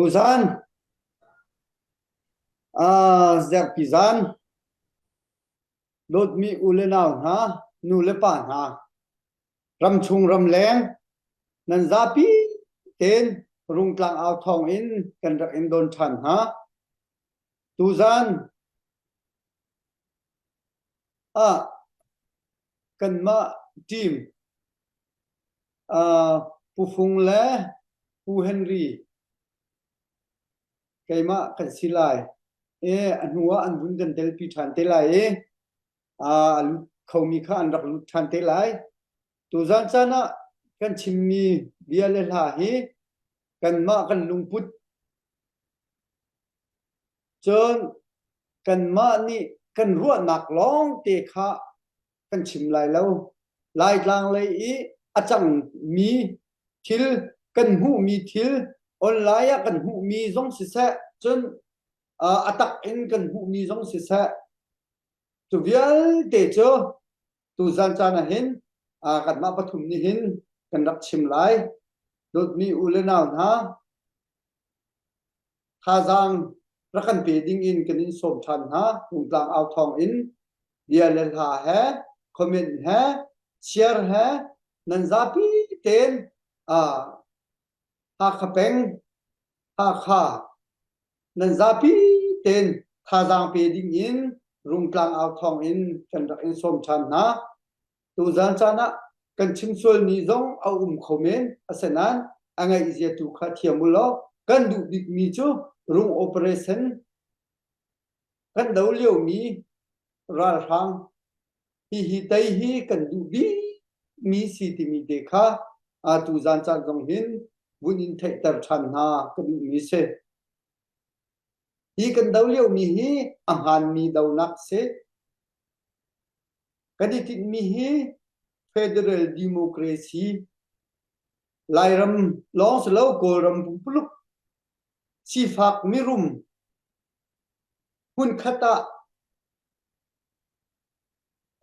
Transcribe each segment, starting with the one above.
Tuzan zerpi zan dawtmi u le nau hna, nu le pa hna, ramchung ramleng nan zapi tein Rungtlang au thawng in kan rak in don ṭhan hna. Tuzan ah kanmah team Pu Fung le Pu Henry keimah kan si lai i a hnu ah an vun kan telpi ṭhan te lai i a lut khomi kha an rak lut ṭhan te lai. Tuzan caan ah kan chimmi bia le hla hi kanmah kan lungput cun kanmah nih kan ruahnak lawng te kha kan chim lai lo. Laitlang lei i a cangmi thil, kan hmuhmi thil, online ah kan hmuhmi zong siseh, cun a tak in kan hmuhmi zong siseh, cu vialte cu tuzan caan ah hin kanmah pathum nih hin kan rak chim lai. Dawtmi u le nau hna, thazaang rak kan pe ding in kan in sawm ṭhan hna. Rungtlang au thawng in bia le hla he, comment he, share he nan zapi tein Hakha peng, Hakha nan zapi tein thazaang pe ding in Rungtlang au thawng in kan rak in sawm ṭhan hna. Tuzan caan ah kan chim sualmi zong a um kho men, asinain a ngaihzia tu kha thiam u law kan duh bikmi cu rung operation kan do liomi ralhrang hihi tei hi kan duh bikmi si timi te kha tuzan caan zong hin vun in theihter ṭhan hna ka duhmi si. Hi kan do liomi hi a hmaanmi donak si. Kan i tinhmi hi federal democracy Lairam lawng si lo Kawlram pumpuluk sifak mirum hmunkhat ah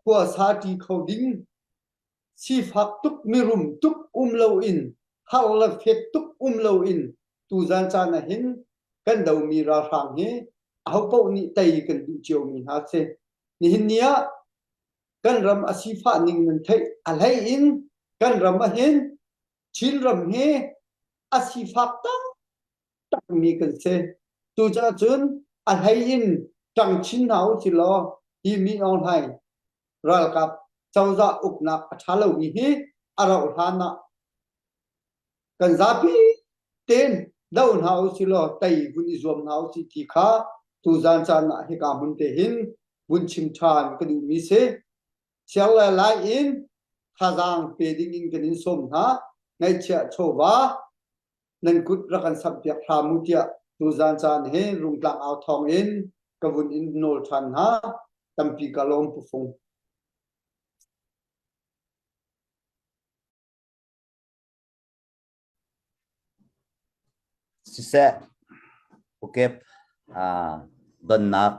khua sa ṭi kho ding sifak tuk mirum tuk um loin har le fet tuk um loin tuzan caan ah hin kan domi ralhrang hi ahopaoh nih tei kan duh ciomi hna si. Nihin ni ah kan ram a sifah ning nan theih a hlei in kan ram ah hin Chinram hi a sifak taktakmi kan si. Cucaah cun a hlei in ṭang chin hna u si law hi Min Aung Hlaing ralkap cozah uknak a ṭha lomi hi a rauh hlan ah kan zapi tein do hna u si law tei vun i zuam hna u si ti kha tuzan caan ah hika hmun te hin vun chim ṭhan ka duhmi si. Siang le lai in thazaang pe ding in kan in sawm hna. Ngaihchiah chawva nan kut rak kan samhpiak hram u tiah tuzan caan hi Rungtlang au thawng in ka vun in nawl ṭhan hna. Tampi ka lawm Pu Fung. Siseh, ukep donnak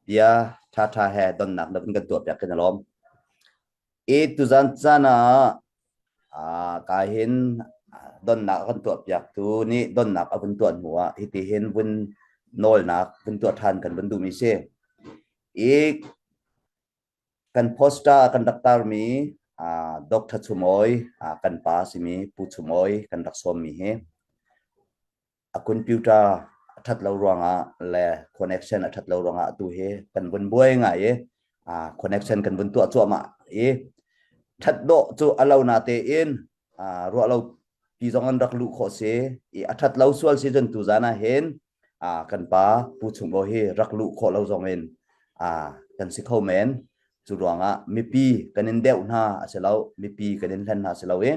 bia ṭhaṭha he donnak na vun kan tuahpiak kan i lawm. I tuzan caan ah ka hin donnak a kan tuahpiaktu nih donnak a vun tuah hnu ah hiti hin vun nawlnak vun tuah ṭhan kan vun duhmi si. I Kan poster kan rak tarmi Dr. Chumawi kan pa simi Pu Chumawi kan rak sawmmi hi a computer a ṭhat lo ruangah le connection a ṭhat lo ruangah atu hi kan vun buai ngai i connection kan vun tuah cuahmah i ṭhat dawh cu a lo na tein ruah lo pi zong an rak luh khawh si i a ṭhat lo sual si cun tuzan ah hin kan pa Pu Chung Aw hi rak luh khawh lo zong in kan si kho men. Cu ruangah mipi kan in deuh hna a si lo, mipi kan in hlen hna si lo i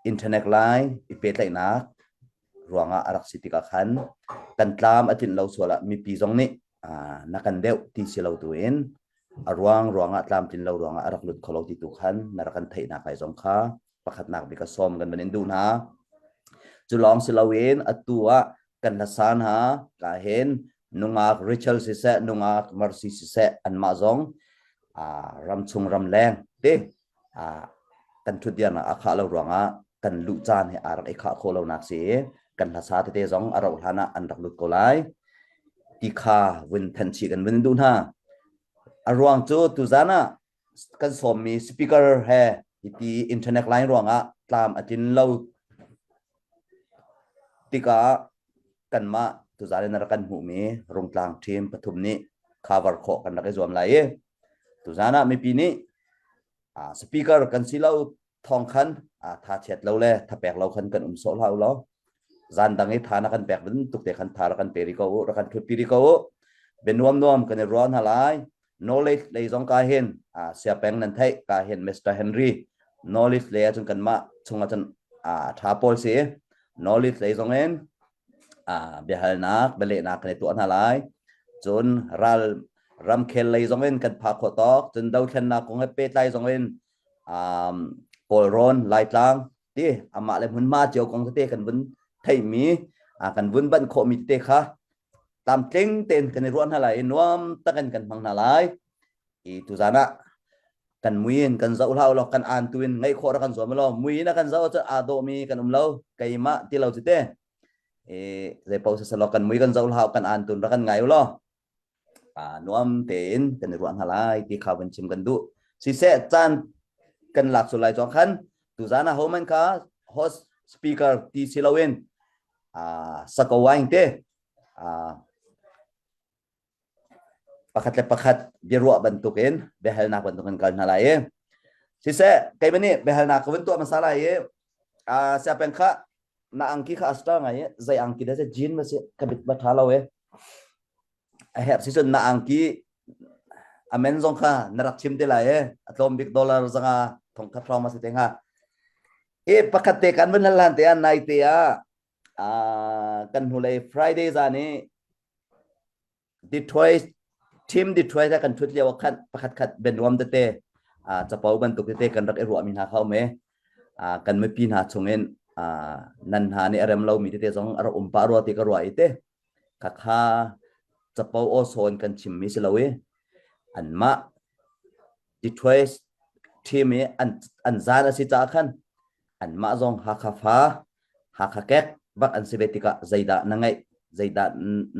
internet line i pehtlaihnak ruangah a rak si tikah khan kan tlam a tlinh lo sual ah mipi zong nih na kan deuh ti si lo tu in a ruang ruangah tlamtlin lo ruangah a rak lut kho lo ti tu khan na rak kan theihnak lai zong kha pakhatnak bik a sawm kan van in duh hna. Cu lawng si loin atu ah kan hlasa hna ka hin nungak Rachel siseh nungak Mercy siseh anmah zong ramchung ramleng te kan thutdirnak a khah lo ruangah kan luh caan hi aa rak i khah khawh lonak si. Kan hlasa tete zong a rauh hlan ah an rak lut ko lai. Ti kha vun than chih kan vun duh hna. A ruang cu tuzan ah kan sawmmi speaker he hiti internet line ruangah tlam a tlin lo tikah kanmah tuzan in rak kan hmuhmi Rungtlang team pathum nih cover khawh kan rak i zuam lai i tuzan ah mipi nih speaker kan si lo thawng khan tha chiat lo le thapek lo khan kan um sawh hlah u law zan dang i tha na kan pek bantuk te khan tha rak kan pe ri ko u rak kan thut pi ri ko u bia nuam nuam kan i ruah hna lai knowledge lei zong ka hin siapeng nan theih ka hin Mr Henry knowledge lei ahcun kanmah chung ahcun tha pawl si knowledge lei zong in biahalnak bialehnak kan i tuah hna lai cun ral ramkhel lei zong in kan phak khawh tawk cun dothlennak kong he pehtlai zong in um, Kawlrawn Laitlang ti amah le hmunhma cio kong tete kan vun theimi kan vun banh khawhmi tete kha tlamtling tein kan i ruah hna lai i nuam takin kan hmang hna lai i tuzan ah kan mui in kan zoh hlah law kan aan tu in ngaih khawh ra kan zuam law mui in a kan zoh ahcun aa dawhmi kan um lo keimah ti lo cu te i zei paoh siselaw kan mui kan zoh hlah kan aan tun ra kan ngai u law nuam tein kan i ruah hna lai ti kha van chim kan duh siseh caan kan lak sul lai cong khan tuzan ah homan kha host speaker ti si loin sakawaing te pakhat le pakhat biaruah bantukin biahalnak bantukin kal hna lai i siseh keimah nih biahalnak ka vun tuah hmasa lai i siapeng kha na angki kha a star ngai i zei angki dah si jean ma si ka bit ba tha lo e a herh si cun na angki a men zong kha na rak chim te lai e a tlawm bik dollar zanga thong khat hrawng ma si te hnga e pakhat te kan vun hal hlan te ah nai te ah kan hnulei Friday zan i Detroit team Detroit ah kan thut lio ah khan pakhat khat bianuam tete capo bantuk tete kan rak i ruahmi hna kha um e kan mipi hna chungin nan hna nih a rem lomi tete zong a rak um pah rua ti ka ruah i te khakha capo aw sawn kan chimmi si lo i anmah Detroit team i an an zan a si caah khan anmah zong Hakha fa Hakha kek bak an si ve tikah zeidah na ngeih zeidah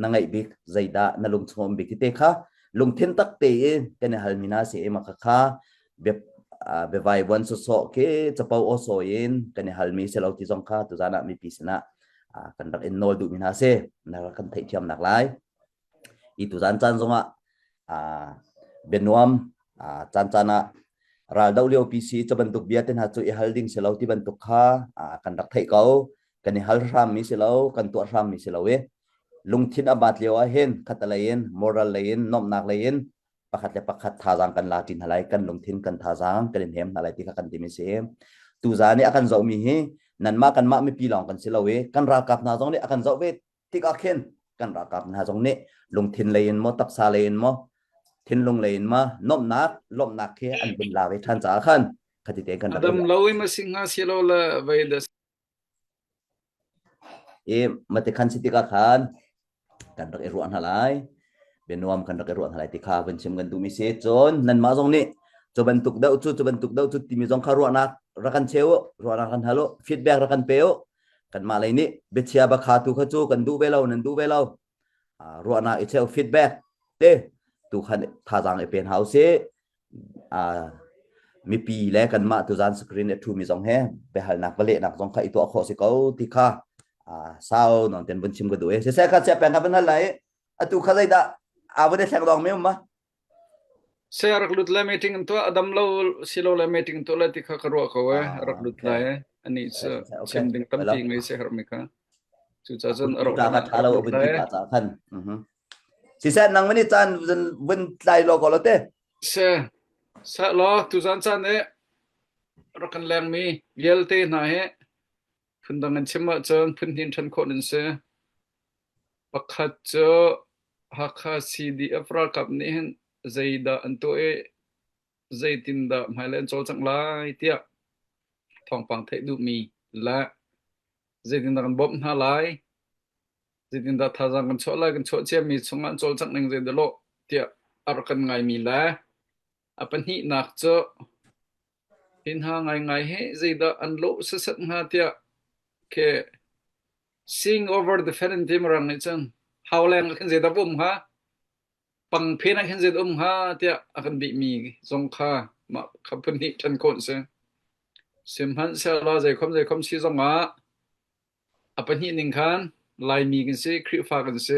na ngeih bik zeidah na lungchung um bik ti te kha lungthin tak tein kan i halmi hna si i mah kha bia biavai vuan sawsawh khi capo aw sawi in kan i halmi si lo ti zong kha tuzan ah mipi sinah kan rak in nawl duhmi hna si na rak kan theihthiamnak lai I tuzan caan zongah bianuam caan caan ah raldoh lio pi si cu bantuk bia te hna cu i hal ding si lo ti bantuk kha kan rak theih ko. Kan i hal hrammi si lo, kan tuah hrammi si lo i lungthin a baat lio ah hin khatalei in moral lei in nuamhnak lei in pakhat le pakhat thazaang kan la ṭi hna lai, kan lungthin kan thazaang kan i hnem hna lai ti kha kan timi si. Tuzaan i a kan zohmi hi nanmah kanmah mipi lawng kan si lo i kan ralkap hna zong nih a kan zoh ve tikah khin kan ralkap hna zong nih lungthin lei in maw taksa lei in maw thinlung lei in maw nuamhnak lawmhnak khi an vun la ve ṭhan caah khan khati te kan rak Adam lo i ma sing hnga si lo le vei da i mate khan si tikah khan kan rak i ruah hna lai bianuam kan rak i ruah hna lai ti kha vun chim kan duhmi si cun nanmah zong nih cu bantuk deuh cu cu bantuk deuh cu timi zong kha ruahnak rak kan cheu u ruahnak kan hal u feedback rak kan pe u kanmah lei nih biachia bakha tu kha cu kan duh ve lo nan duh ve lo ruahnak i cheu feedback te tu khan thazaang i pen hau si mipi le kanmah tuzan screen a thumi zong he biahalnak va lehnak zong kha i tuah khawh si ko ti kha sau non ten vun chim ka duh e siseh kha chia peng kha van hal lai atu kha zeidah a vun i thleng dong mi um ma Se rak lut le meeting an tuah a dam lo si lo le meeting tuah le ti kha ka ruah ko e rak lut lai e ani cu chim ding tampi ngei se herh mi kha cucaah cun a rak ka tha lo vun ti pa cha khan siseh nang mani caan vun tlai lo ko lo te se sa lo tuzan caan e rak kan leng mi vialte hna he phundang an chim ahcun phun hnin ṭhen khawh nan si. Pakhat cu Hakha CDF ralkap nih hin zeidah an tuah i zeitindah hmailei an cawlcangh lai tiah thawngpang theih duhmi le zeitindah kan bawmh hna lai, zeitindah thazaang kan chuah lai, kan chuah ciami chungah an cawlcangh ning zeidah lawh tiah a rak kan ngaimi le a pahnihnak cu hi hna ngaingai hi zeidah an lawh sasat hnga tiah khi. Sing over the fan ti mirang nih cun hauleng ah khin zeidah va um hnga? Pangphen ah khin zeidah um hnga tiah a kan bihmi zong kha mah kha phun hnih ṭhen khawh an si. Sihmanhsehlaw zeikhom zeikhom si zongah a pahnih ning khan Laimi kan si, Khrihfa kan si,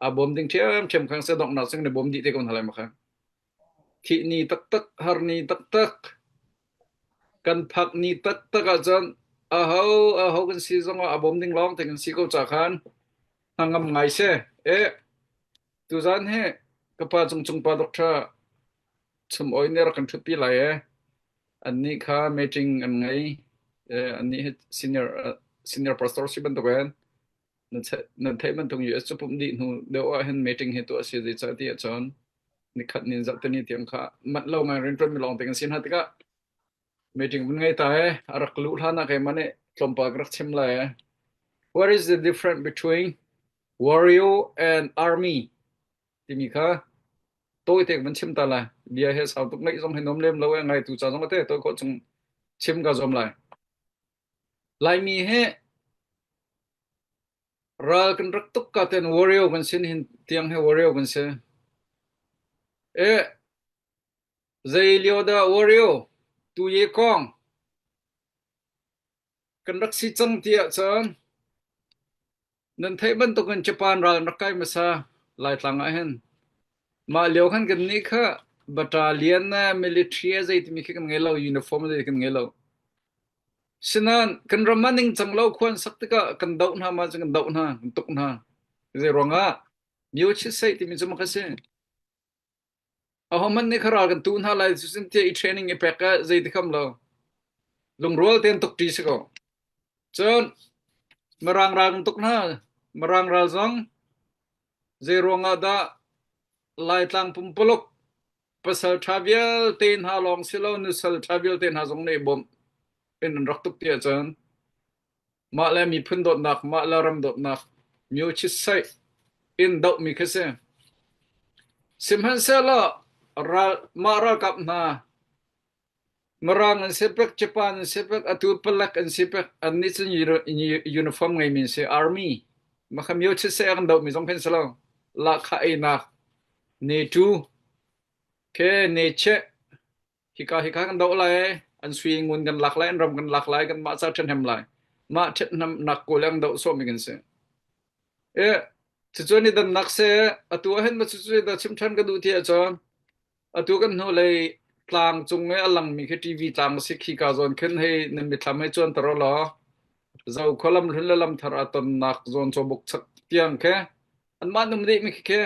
aa bawm ding ṭhiamṭhiam khan si donghnak cu kan i bawm dih te ko hna lai ma kha. Thih ni taktak, har ni taktak, kan phak ni taktak ahcun aho aho kan si zongah a bawm ding lawng te kan si ko ca khan hnangam ngai si. Eh, tuzan hi ka pa cungcung pa Doctor Chum Oi nih rak kan ṭhutpi lai ee. Annih kha meeting an ngei. Eh, annih hi senior uh, senior pastor si bantuk in nan theih bantuk US cu pumh dih hnu deuh ah hin meeting hi tuah a si zeicah ti ahcun nikhat ni zarhteni tiang kha manh lo ngai rianṭuan mi lawng te kan si hna tikah meeting vun ngei ta he a rak luh hlan ah keimah nih tlawmpal ka rak chim lai e. What is the difference between warrior and army timi kha tawi te van chim ta lai bia he sau tuk ngaih zong hi nom lem lo e ngai tu ca zong te tawi khawh chung chim ka zuam lai Laimi he Ral kan rak tuk ka ten warrior kan sin hin tiang he warrior kan si. E zei lio dah warrior tu ye kong kan rak si cang ti ahcun nan theih bantukin Japan ral an rak kai hmasa Laitlang ah hin. Mah lio khan kan nih kha battalion na military a zei timi khi kan ngei lo uniform zei kan ngei lo. Sinain kan ram ah ningcang lo khua an sak tikah kan doh hna ma cu kan doh hna, kan tuk hna. Zei ruangah myo-chit-seih timi cu mak a si. Ahohmanh nih kha ral kan tu hna lai cucun tiah i training i pek ah zei ti kham lo. Lungrual tein tuk ṭi si ko. Cun Mirang ral kan tuk hna. Mirang ral zong zei ruangah dah Laitlang pumpuluk pasal ṭha vialte hna lawng si lo nusal ṭha vialte hna zong nih bawmh in an rak tuk ti ahcun mah le miphun dawtnak, mah le ram dawtnak myo-chit-saih in dohmi khi si. Sihmanhsehlaw ral, mah ralkap hna Mirang an si pek, Japan an si pek, atu palek an si pek, annih cu uniform ngeimi an si, army. Mah kha myo-chit-saih a kan dohmi zong khi an si lo. Lahkhah einak, NATO, ke necheh, hika hika kan doh lai, an sui ngun kan lak lai, an ram kan lak lai, kan mah ca ṭhahnem lai. Mah ṭhathnemnak kawl an doh sawhmi kan si. E, cucu ni dannak se, atu ah hin ma cucu da chim ṭhan ka duh ti ahcun, atu kan hnulei tlang cung i a langmi khi TV tlang a si khi ka zawn khin hei nan mithlam hei cuan tar law zo khualam hlun le lam thar a tonnak zawn cawbuk chak tiang khi anmah num dih mi khi khi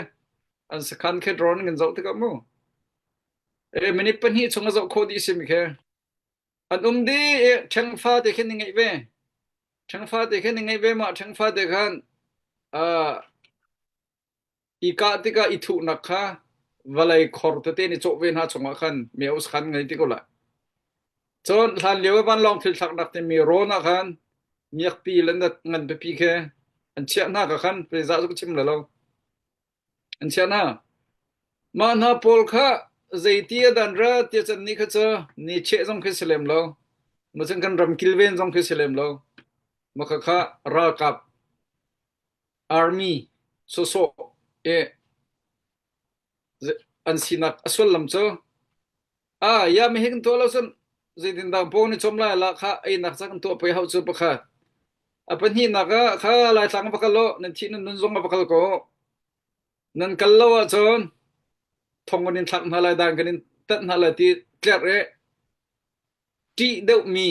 an sakhan khi drone kan zoh tikah mu e minute pahnih chung a zoh khawh dih si mi khi an um dih i ṭhengfa te khin ni ngeih ve ṭhengfa te khin ni ngeih ve ma ṭhengfa te khan uh, I kah tikah i thuhnak kha vawlei khor tete nih cawh ve hna chungah khan meus khan ngei ti ko lai. Cun hlan lio i vanlawng thil thlaknak timi rawn ah khan miakpi le ngan pipi khi an chiah hna ka khan zeizah cu ka chim lai lo. An chiah hna. Mah hna pawl kha zeiti a dan ra tia can ni kha cu ni cheh zong khi si lem lo. Macun kan ram kilven zong khi si lem lo. Mah kha kha ralkap Army sawsawh i an sinak a sullam cu ah ya mi hi kan tuah lo cun zeitindah paw ni chom lai la kha einak ca kan tuah pei hau cu pakhat a pahnihnak ah kha laitlang va kal u nan thih nan nun zong va kal ko nan kal lo ahcun thong kan in thlak hna lai dan kan in tat hna lai ti tlerh i ṭih deuhmi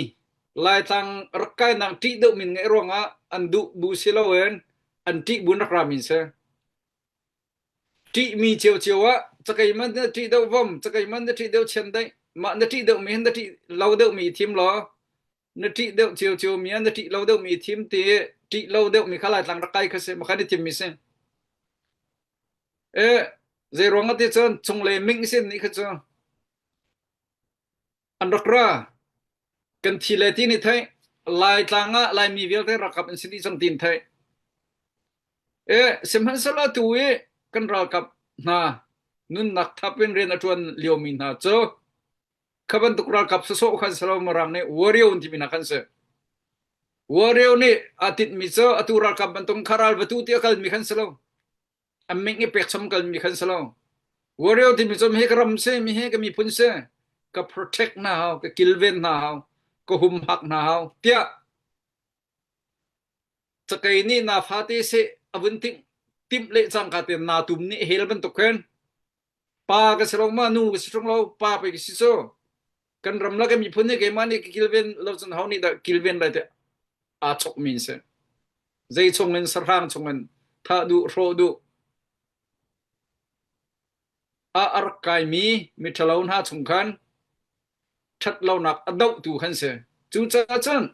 Laitlang rak kainak ṭih deuhmi ngeih ruangah an duh bu si loin an ṭih bu in rak rami an si. Ṭihmi ciocio ah cakei man na ṭih deuh vom, cakei man na ṭih deuh chiandeih, mah na ṭih deuhmi hin na ṭih lo deuhmi i thim law na ṭih deuh ciocio mi ah na ṭih lo deuhmi i thim ti i ṭih lo deuhmi kha Laitlang rak kai kha si, mah kha na thimmi si. E, zei ruang ah ti cun chunglei ming sin nih kha cu An rak ra. Kan thi le ti nih theih. Laitlang ah Laimi vialte ralkap an si dih cang tiin theih. E, sihmanhsehlaw tu i kan ralkap hna nunnak thap in rian a ṭuan liomi hna cu kha bantuk ralkap sawsawh khan si lo Mirang nih warrior an timi hna khan si. Warrior nih aa tinhmi cu atu ralkap bantuk kha ral va tu ti a kalmi khan si lo. An ming i pekchom kalmi khan si lo. Warrior timi cu mihi ka ram si, mihi ka miphun si, ka protect hna hau, ka kilven hna hau, ka humhak hna hau tiah cakei nih na fate seh a vun timh leh cangka te na tum nih hel bantuk khin pa ka si lo ma nu ka si ṭung lo pa pei ka si cu kan ram le kan miphun nih keimah nih ka kilven lo cun ho nih dah kilven lai tiah aa chokmi an si. Zei chungin sahrang chungin thah duh hrawh duh a a rak kaimi miṭhalo hna chung khan ṭhatlonak a dohtu khan si. Cucaah cun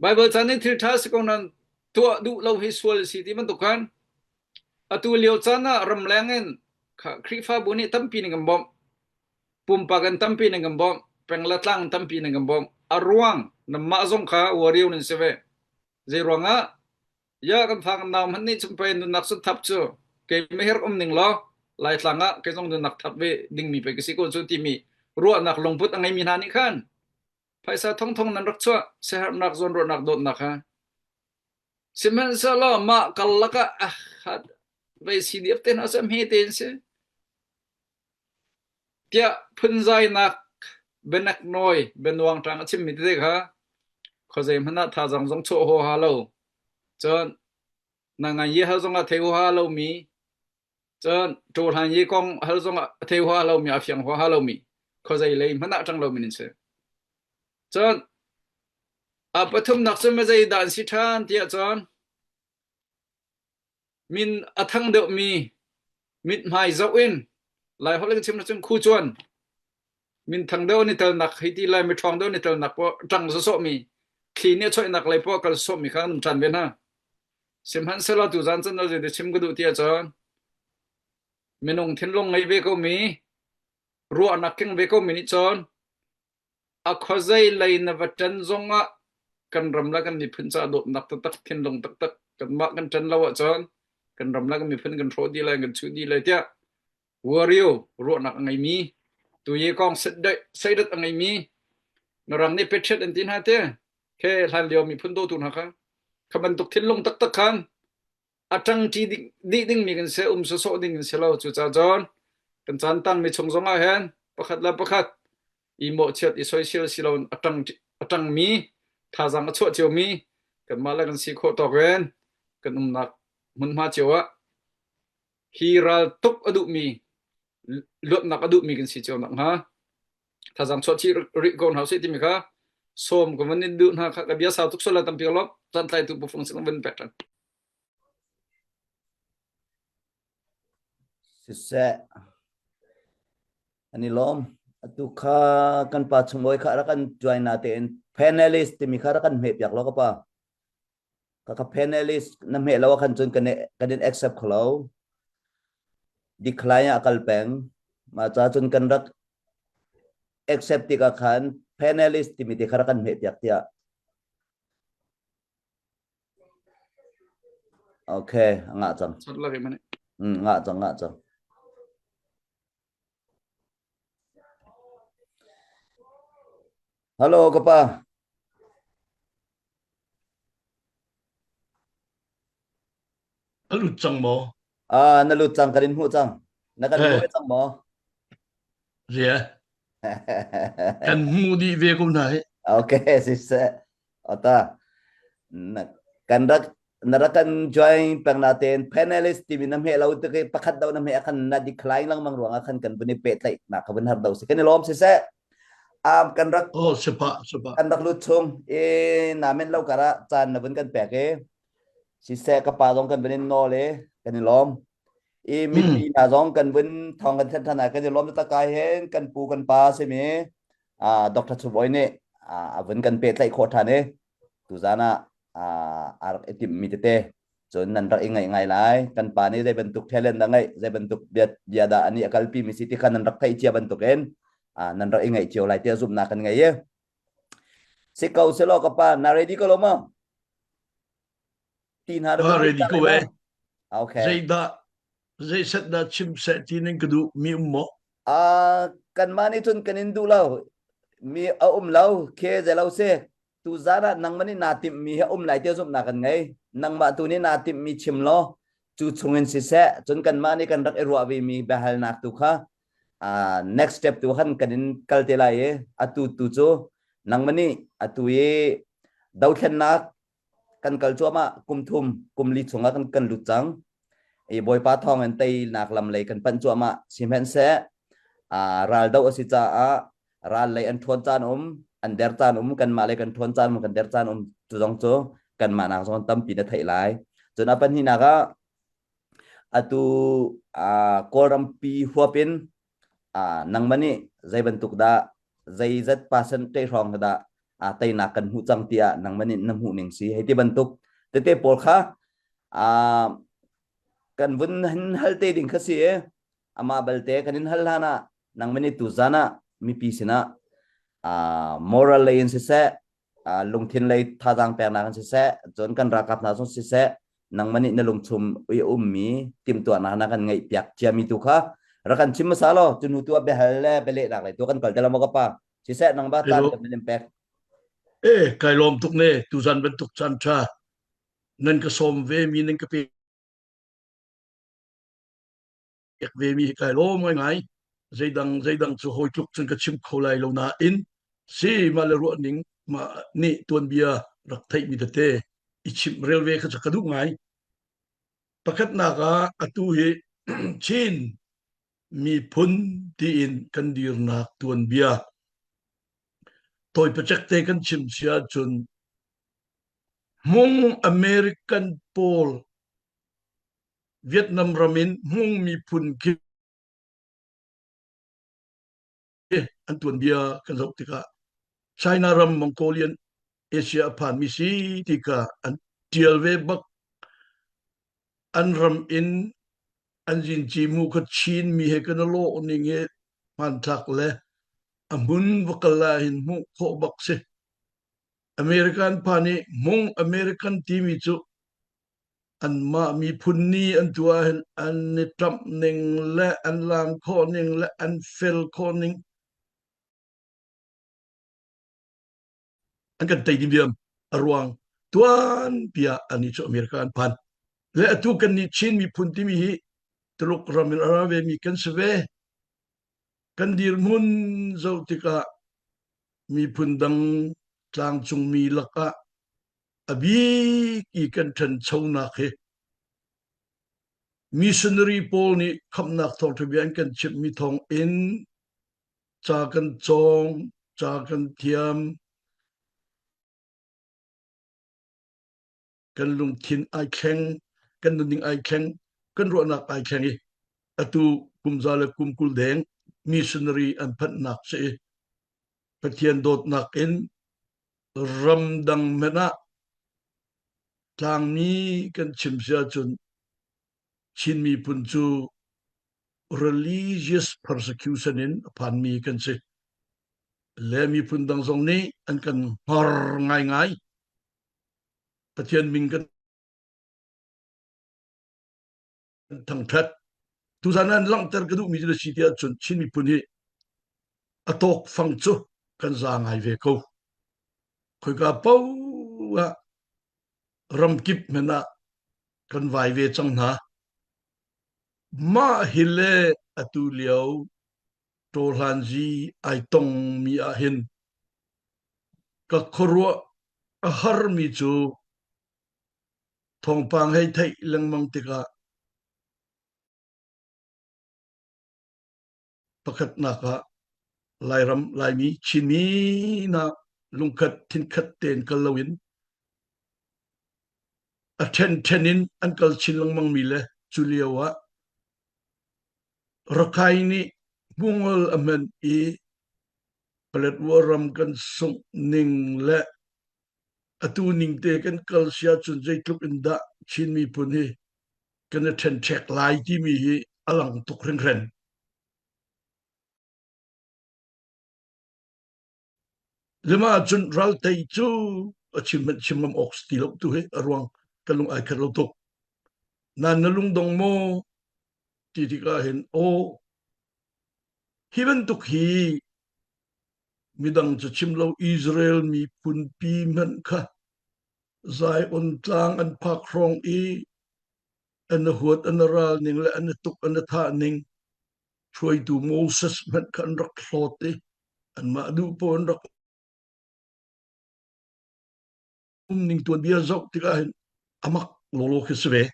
Baibal caan in thil ṭha si ko nain tuah duh lo hi sual si ti bantuk khan atu lio caan ah ramleng in Khrihfabu nih tampi nih kan bawmh. Pumpak in tampi nih kan bawmh. Peng le tlang tampi nih kan bawmh. A ruang nanmah zong kha warrior nan si ve. Zei ruangah Ya kan fa kan nau hmanh nih cun pei nunnak sun thap cu keimah hi rak um ning law Laitlang ah kei zong nunnak thap ve dingmi pei ka si ko cu timi ruahnak lungput a ngeimi hna nih khan phaisa thongthong nan rak chuah siaherhnak zawnruahnak dawtnak kha sihmanhsehlaw mah karlak ah ah vei CDF te hna cu hme tein si Tiah phunzainak bianek nawi bianuang ṭang a chimmi tete kha khuazei hmanh ah thazaang zong chuah huaha lo. Cun na ngan yi hal zongah thei huaha lomi, cun ṭawhlan yi kong hal zongah a thei huaha lomi, a fiang huaha lomi, khuazei lei hmanh ah ṭang lomi nan si. Cun a pathumnak cu mizei dah an si ṭhan tiah cun Min a thang deuhmi mithmai zoh in Laiholh in chim ahcun khu cuan minthang deuh an i telnak hei ti lai miṭhawng deuh an i telnak poah ṭang sawsawhmi thli nih a choihnak lei poah kal sawsawhmi kha an um ṭhan ve hna. Sihmanhsehlaw tuzaan cun zei chim ka duh ti ahcun minung thinlung ngei ve komi ruahnak keng ve komi nih cun A khuazei lei na va ṭan zongah kan ram le kan miphun caah dawtnak taktak, thinlung taktak kanmah kan ṭan lo ahcun kan ram le kan miphun kan hrawh dih lai, kan chuh dih lai tiah wario ruahnak a ngeimi, tuye kong seidat a ngeimi, Mirang nih patriot an ti hna te, khe hlan lio miphun dawtu hna kha, kha bantuk thinlung taktak khan a ṭangṭi dih dingmi kan si, um sawsawh ding kan si lo. Cucaah cun kan caan tangmi chung zongah hin pakhat le pakhat i mawhchiat i soisel si loin a ṭang a ṭangmi thazaang a chuah ciomi kanmah le kan si khawh tawk in kan umnak hmunhma cio ah hi ral tuk a duhmi luatnak a duhmi kan si cio nakhnga thazaang chuah chih rih ko hna usih timi kha sawm ka van in duh hna kha ka bia sau tuk sual la tampi ka lawm caan tlaitu pufung sin van pek ṭhan. Siseh an i lawm atu kha kan pa chungbawi kha rak kan join na tein panelist timi kha rak kan hmeh piak lo ka pa ka ka panelist na hmeh lo khan cun kan kan in accept kholo decline ah kal peng ma cha cun kan rak accept tikah khan panelist timi te kha rak kan hmeh piak tiah Okay, ngah cang. Ngah cang, ngah cang. Hello, ka pa. A lut cang maw? Ah, na lut cang, kan in hmuh cang. Na kan hmuh cang maw? Ria. Kan hmuh dih ve ko hna hi. Okay, siseh. Ata. Na kan rak na rak kan join peng na ten panelist timi na hme lo tik i pakhat do na hme khan na decline lengmang ruangah khan kan vun i pehtlaih nak ka vun har do si kan i lawm siseh. Um, kan rak Oh, sipa, sipa. kan rak lut chung i na men lo kara caan na vun kan pek i siseh ka pa zong kan vun in nawl i kan i lawm. I mipi hna zong kan vun thawng kan thanh than ah kan i lawm taktak kai hen kan pu kan pa simi uh, Dr. Chuboy nih uh, a vun kan pehtlaih khawh ṭhan i tuzan ah uh, a rak i timhmi tete cun nan rak i ngaih ngai lai kan pa nih zei bantuk talent dah ngeih zei bantuk bia, bia dah ani a kalpi mi si ti kha nan rak theih cia bantukin uh, nan rak i ngaih cio lai tiah zumhnak kan ngei i si ko selaw ka pa na ready ko lo maw ti hna Ah, ready ko eh. Okay. Zeidah zeiset dah chim seh ti nan ka duh mi um maw? Ah, kanmah nih cun kan in duh lo. Mi a um lo, khe ze lo si. Tuzan ah nangmah nih naa timhmi hi a um lai tiah zumhnak kan ngei. Nangmah tu nih naa timhmi chim law cu chungin siseh cun kanmah nih kan rak i ruah vemi biahalnak tu kha uh, next step tu khan kan in kal te lai i atu tu cu nangmah nih atu i dothlennak kan kal cuahmah kum thum kum li chungah kan kan lut cang i Bawipa thawng in teinak lam lei kan panh cuahmah sihmanhseh uh, ral do a si caah ral lei an ṭhawn caan um an der caan um kanmah lei kan ṭhawn caan um kan der caan um cu zong cu kanmah nak zong tampi na theih lai cun a pahnihnak ah atu uh, kawlrampi huap in uh, nangmah nih zei bantuk dah zeizat percent te hrawng dah uh, teinak kan hmuh cang tiah nangmah nih na hmuh ning si hei ti bantuk tete pawl kha uh, kan vun hal te ding kha si e amah balte kan in hal hlan ah nangmah nih tuzan ah mipi sinah uh, moral lei in siseh uh, lungthin lei thazaang peknak in siseh cun kan ralkap hna zong siseh nangmah nih na lungchum i ummi timhtuahnak na kan ngeih piak ciami tu kha rak kan chim hmasa law cu hnu tu ah biahal le bialehnak lei tu kan kal te la maw ka pa siseh nang ba caan kan in pek Eh kai lawm tuk ne tuzan bantuk caan tha nan ka sawm ve mi nan ka pe pek ve mi hi kai lawm ngaingai. Zeidang zeidang cu hawi tluk cun ka chim kho lai lo nain si mah le ruah ning mah nih tuanbia rak theih mi tete i chimh rel ve kha cu ka duh ngai. Pakhatnak ah atu hi Chin miphun tiin kan dirnak tuanbia tawi pacek te kan chim si ahcun Hmung American pawl Vietnam ram in Hmung miphun khi an tuanbia kan zoh tikah China ram Mongolian Asia a phanmi si ti kha an tial ve bak. An ram in an zinci mu kha Chin mi he kan i lawh ning hi hmanthlak le a hmun va kal ah hin hmuh khawh bak si. American pa nih Hmung American timi cu Anmah miphun ni an tuah ahhin an i ṭamh ning le an laam khawh ning le an fel khawh ning an kan tei ding a ruang tuanpi ah anih cu America an phan. Le atu kan nih Chin miphun timi hi Tuluk ram in a ra vemi kan si ve. Kan dirhmun zoh tikah miphun dang tlangcungmi lakah a bik i kan ṭhanchonak hi missionary pawl nih khamhnak thawngṭha bia an kan chimhmi thawng in ca kan cawng, ca kan thiam, kan lungthin ai thleng, kan nunning ai thleng, kan ruahnak ai thleng i atu kum za le kum 20 deng missionary an phanhnak si i Pathian dawtnak in ramdang hmanh ah tlangmi kan chim si ahcun Chin miphun cu religious persecution in a phanmi kan si. Le miphun dang zong nih an kan hngar ngaingai. Pathian min kan thangṭhat. Tuzan ah langhter ka duhmi cu si tiah cun Chin miphun hi a tawk fang cu kan za ngai ve ko. Khoika paoh ah ramkip hmanh ah kan vai ve cang hna. Mah hi le atu lio ṭawhlanzi ai tongmi ah hin ka khuaruah a harmi cu thawngpang hei theih lengmang tikah pakhatnak ah Lairam Laimi Chinmi hna lungkhat thinkhat tein kal loin a ṭhenṭhen in an kal chin lengmang mi le cu lio ah Rakhine nih hmungol a hman i Paletwa ram kan sungh ning le atu ning te kan kal si ahcun zeitluk in dah Chin miphun hi kan i ṭhenṭhek lai timi hi a lang tuk hringhran. Lima ahcun raltei cu a chim hmanh chim ngam awk si ti lo tu hi a ruang ka lung ai khat lo tuk. Nan na lungdong maw ti tikah hin aw hi bantuk hi. Midang cu chim lo Israel miphunpi hmanh kha Zion tlang an phak hrawng i an huat an ral ning le an tuk an thah ning hruaitu Moses hmanh kha an rak hlawt i anmah duh paoh an rak um ning tuanbia zoh tikah hin amak lawlaw khi si ve.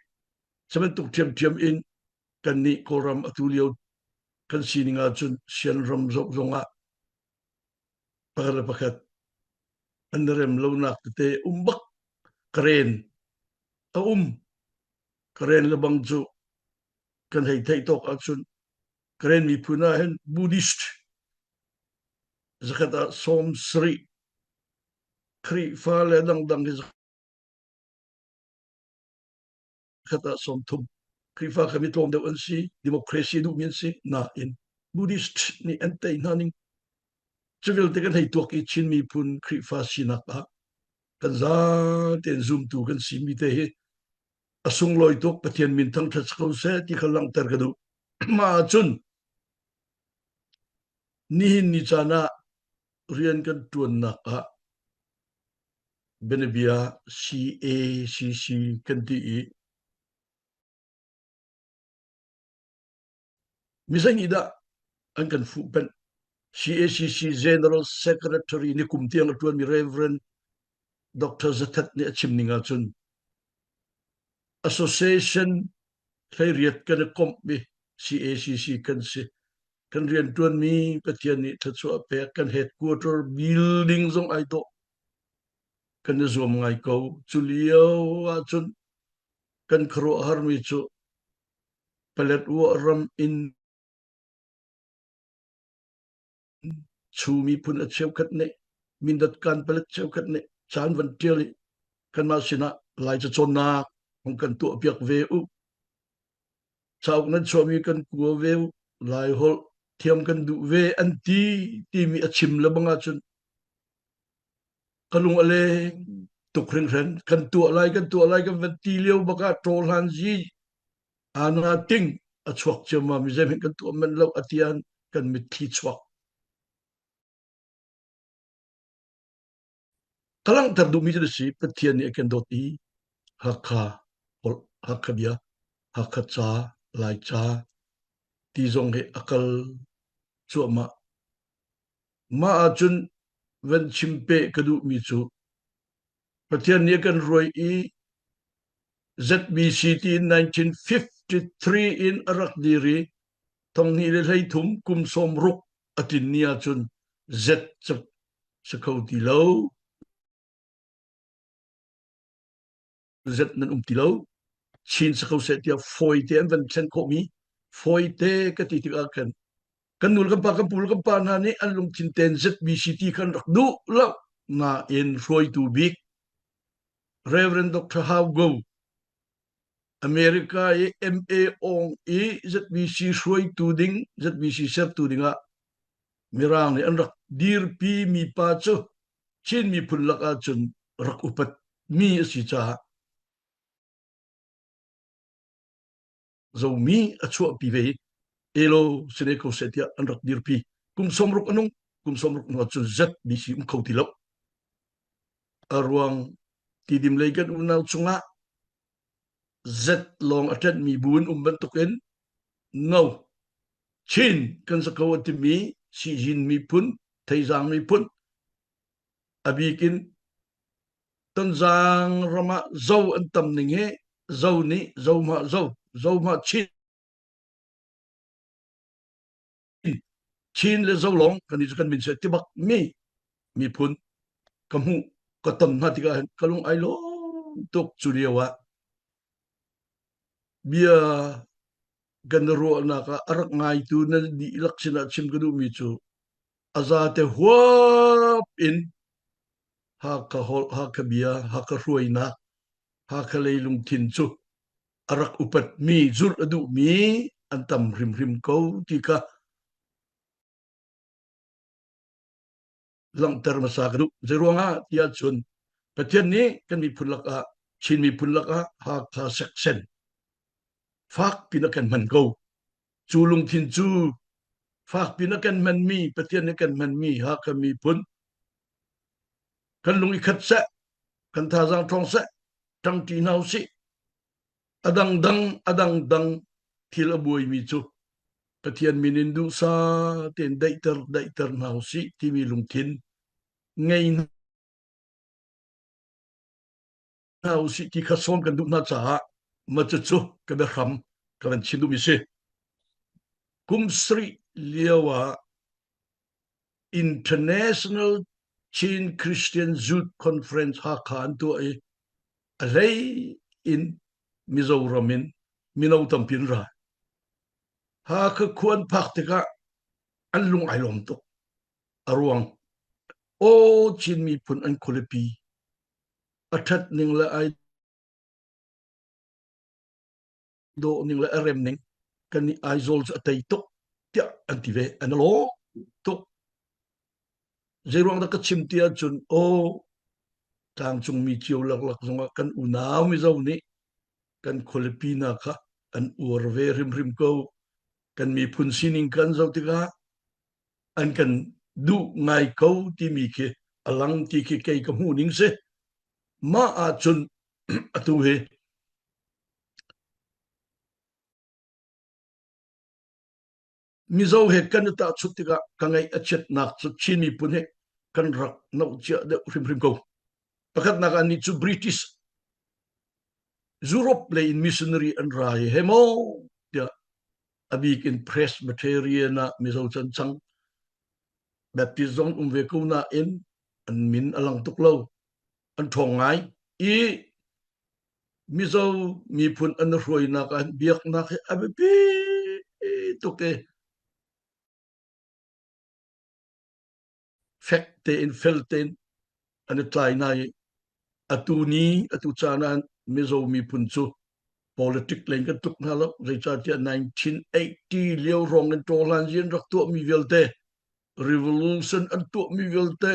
Cu bantuk ṭhiamṭhiam in kannih Kawlram atu lio kan sining ahcun sianram zoh zongah pakhat le pakhat an rem lonak tete um bak karen a um karen le bang cu kan hei theih tawk ahcun Karen miphun ah hin Buddhist zakhat ah 70 Khrihfa le dangdang hi zakhat ah 30 Khrihfa kha mi tlawm deuh an si democracy duhmi an si nain Buddhist nih an tei hna ning cu vialte kan hei tuak i Chin miphun Khrihfa sinak ah kan zatein zumtu kan si mi te hi a sunglawi tuk Pathian min thangṭhat ko seh ti kha langhter ka duh. Mah ahcun nihin ni caan ah rian kan ṭuannak ah bianabia CACC kan ti i mi zei nih dah an kan fuhpanh CACC General Secretary ni kum tiang a ṭuanmi Reverend Dr. Zathat nih a chim ning ahcun Association 18 kan i komhmi CACC kan si. Kan rianṭuanmi Pathian nih thluachuah pek kan headquarter building zong ai dawh. Kan i zuam ngai ko. Cu lio ahcun kan khuaruahharmi cu Paletwa ram in Chu miphun a cheukhat nih Mindat kan palet cheukhat nih caan van ṭial i kanmah sinah Laica cawnnak hong kan tuahpiak ve u. Cauk nan chuahmi kan kua ve u. Laiholh thiam kan duh ve an ti timi a chim le bang ahcun ka lung a leng tuk hringhran. Kan tuah lai, kan tuah lai kan van ti lio bak ah ṭawhlan zi ana ting a chuak ciammam i zeihmanh kan tuah manh lo a tian kan mitthli chuak. Ka langhter duhmi cu si Pathian nih a kan dawt i Hakha holh, Hakha bia, Hakha ca, Lai ca ti zong hi a kal cuahmah. Mah ahcun van chim peh ka duhmi cu Pathian nih a kan ruai i ZBC ti 1953 in a rak dir i 2023 kum 60 a tlin ni ahcun Z cu si kho ti lo. Z nan um ti lo. Chin si kho seh tiah fawite an van thlen khawhmi fawite ka ti tikah khan kan nu le kan pa kan pu le kan pa hna nih an lungthin ten ZBC ti khan rak duh lo nain hruaitu bik Reverend Dr. Hau Go America i MA Ong i ZBC hruaitu ding ZBC sertu dingah Mirang nih an rak dirpi mi pa cu Chin miphun lak ahcun rak upat mi a si caah Zomi a chuahpi ve i elo sine ko seh tiah an rak dirpi. Kum 60 a nung, kum 60 hnu ahcun ZBC um kho ti lo. A ruang tidim lei kan unau cungah Z lawng a ṭanhmi bu in um bantukin no Chin kan si ko a timi Sijin miphun, Theizang miphun, a bik in Tonzang ram ah Zo an tam ning hi Zo nih Zohma Zo, Zohma Chin, Chin le Zo lawng kan i cu kan min seh ti bak mi miphun ka hmuh ka ton hna tikah hin ka lung ai lawm tuk cu lio ah bia kan ruahnak ah a rak ngaitu na dihlak sinah chim ka duhmi cu a zate huap in Hakha holh, Hakha bia, Hakha hruainak, Hakha lei lungthin cu a rak upatmi, zulh a duhmi an tam hrimhrim ko ti kha langhter hmasa ka duh. Zeiruangah tiah cun Pathian nih kan miphun lakah Chin miphun lakah Hakha section fak pin a kan hman ko. Cu lungthin cu Fakpi na kan hmanmi Pathian nih kan hmanmi Hakha miphun kan lung i khat seh, kan thazaang ṭhawng seh, ṭangṭi hna usih. A dangdang a dangdang thil a buaimi cu Pathian min in duhsah tein daihter daihter hna usih timi lungthin ngei hna usih ti kha sawm kan duh hna caah ma cucu ka biahram ka van chim duhmi si. Kum sarih lio ah International Chin Christian Youth Conference Hakha an tuah i a hlei in Mizoram in mino tampi an ra. Hakha khua an phak tikah an lung ai lawm tuk. A ruang aw Chin miphun an khualipi a ṭhat ning le ai dawh ning le a rem ning kan nih Aizawl cu a tei tuk tiah an ti ve an lawm tuk zeiruang dah ka chim ti ahcun aw tlangcungmi cio laklak zongah kan unau Mizo nih kan khualipi hna kha an uar ve hrimhrim ko kan miphun sining kan zoh tikah an kan duh ngai ko timi khi a lang ti khi kei ka hmuh ning si mah ahcun atu hi Mizo he kan i tahchunh tikah ka ngaih a chiatnak cu Chin miphun he kan rak noh cia deuh hrimhrim ko. Pakhatnak ah nih cu British Europe lei in missionary an ra i he maw tiah a bik in Presbyterian ah Mizo can cang Baptist zong um ve ko nain an min a lang tuk lo an ṭhawng ngai i Mizo miphun an hruainak ah biaknak hi a biapi tuk i fek tein fel tein an i tlai hna i atu ni atu caan ah Mizo miphun cu politic lei kan tluk hna lo zeicahtiah 1980 lio hrawng in ṭawhlanzi an rak tuahmi vialte revolution an tuahmi vialte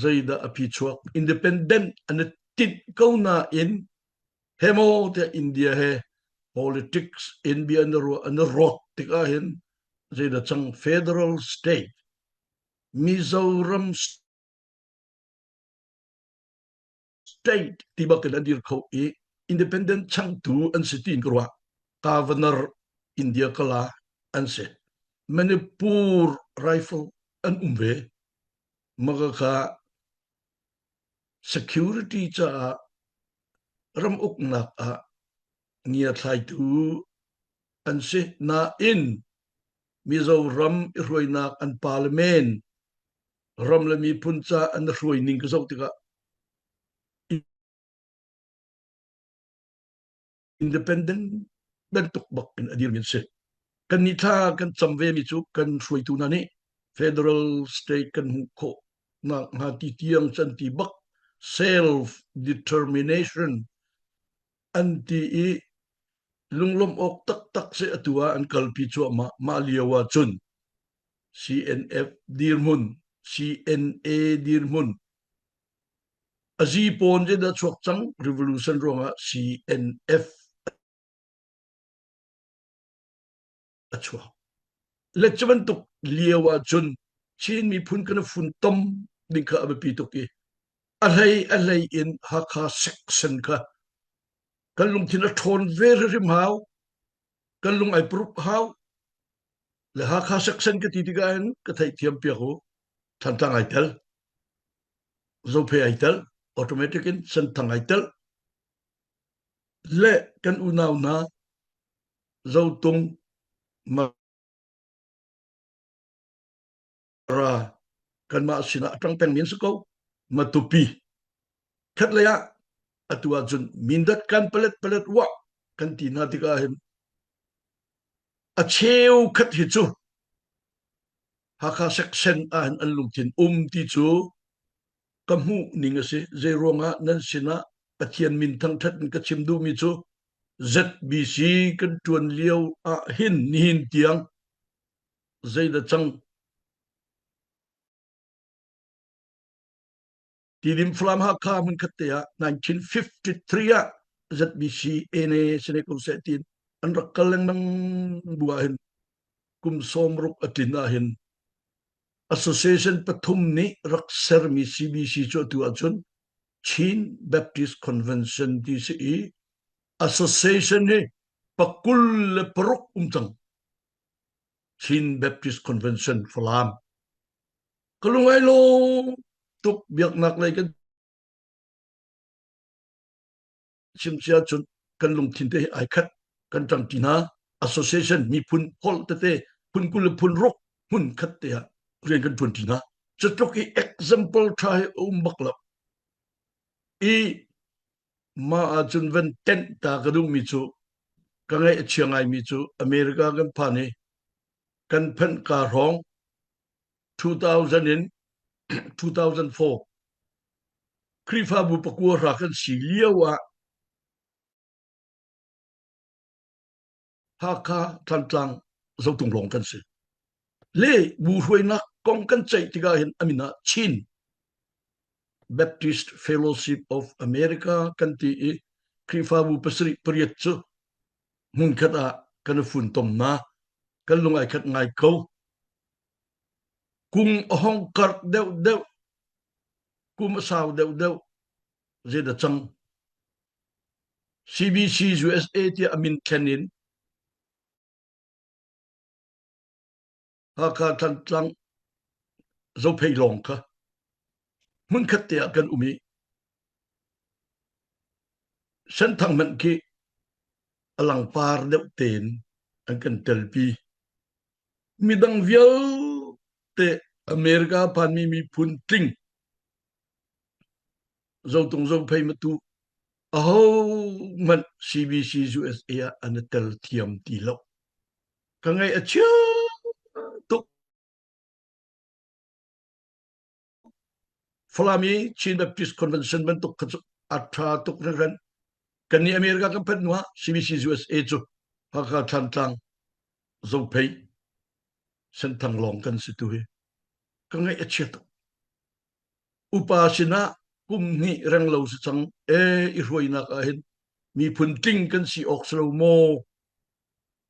zeidah a phichuak independent an i tinh ko nain he maw tiah India he politics in bia an ruah an rawk tikah hin zeidah cang federal state Mizoram state ti bakin an dir kho i independent changtu an si tiin ka ruah governor India kala an si Manipur rifle an um ve maka kha security caah ram uknak ah ngiathlaitu an si nain Mizoram i hruainak an parliament ram le miphun ca an hruai ning ka zoh tikah independent bantuk bak in a dirmi an si. Kan nih thla kan cam ve mi cu kan hruaitu hna nih federal state kan hmuh khawh nak hnga ti tiang can ti bak self determination an ti i lunglawmh awk taktak si atu ah an kalpi cuahmah mah lio ah cun CNF dirhmun CNA dirhmun Azi pawn in a chuak cang revolution ruangah CNF a chuak. Le cu bantuk lio ah cun Chin miphun kan funtom ding kha a biapi tuk i a hlei a hlei in Hakha section kha kan lungthin a ṭhawn ve hrim hau kan lung ai purup hau le Hakha section ka ti tikah hin ka theihthiam piak u Thantlang ai tel Zophe ai tel automatic in Senthang ai tel le kan unau hna Zotung Mara kanmah sinah a ṭang pengmi an si ko Matupi khatlei ah atu ahcun Mindat kan palet palet wah kan ti hna tikah hin a cheu khat hi cu Hakha section ah hin an lungthin um ti cu ka hmuh ning a si. Zeiruangah nan sinah Pathian min thangṭhat in ka chim duhmi cu ZBC kan ṭuan lio ah hin nihin tiang zeidah cang Tidim Falam Hakha hmunkhat te ah 1953 ah ZBC ene sine ko seh tiin an rak kal lengmang bu ah hin. kum 60 a tlin ahhin Association pathum nih rak sermi CBC cu atu ahcun Chin Baptist Convention ti si i association hi pakul le paruk um cang. Chin Baptist Convention Falam. Ka lungai lo tuk biaknak lei kan chim cia cun kan lungthin te hi ai khat kan ṭang ṭi hna association miphun holh tete phun 20 le phun ruk hmun khat te ah rian kan ṭuan ṭi hna cu tluk i example ṭha hi a um bak lo i mah ahcun van tenh ta ka duhmi cu ka ngaih a chia ngaimi cu America kan phan i kan phanh ka hrawng 2000 in 2004 Khrihfabu pakua hra kan si lio ah Hakha Thantlang Zotung lawng kan si. Le bu hruainak kong kan ceih tikah hin a min ah Chin Baptist Fellowship of America kan ti i Khrihfabu pasarih pariat cu hmunkhat ah kan i funtom na kan lung ai khat ngai ko. Kum a hong karh deuhdeuh kum a sau deuhdeuh zeidah cang CBC USA tiah a min thlen in Hakha Thantlang Zophei lawng kha hmunkhat te ah kan um i Senthang hmanh khi a langpar deuh tein an kan telpi. Midang vialte America phanmi miphun tling Zotung Zophei matu ahohmanh CBC USA ah an i tel thiam ti lo. Ka ngaih a chia tuk. Falam i Chin Baptist Convention bantuk kha cu a ṭha tuk hringhran. Kannih America kan phanh hnu ah CBC USA cu Hakha Thantlang Zophei Senthang lawng kan si tu hi. Ka ngaih a chia tuk. Upa sinah kum hnih reng lo si cang e i hruainak ah hin miphun tling kan si awk si lo maw?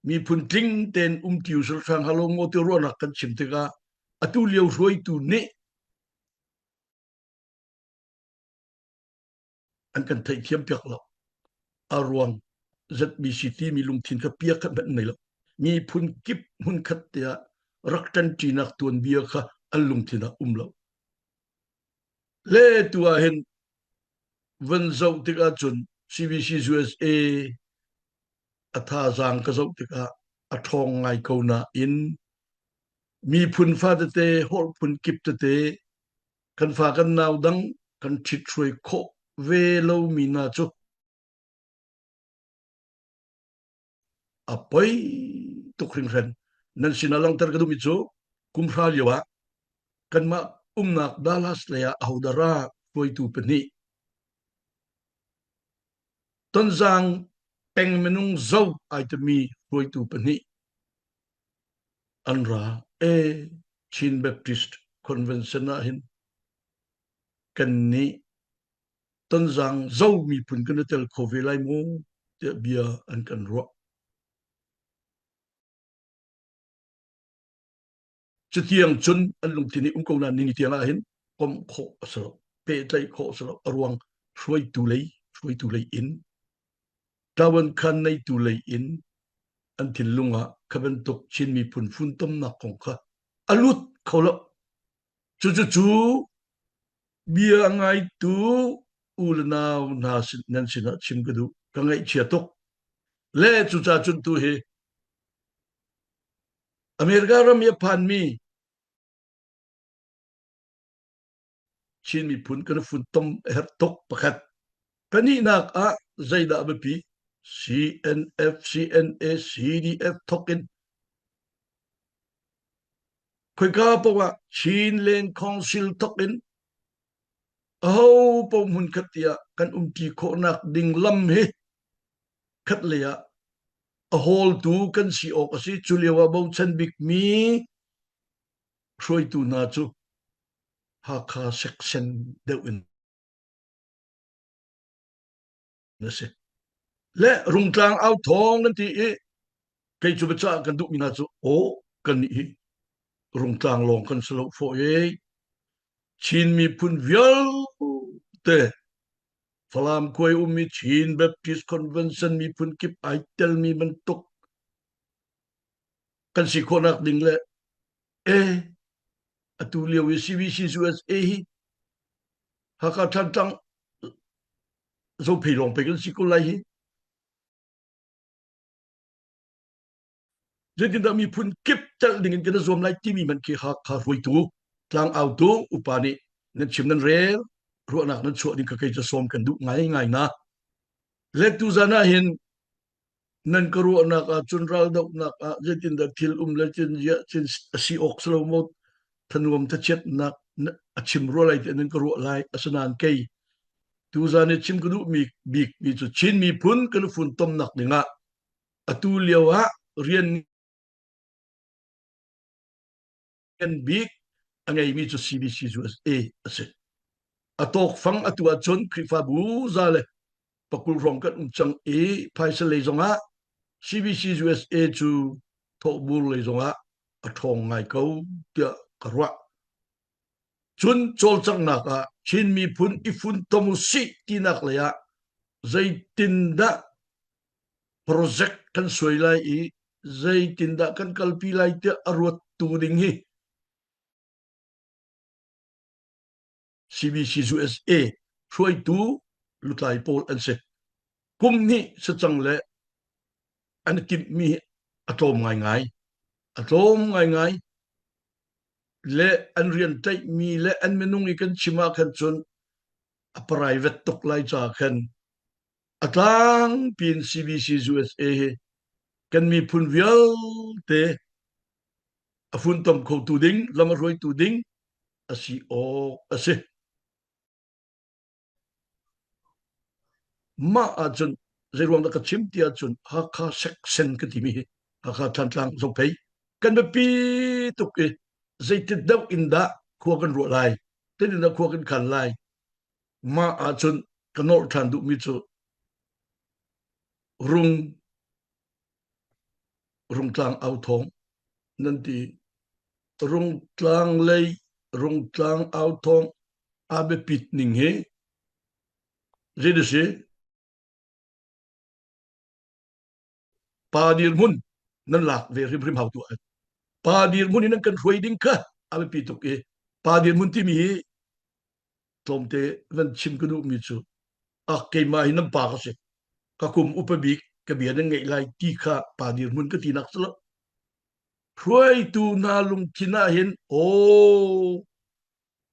Miphun tling tein um ti usal hrang halo maw ti ruahnak kan chim tikah atu lio hruaitu nih an kan theihthiam piak lo. A ruang ZBC timi lungthin kha piak khat hmanh nei lo. Miphun kip hmunkhat te ah rak ṭanṭinak tuanbia kha an lungthin ah um lo. Le tu ah hin van zoh tikah cun CBC USA a thazaang ka zoh tikah a ṭhawng ngai ko nain miphun fa tete holh phun kip tete kan fa kan nau dang kan ṭhithruai khawh ve lomi hna cu a poi tuk hringhran. Nan sinah langhter ka duhmi cu kum hra lio ah kanmah umnak Dallas lei ah ahodah ra hruaitu pahnih Tonzang peng minung zo ai timi hruaitu pahnih an ra e Chin Baptist Convention ah hin kannih Tonzang zo miphun kan i tel kho ve lai maw tiah bia an kan ruah. Cutiang cun an lungthin i um ko nain nini tiang ah hin komh khawh a si lo, pehtlaih khawh a si lo. A ruang hruaitu lei, hruaitu lei in, ṭawan khan neitu lei in an thinlung ah kha bantuk Chin miphun funtomnak kong kha a lut kho lo. Cucu bia a ngaitu u le nau hna sin, nan sinah chim ka duh. Ka ngaihchia tuk. Le cucaah cun tu hi America ram i a phanmi Chin miphun kan funtom a herh tuk pakhat. Pahnihnak ah zeidah biapi? CNF, CNA, CDF thawk in khoika paoh ah Chin Land Council thawk in aho paoh hmunkhat tiah kan umṭi khawhnak ding lam hi khatlei ah a hawltu kan si awk a si. Cu lio ah bochan bikmi hruaitu hna cu Hakha section deuh in a si. Le Rungtlang au thawng kan ti i kei cu biacah kan duhmi hna cu aw Kan nih hi Rungtlang lawng kan si lo fawh i Chin miphun vialte Falam khuai ummi Chin Baptist Convention miphun kip ai telmi bantuk kan si khawhnak ding le e atu lio i CBC USA hi Hakha Thantlang Zophei lawng pe kan si ko lai hi. Zeitindah miphun kip telh ding in kan i zuam lai timi hmanh khi Hakha hruaitu tlangautu upa nih nan chim nan rel ruahnak nan chuah ding kha kei cu sawm kan duh ngaingai na. Le tuzan ah hin nan ka ruahnak ah cun raldohnak ah zeitindah thil um le cin cin a si awk si lo maw thanuam thachiatnak a chim rua lai tiah nan ka ruah lai asinain kei tuzan i chim ka duhmi bikmi cu Chin miphun kan funtomnak dingah atu lio ah rian ngan bik a ngeimi cu CBC USA a si. A tawkfang atu ahcun Khrihfabu za le pakul hrawng kan um cang i phaisa lei zongah CBC USA cu thawhbur lei zongah a ṭhawng ngai ko tiah ka ruah. Cun cawlcanghnak ah Chin miphun i funtom u sih tinak lei ah zeitindah project kan suai lai i zeitindah kan kalpi lai tiah a ruattu ding hi CBC USA hruaitu lutlai pawl an si. Kum hnih sacang le an i timhmi a tlawm ngaingai. A tlawm ngaingai le an rian tlaihmi le an minung i kan chim ah khan cun a private tuk lai ca khan a tlangpi in CBC USA hi kan miphun vialte a funtom khotu ding lam a hruaitu ding a si awk a si. Mah ahcun zeiruang dah ka chim ti ahcun Hakha section ka timi hi Hakha Thantlang Zophei kan biapi tuk i zeitik deuh in dah khua kan ruah lai zeitin dah khua kan khan lai mah ahcun ka nolh ṭhan duhmi cu rung Rungtlang authawng nan ti. Rungtlang lei Rungtlang authawng aa biapit ning hi zei si? Pa dirhmun nan lak ve hrimhrim hau tuah. Pa dirhmun in nan kan hruai ding kha a biapi tuk i pa dirhmun timi hi tlawmte van chim ka duhmi cu a keimah hi nan pa ka si ka kum upa bik ka bia nan ngeih lai ti kha pa dirhmun ka tinak si lo hruaitu hna lungthin ah hin aw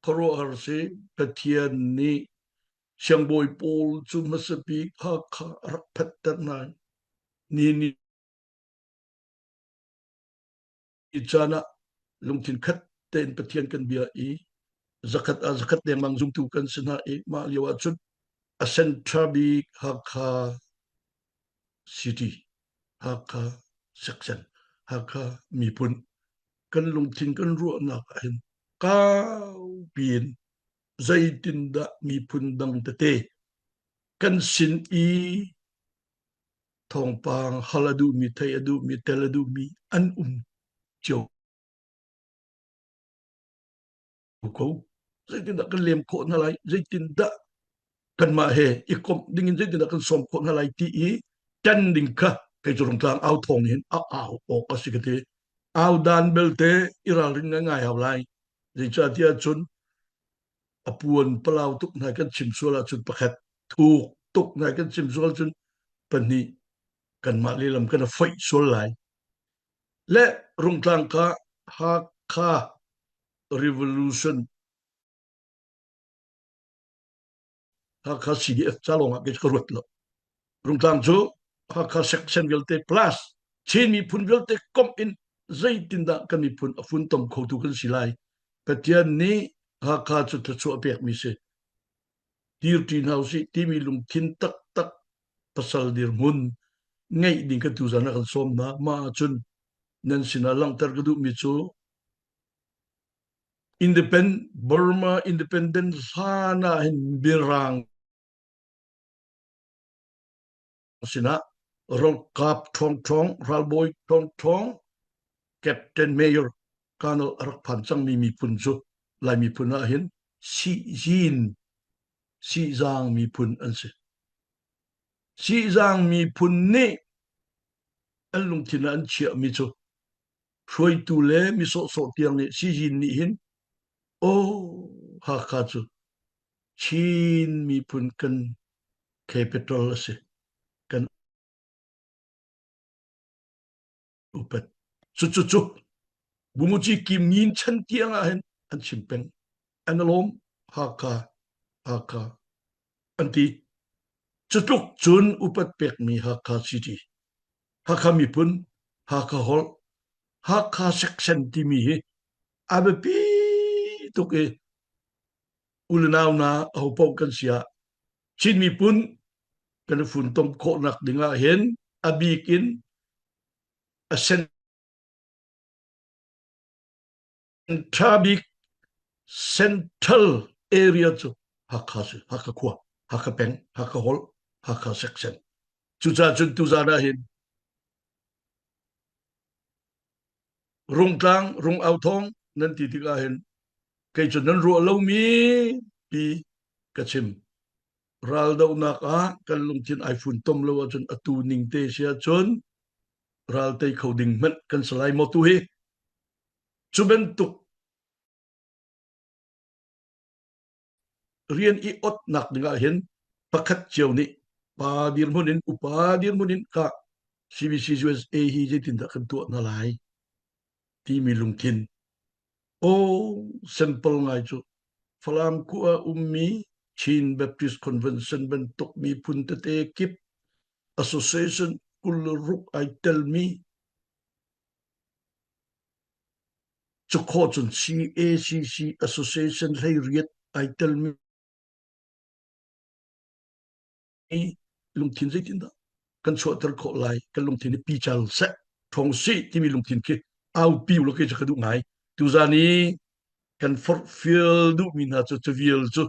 khuaruahhar si Pathian nih siangbawi pawl cu hmasa bik Hakha a rak phatter hna ni ni caan ah lungthin khat tein Pathian kan bia i zakhat ah zakhat dengmang zumtu kan si hna i mah lio ah cun a center bik Hakha City, Hakha section, Hakha miphun kan lungthin kan ruahnak ah hin kau piin zeitindah miphun dang tete kan sin i thawngpang hal a duhmi, theih a duhmi, tel a duhmi an um cio ko. Zeitindah kan lem khawh hna lai? Zeitindah kanmah he i komh dingin zeitindah kan sawm khawh hna lai ti i ṭan ding kha kei cu Rungtlang au thawng hin a au awk a si ka ti. Au dan belte i ralring ngai hau lai. Zeicahtiah cun a puan palau tuk hna kan chim sual ahcun pakhat thuk tuk hna kan chim sual cun pahnih kanmah lehlam kan foih sual lai le Rungtlang kha Hakha revolution Hakha CDF ca lawng ah kei ka ruat lo Rungtlang cu Hakha section vialte plus Chin miphun vialte komh in zeitindah kan miphun a funtom khotu kan si lai Pathian nih Hakha cu thluachuah pekmi si dirṭi hna usih timi lungthin taktak pasal dirhmun ngeih ding kan tuzan ah kan sawm hna. Mah ahcun nan sinah langhter ka duhmi cu Independent Burma Independent hlan ah hin Mirang sinah ralkap ṭhawngṭhawng ralbawi ṭhawngṭhawng. Captain Mayor Colonel a rak phan cangmi miphun cu Lai miphun ah hin Sihzin Sihzang miphun an si. Sihzang miphun nih an lungthin ah an chiahmi cu hruaitu le mi sawhsawh tiang nih Sihzin nih hin aw Hakha cu Chin miphun kan capital a si. Kan upat. Cu cu cu Bumuci Kim Ngin chan tiang ah hin an chim peng. An lawm Hakha Hakha an ti. Cutluk cun upat pekmi Hakha City, Hakha miphun, Hakha holh, Hakha section timi hi a biapi tuk i ulenau na ahopaoh kan si ah Chin miphun kan i funtom khawhnak ding ah hin a bik in a sen ṭha bik central area cu Hakha si Hakha khua Hakha peng Hakha holh Hakha section cucaah cun tuzaan ah hin Rungtlang rung au thawng nan ti tikah hin kei cu nan ruah lomi pi ka chim. Raldohnak ah kan lungthin ai funtom lo ahcun atu ning te si ahcun ral tei kho ding hmanh kan si lai maw tu hi? Cu bantuk rian i otnak ding ah hin pakhat cio nih pa dirhmun in upa dirhmun in ka CBC USA hi zeitindah kan tuah hna lai timi lungthin aw simple ngai cu Falam khua ummi Chin Baptist Convention bantuk miphun tete kip association 26 ai telmi Cu khawh cun CACC Association 18 ai telmi lungthin zeitindah kan chuahter khawh lai kan lungthin hi pical seh ṭhawng sih timi lungthin khi aupi ulaw kei cu ka duh ngai tuzan i kan forhfial duhmi hna cu cu vial cu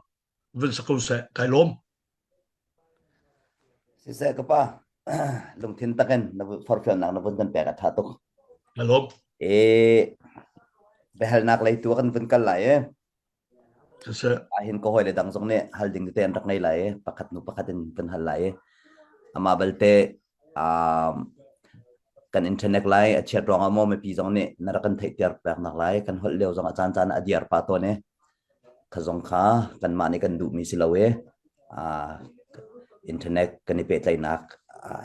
van sa ko seh kai lawm Siseh ka pa lungthin takin na forhfialnak na vun kan pek a ṭha tuk. Ka lawm. E biahalnak lei tu kan vun kal lai e. Siseh. Ahin ka hawi le dang zong nih hal ding tete an rak ngei lai e. Pakhat nu pakhat in kan hal lai e. Amah balte um, kan internet lai a chiat ruangah maw mipi zong nih na rak kan theihter pek nak lai kan holh lio zong a caan caan a diar pa tawn e. Kha zong kha kanmah nih kan duhmi si lo i internet kan i pehtlaihnak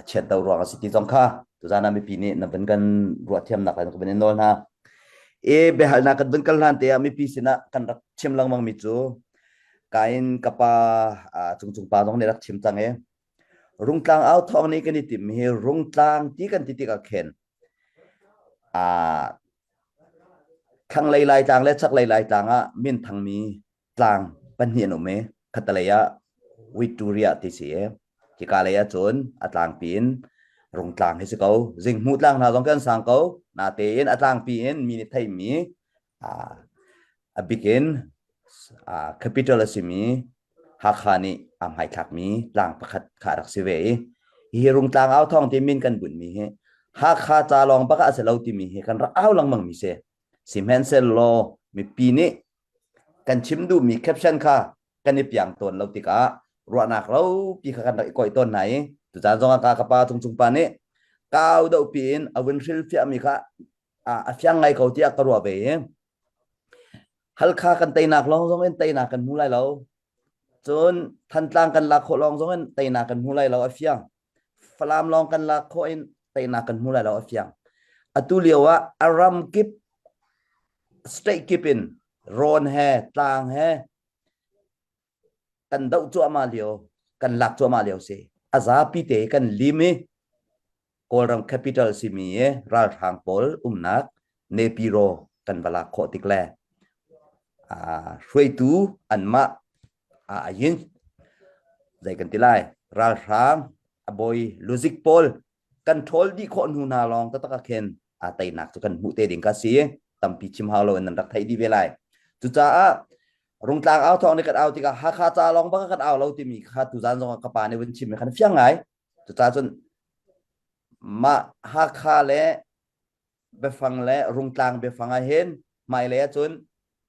chiat do ruang a si ti zong kha tuzan ah mipi nih na vun kan ruahthiamnak le kan vun in nawl hna. I biahalnak kan vun kal hlan te ah mipi sinah kan rak chim lengmang mi cu kain ka pa cungcung pa zong nih rak chim cang i Rungtlang au thawng nih kan i timh hi rungtlang ti kan ti tikah khin Thlanglei Laitlang le chaklei Laitlang ah minthangmi tlang pahnih an um i khattelei ah Victoria ti si i hika lei ah cun a tlangpi in Rungtlang hi si ko. Zinghmuh tlang hna zong kan sang ko. Natein a tlangpi in mi nih theimi a bik in capital a simi Hakha nih aa hmaithlakmi tlang pakhat kha a rak si ve i hihi Rungtlang au thawng ti min kan bunhmi hi Hakha ca lawng bak ah a si lo timi hi kan rak au lengmang mi si. Sihmanhsehlaw mipi nih kan chim duhmi caption kha kan i piang tawn lo tikah ruahnak ropi kha kan rak i kawih tawn hna i tucaan zong ah ka ka pa Cungcung pa nih kau doh piin a vun hrilhfiahmi kha a fiang ngai ko tiah ka ruah ve i Halkha kan teinak lawng zong in teinak kan hmu lai lo. Cun Thantlang kan lak khawh lawng zong in teinak kan hmu lai lo a fiang. Falam lawng kan lak khawh in teinak kan hmu lai lo a fiang. Atu lio ah a ram kip state kip in rawn he tlang he kan doh cuahmah lio kan lak cuahmah lio si. A zapi te kan lim i Kawlram capital simi i ralhrang pawl umnak Nepiro kan va lak khawh tik le hruaitu anmah ayin zei kan ti lai ralhrang a bawi luzik pawl kan ṭhawl dih khawh hnu hna lawng taktak ah khin aa teinak cu kan hmuh te ding kha si tampi chim hau lo in nan rak theih dih ve lai cucaah rungtlang au thawng nih kan au tikah Hakha ca lawng bak kan au lo timi kha tuzan zong ah ka pa nih vun chim mi khan fiang ngai Cucaah cun mah Hakha le biafang le Rungtlang biafang ah hin hmailei ahcun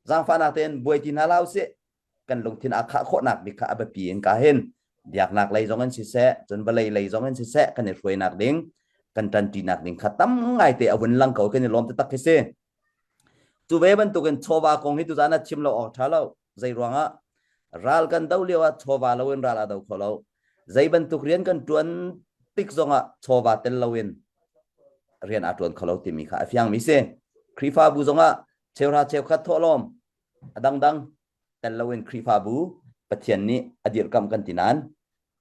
zaangfahnak tein buai ti hna hlah usih. Kan lungthin aa khah khawhnak bik kha a biapi in ka hin biaknak lei zong in siseh, cun vawlei lei zong in siseh kan i hruainak ding, kan ṭanṭinak ding kha tam ngaite a vun lang ko kan i lawm taktak khi si. Cu ve bantukin chawva kong hi tuzaan ah chim lo awk ṭha lo. Zei ruangah ral kan do lio ah chawva loin ral a do kho lo. Zei bantuk rian kan ṭuan tik zongah chawva tel loin rian aa ṭuan kho lo timi kha a fiangmi si. Khrihfabu zongah cheuhra cheukhat thawhlawm a dangdang tel loin Khrihfabu Pathian nih a dirhkamh kan ti nain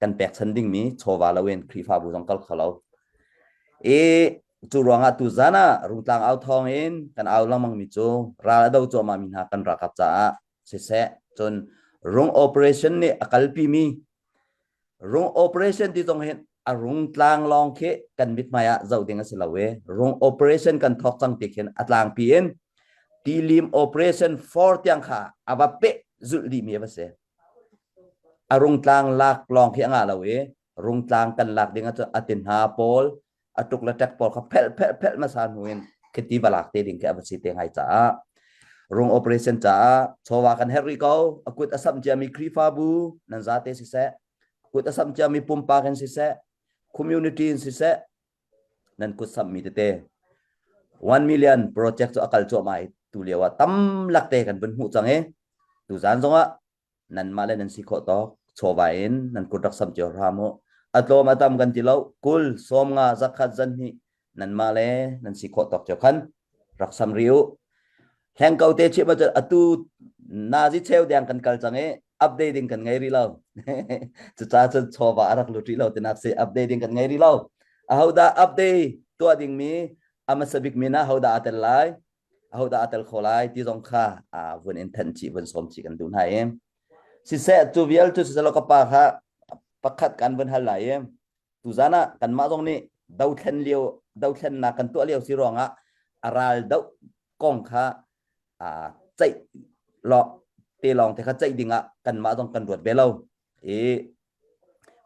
kan pekchan dingmi chawva loin Khrihfabu zong kal kho lo. I cu ruangah tu zan ah Rungtlang au thawng in kan au lengmang mi cu ral a do cuahmah mi hna kan ralkap caah siseh cun rung operation nih a kalpi mi rung operation ti zong hin a rungtlang lawng khi kan mithmai ah zoh ding a si lo i rung operation kan thawk cang ti khin a tlangpi in tilim operation 4 tiang kha a va peh zulh dih mi a va si. A rungtlang lak lawng khi a ngah lo i rungtlang kan lak ding ahcun a ti hna pawl a tuk le tek pawl kha phelh phelh phelh hmasa hnu in khiti va lak te ding khi a va si te ngai caah rung operation caah chawva kan herh rih ko. A kut a samh ciami Khrihfabu nan zate siseh, kut a samh ciami pumpak in siseh, community in siseh, nan kut samhmi tete 1 million project cu a kal cuahmah i tu lio ah tam lak te kan vun hmuh cang i tuzan zongah nanmah le nan si khawh tawk chawva in nan kut rak sam cio hram u. A tlawm a tam kan ti lo, kul sawm nga zakhat zanhnih nanmah le nan si khawh tawk cio khan rak sam ri u. Hleng ko te chim ahcun atu nazi cheu deng kan kal cang i update ding kan ngei rih lo. Cucaah cun chawva a rak lut rih lo tinak si update ding kan ngei rih lo. Ahodah update tuah ding mi a hmasa bik min ah hodah aa tel lai, ahodah aa tel kho lai ti zong kha vun in thanh chih vun sawm chih kan duh hna i siseh cu vial cu siselaw ka pa kha pakhat kan vun hal lai i tuzan ah kanmah zong nih dothlen lio dothlennak kan tuah lio si ruangah a ral doh kong kha ceih lawng te lawng te kha ceih dingah kanmah zong kan ruat ve lo i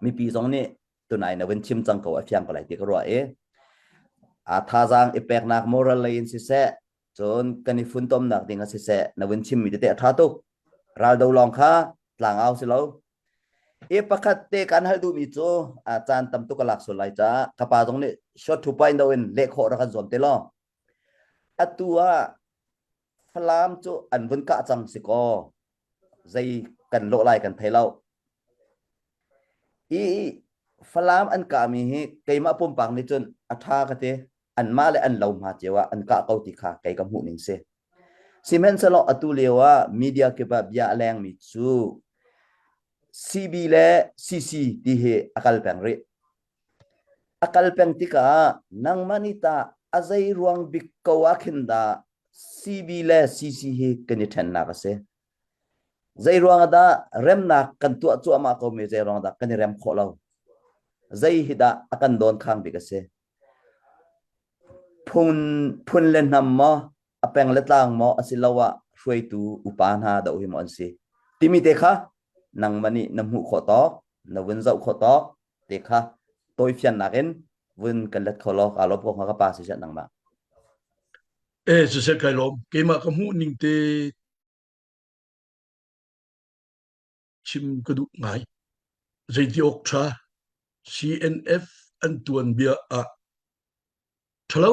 mipi zong nih tunai na vun chim cang ko a fiang ko lai ti ka ruah i a thazaang i peknak moral lei in siseh cun kan i funtomnak ding ah siseh na vun chimmi tete a tha tuk. Ral do lawng kha tlangau si lo. I pakhat te kan hal duhmi cu a caan tam tuk a lak sual lai caah ka pa zong nih short to point do in leh khawh rak kan zuam te law. Atu ah Falam cu an vun kah cang si kaw zei kan lawh lai kan thei lo. I Falam an kahmi hi keimah pumpak nih cun a ṭha ka ti. Anmah le an lo hma cio ah an kah ko ti kha kei ka hmuh ning si. Sihmanhsehlaw atu lio ah media kip ah bia a lengmi cu CB le CC ti hi a kal peng rih. A kal peng tikah nangmah nih tah a zei ruang bik ko ah khin dah CB le CC hi kan i ṭhennak a si? Zei ruang ah dah remnak kan tuah cuahmah ko mi zei ruang dah kan i rem khawh lo? Zei hi dah a kan dawn khang bik a si? Phun, phun le hnam maw, a peng le tlang maw asiloah hruaitu upa hna doh hi maw an si? Timi te kha nangmah nih na hmuh khawh tawk, na vun zoh khawh tawk te kha tawifiannak in vun kan let kho law kaa lawm ko hnga ka pa siseh nangmah. Eh siseh kai lawm. Keimah ka hmuh ning te chim ka duh ngai. Zeiti awk ṭha CNF an tuanbia ah ṭhalo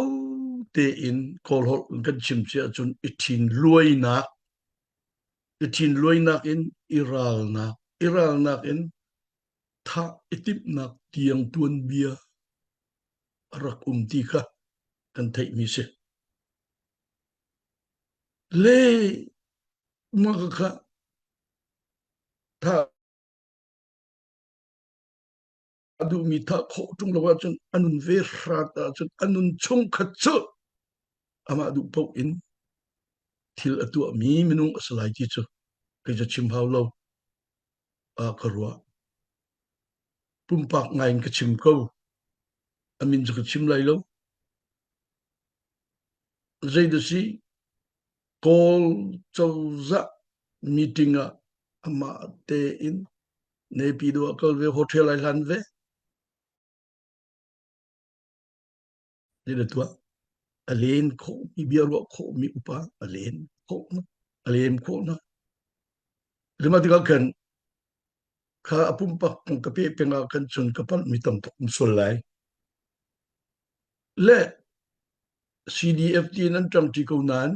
tein Kawlholh in kan chim si ahcun i ṭhin luainak i ṭhin luainak in i ralnak i ralnak in thah i timhnak tiang tuanbia a rak um ti kha kan theihmi si. Le mah kha thah a duhmi thah khawh ṭung lo ahcun a nun ve hrat ahcun a nun chung kha cu amah duh paoh in thil a tuahmi minung a si lai ti cu kei cu chim hau lo ah ka ruah. Pumpak ngai in ka chim ko. A min cu ka chim lai lo. Zei dah si Kawl cozah meeting ah amah tein Naypyidaw ah kal ve hotel ai hlan ve. Zei dah tuah? A len khawhmi bia ruah khawhmi upa a len khawh a lem khawh hna. Lima tikah khan kha a pumpak kong ka pe peng ah khan cun ka palhmi tam tuk um sual lai. Le CDF tiin an ṭangṭi ko nain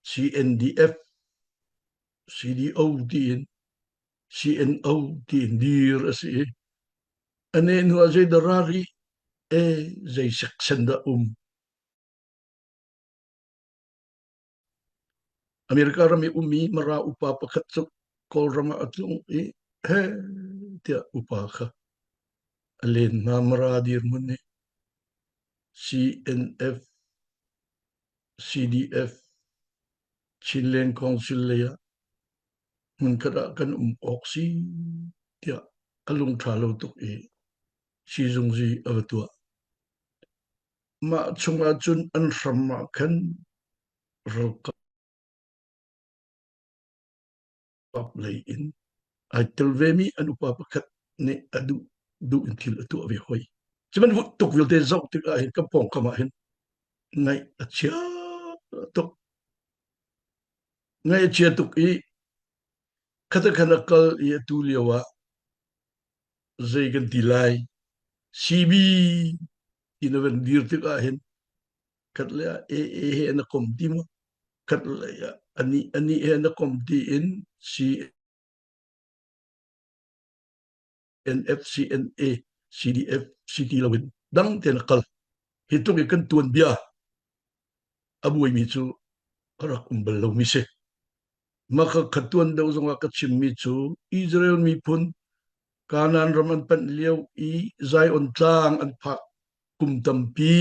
CNDF, CDO tiin CNO tiin dir a si i a neh hnu ah zeidah ra rih e zei section dah um America ram i ummi Mara upa pakhat cu Kawlram ah a tlung i he tiah upa kha a len hna Mara dirhmun nih CNF CDF Chinland Council lei ah hmunkhat ah kan um awk si tiah a lungṭha lo tuk i siizungzi a va tuah. Mah chungah cun an hram ah khan ralkap lei in ai tel vemi an upa pakhat nih a duh duh in thil a tuah ve hoi. Cubantuk tuk vialte zoh tikah hin ka pawngkam ah hin ngaih a chia tuk. Ngaih a chia tuk i khata khan a kal i atu lio ah zei kan ti lai CB ti na van dir tikah hin khat le ah AA he na kom ti maw khat le ah ani ani he na kom ti in CNF CNA CDF CT lo in dang te na kal hi tluk i kan tuan bia a buaimi cu a rak um bal lomi si. Maka khatuan deuh zongah ka chimmi cu Israel miphun Kanaan ram an panh lio i Zion tlang an phak kum tampi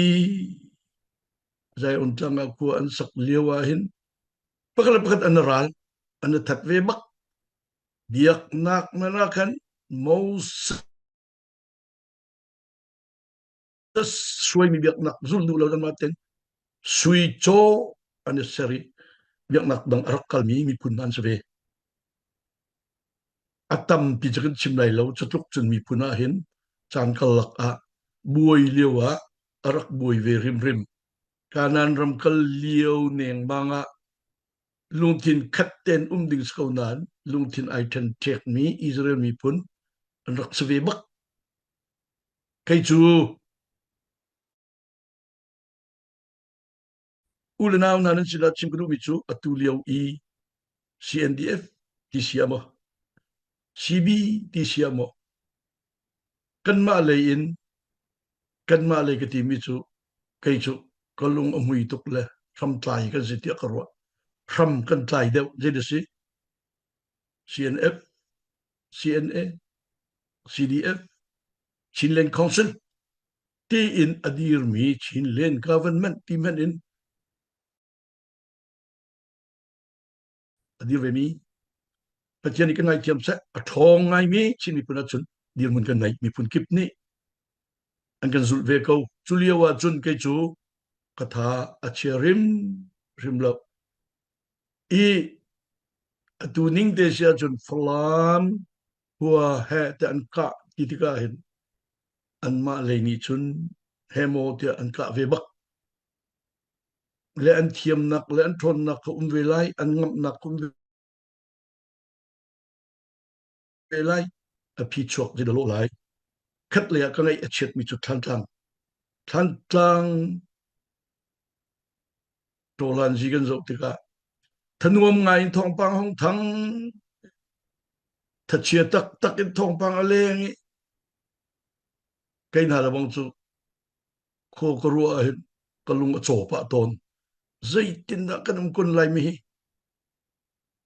Zion tlang ah khua an sak lio ah hin pakhat le pakhat an ral an that ve bak biaknak man ah khan Moses suaimi biaknak zul duh lo anmah ten sui caw an i ser i biaknak dang a rak kalmi miphun hna an si ve. A tampi cu kan chim lai lo cutluk cun miphun ah hin caan karlak ah buai lio ah a rak buai ve hrimhrim. Kanaan ram kal lio nengmang ah lungthin khat ten um ding si ko nain lungthin ai ṭhen ṭhekmi Israel miphun an rak si ve bak. Kei cu u le nau hna nan sinah chim ka duhmi cu atu lio i CNDF ti si ah maw CB ti si ah maw kanmah lei in kanmah lei ka timi cu kei cu ka lung a hmui tuk le hramtlai kan si tiah ka ruah hram kan tlai deuh zei si CNF CNA CDF Chinland Council tiin a dirmi Chinland Government ti hmanh in a dir vemi Pathian nih kan ngaithiam seh a ṭhawng ngaimi Chin miphun ahcun dirhmun kan ngei miphun kip nih an kan zulh ve ko cu lio ahcun kei cu ka tha a chia rim hrim lo i atu ning te si ahcun Falam khua he te an kah ti tikah hin anmah lei nih cun he maw tiah an kah ve bak le an thiamnak le an ṭhawnnak kha um ve lai an ngamhnak kha um ve lai a phi chuak ti lawh lai khat lei ah ka ngaih a chiatmi cu Thlantlang Thlantlang Ṭawhlanzi kan zoh tikah thanuam ngai in thawngpang hong thang thachia taktak in thawngpang a leng i kei hna le bang cu khaw ka ruah ah hin ka lung a caw pah tawn zeitindah kan um kun lai mi hi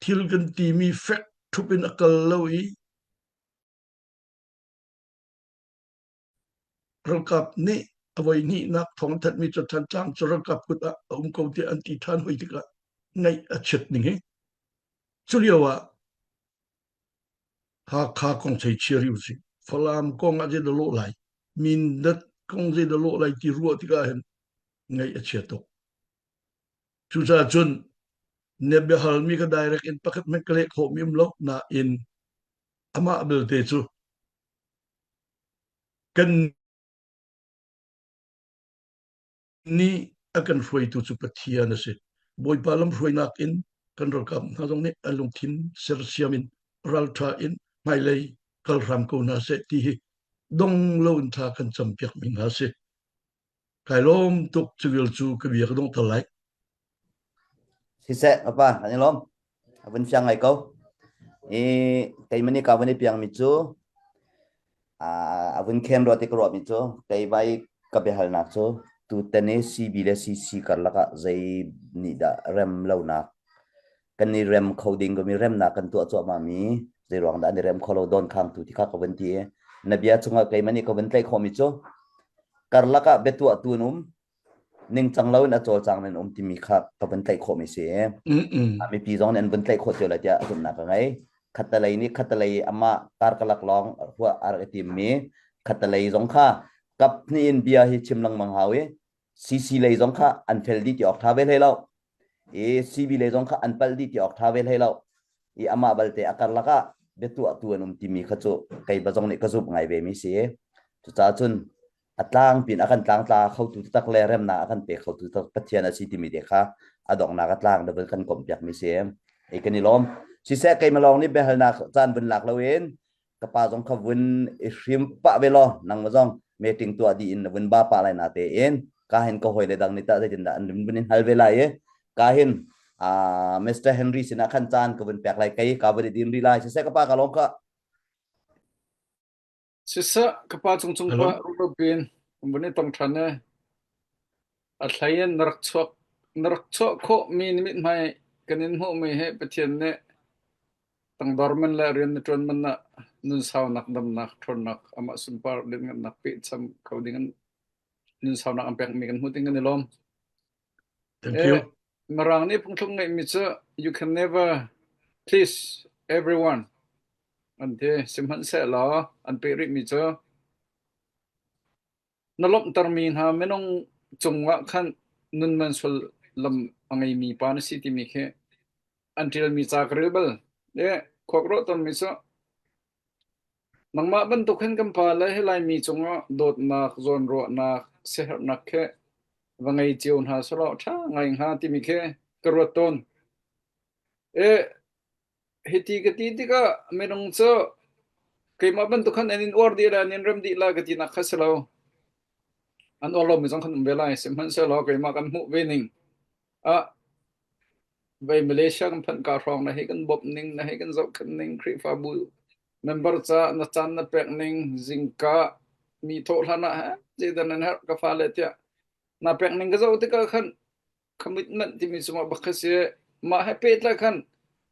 thil kan timi fek ṭhup in a kal lo i Ralkap nih a voihnihnak thawng an thanhmi cu Thantlang cu ralkap kut ah a um ko tiah an ti ṭhan hoi tikah ngaih a chiat ning hi. Cu lio ah Hakha kong thei chia rih usih. Falam kong ah zeidah lawh lai, Mindat kong zeidah lawh lai ti ruah tikah hin ngaih a chia tuk. Cucaah cun na biahalmi ka direct in pakhat hmanh ka leh khawhmi um lo nain amah belte cu kan nih A kan hruaitu cu Pathian a si. Bawipa lamhruainak in kan ralkap hna zong nih an lungthin sersiam in ralṭha in hmailei kal hram ko hna seh ti hi dong loin thla kan campiakmi hna a si. Kai lawm tuk civil cu ka bia ka donghter lai. Siseh, ka pa, kan i lawm. A vun fiang ngai ko. I keimah nih ka vun i piangmi cu a vun khen rua ti ka ruahmi cu keimah i ka biahalnak cu tutan i CB le CC karlak ah zei nih dah rem lonak kan i rem kho ding komi remnak kan tuah cuahmah mi zei ruang dah an i rem kho lo don khangtu ti kha ka vun ti i na bia chungah keimah nih ka vun tlaih khawhmi cu karlak ah biatuahtu an um ningcang loin a cawlcang nan um timi kha ka vun tlaih khawhmi si. Mipi zong nih an vun tlaih khawh cio lai tiah zumhnak ka ngei. Khattalei nih khattalei amah karkalak lawng huah a rak i timmi khattalei zong kha kap hnih in bia hi chim lengmang hau i CC lei zong kha an fel dih ti awk ṭha ve hlei lo. I CB lei zong kha an palh dih ti awk ṭha ve hlei lo. I amah balte a karlak ah biatuahtu an um timi kha cu kei ba zong nih ka zumh ngai ve mi si. Cucaah cun a tlangpi in a kan tlangtla khotu taktak le remnak a kan pe khotu taktak Pathian a si timi te kha a donghnak a tlang double kan komh piakmi si. E kan i lawm. Siseh keimah lawng nih biahalnak caan vun lak loin ka pa zong kha vun i hrim pah ve law nangmah zong meeting tuah dih in na vun ba pah lai na tein ka hin ka hawi le dang nih tah zeitindah an vun in hal ve lai i ka hin uh, Mr. Henry sinah khan caan ka vun pek lai kei ka vun i din rih lai siseh ka pa ka lawm ka Siseh, ka pa cungcung Hello. pa rualpi in vun i tong ṭhan ee. A hlei in na rak chuak na rak chuah khawhmi na mithmai kan in hmuhmi hi Pathian nih tangdor man le rian na ṭuan man ah nunsaunak, damnak, ṭhawnnak, amah sunpar lianngannak pehcham kho ding in nunsaunak an pekmi kan hmuh ding kan i lawm. Thank Eh, you. Mirang nih phungthluk ngeihmi cu you can never please everyone. An ti. Sihmanhsehlaw an peh rihmi cu na lawmhtermi hna minung cungah khan nun man sullam a ngeimi pa na si timi khi an ṭialmi ca ka rel bal. Le khua ka ruah tawnmi cu nangmah bantuk hin kan pa le hi Laimi cungah dawtnak, zawnruahnak, siaherhnak khi va ngei cio hna selaw ṭha ngai hnga timi khi ka ruat tawn. E Hiti ka ti tikah minung cu keimah bantuk khan an in uar dih le an in rem dih lai ka tinak kha si lo. An uar lomi zong khan um ve lai. Sihmanhsehlaw keimah kan hmuh ve ning ah vei Malaysia kan phanh ka hrawng na hei kan bawmh ning, na hei kan zohkhenh ning, Khrihfabu member ca na caan na pek ning, zingka mi thawh hlan ah he zeidah nan herh ka fale tiah na pek ning ka zoh tikah khan commitment timi cu mah bak kha si. Mah he pehtlai khan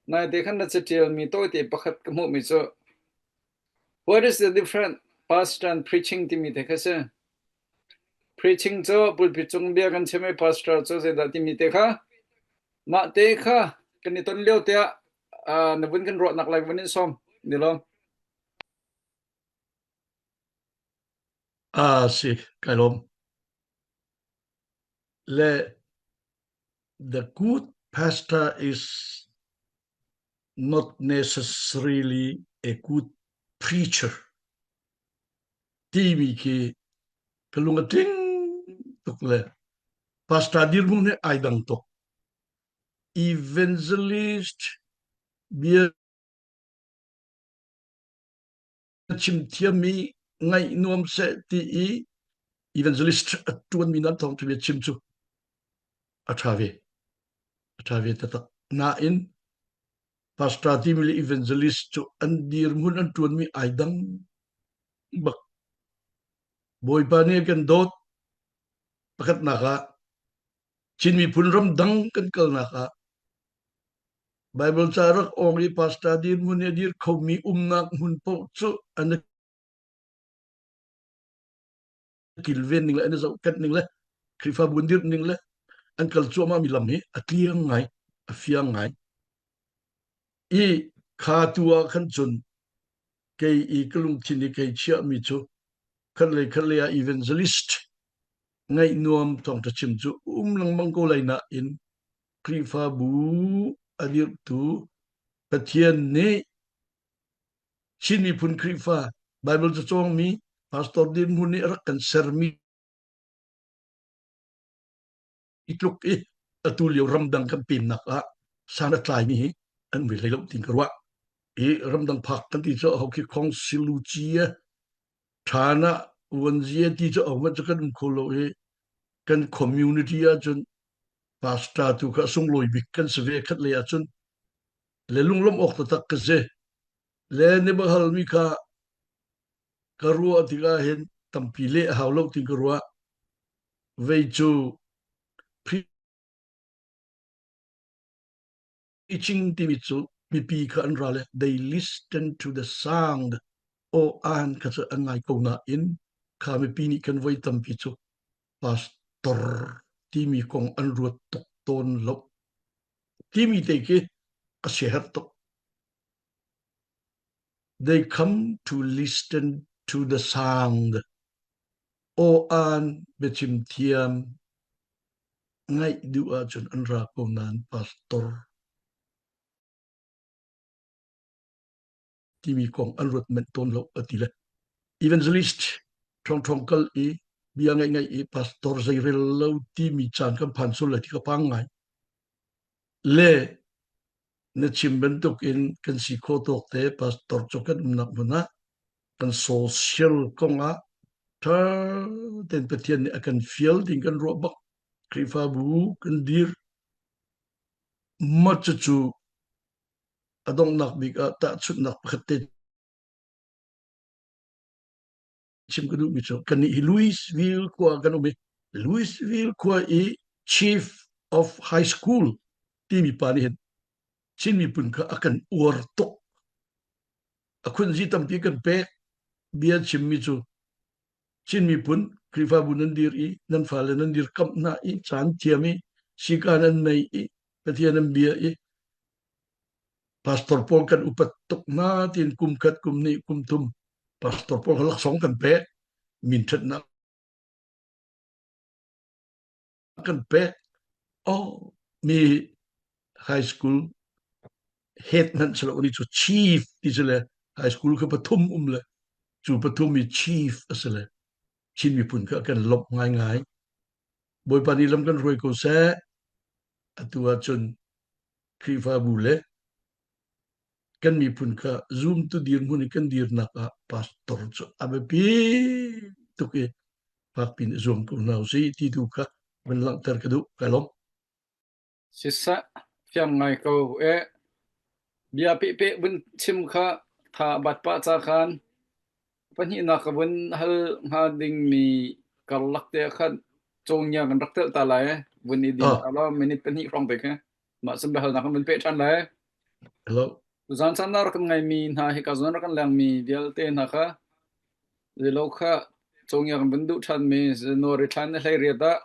naite khan na catialmi tawite pakhat ka hmuhmi cu What is the difference pastor and preaching timi te kha si. Preaching cu pulpit cung bia kan chim i pastor cu zeidah timi te kha mah te kha kan i ton lio te ah na vun kan ruahnak lai vun in sawm ni lo. Ah si, kai lawm. Le the good pastor is not necessarily a good preacher timi khi ka lung a tling tuk le pastor dirhmun he ai dang tuk. Evangelist bia chim thiammi ngaih nuam seh ti i evangelist a ṭuanmi nan thawngṭha bia chim cu a ṭha ve. A ṭha ve taktak. Nain pastor timi le evangelist cu an dirhmun an ṭuanmi ai dang bak. Bawipa nih a kan dawt. Pakhatnak ah Chin miphun ramdang kan kalnak ah Baibal ca rak awng i pastor dirhmun i a dir khomi umnak hmun paoh cu an i kilven ning le an i zohkhenh ning le Khrihfabu an dirh ning le an kal cuahmahmi lam hi a tliang ngai, a fiang ngai. I kha tu ah khan cun kei i ka lungthin i kei chiahmi cu khatlei khatlei ah evangelist ngaih nuam thawngṭha chim cu um lengmang ko lai nain Khrihfabu a dirhtu Pathian nih Chin miphun Khrihfa Baibal cacawngmi pastor dirhmun nih a rak kan sermi. tluk i atu lio ramdang kan pemnak ah san a tlaimi hi an um ve hlei lo tin ka ruah. I ramdang phak kan ti cu ho khi khong silu ci ṭhana uanzia ti cu ho cu kan um kho lo i kan community ahcun pastor tu kha sunglawi bik kan si ve khat lei ahcun le lunglawmh awk taktak ka si. Le ni ba halmi kha ka ruah tikah hin tampi leh a hau lo ti ka ruah. Vei cu preaching timi cu mipi kha an ra le they listen to the sound aw an kha cu an ngai ko nain kha mipi nih kan voi tampi cu pastor timi kong an ruat tuk tawn lo timi te khi a siaherh tuk. They come to listen to the sound. Aw-aan biachim thiam ngaih duh ahcun an ra ko nain pastor timi kong an ruat manh tawn lo a ti le evangelist ṭhawngṭhawng kal i bia ngaih ngaih i pastor zeirel lo timi caan kan phan sul lai ti ka pang ngai. Le na chim bantuk in kan si khawh tawk te pastor cu kan umnak hmun ah kan social kong ah ṭha tein Pathian nih a kan fial ding kan ruah bak Khrihfabu kan dir ma cucu a donghnak bik ah tahchunhnak pakhat te chim ka duhmi cu kannih hi Louisville khua kan um i Louisville khua i chief of high school timi pa nih hin Chin miphun kha a kan uar tuk. A khunzi tampi kan pek. Bia chimmi cu Chin miphun Khrihfabu nan dir i nan fale nan dirkamh hna i caan thiam i sika nan nei i Pathian nan bia i pastor pawl kan upat tuk hna tiin kum khat kum hnih kum thum pastor pawl kha laksawng kan pek min ṭhatnak kan pek oh mi high school head hmanh si lo ni cu chief ti si le high school kha pathum um le cu pathum i chief a si le Chin miphun kha kan lawmh ngaingai Bawipa nih lam kan hruai ko seh atu ahcun Khrihfabu le kan miphun kha zumtu dirhmun i kan dirnak ah pastor cu a biapi tuk i fakpi in zuam ko hna usih ti tu kha van langhter ka duh ka lawm. Siseh, fiang ngai ko e. Bia pehpeh vun chim kha tha bat pah ca khan pahnihnak ka vun hal hnga dingmi karlak te ah khan cawngia kan rak telh ta lai e. Vun i din Ah, ta law minute pahnih hrawng te khi. Mah cun biahalnak kan vun peh ṭhan lai. hello. Tuzaan caan ah rak kan ngaimi hna hika zawn rak kan lengmi vialte hna kha zeilo kha cawngia kan vun duh ṭhanmi January thla ni 18 ah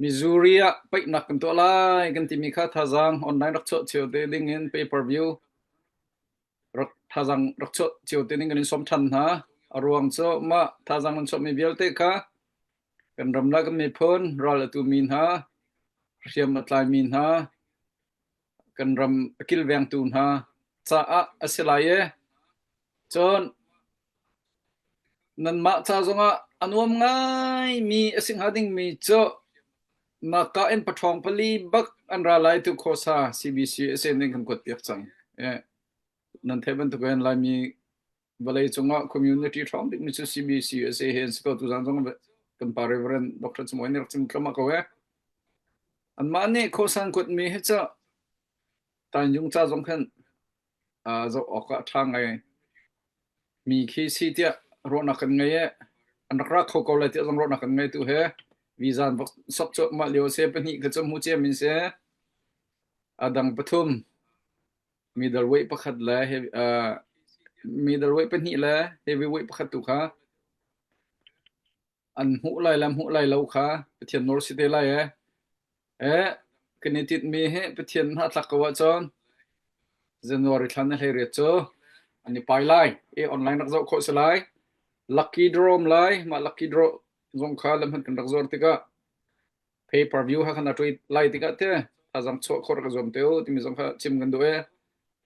Missouri ah paihnak kan tuah lai kan timi kha thazaang online rak chuah cio te ding in pay per view rak thazaang rak chuah cio te ding kan in sawm ṭhan hna. A ruang cu mah thazaang nan chuahmi vialte kha kan ram le kan miphun ral a tumi hna, hriam a tlaimi hna, kan ram a kilvengtu hna caah a si lai i cun Nanmah ca zongah a nuam ngaimi a si hnga dingmi cu naka in paṭhawng pali bak an ra lai tu Khosa CBC a sen ding kan kuatpiak cang. Eh, nan theih bantukin Laimi vawlei cungah community ṭhawng bikmi cu CBC USA he an si ko. Tuzaan zong kan pa Reverend Dr. Chamuai nih rak chim thluahmah ko eh. Anmah nih Khosa an kuatmi hi cu Tanjung ca zong khan zoh awk ah a ṭha ngai mi khi si tiah ruahnak kan ngei i an rak ra kho ko lai tiah zong ruahnak kan ngei tu he visa an vok sok cuahmah lio a si pahnih kha cu hmu ciam in si a dang pathum middleweight pakhat le heavy, uh, middleweight pahnih le heavyweight pakhat tu kha an hmuh lai le hmuh lai lo kha Pathian nawl si te lai ee. Eh, kan i tinhmi hi Pathian hna tlak ko ahcun January thla ni 18 cu an i pai lai. I online rak zoh khawh si lai. Lucky draw um lai. Mah lucky draw zong kha lamhman kan rak zuar tikah pay per view ha khan a ṭui lai tikah te thazang chuah khawh rak zuam te u timi zong kha chim kan duh e.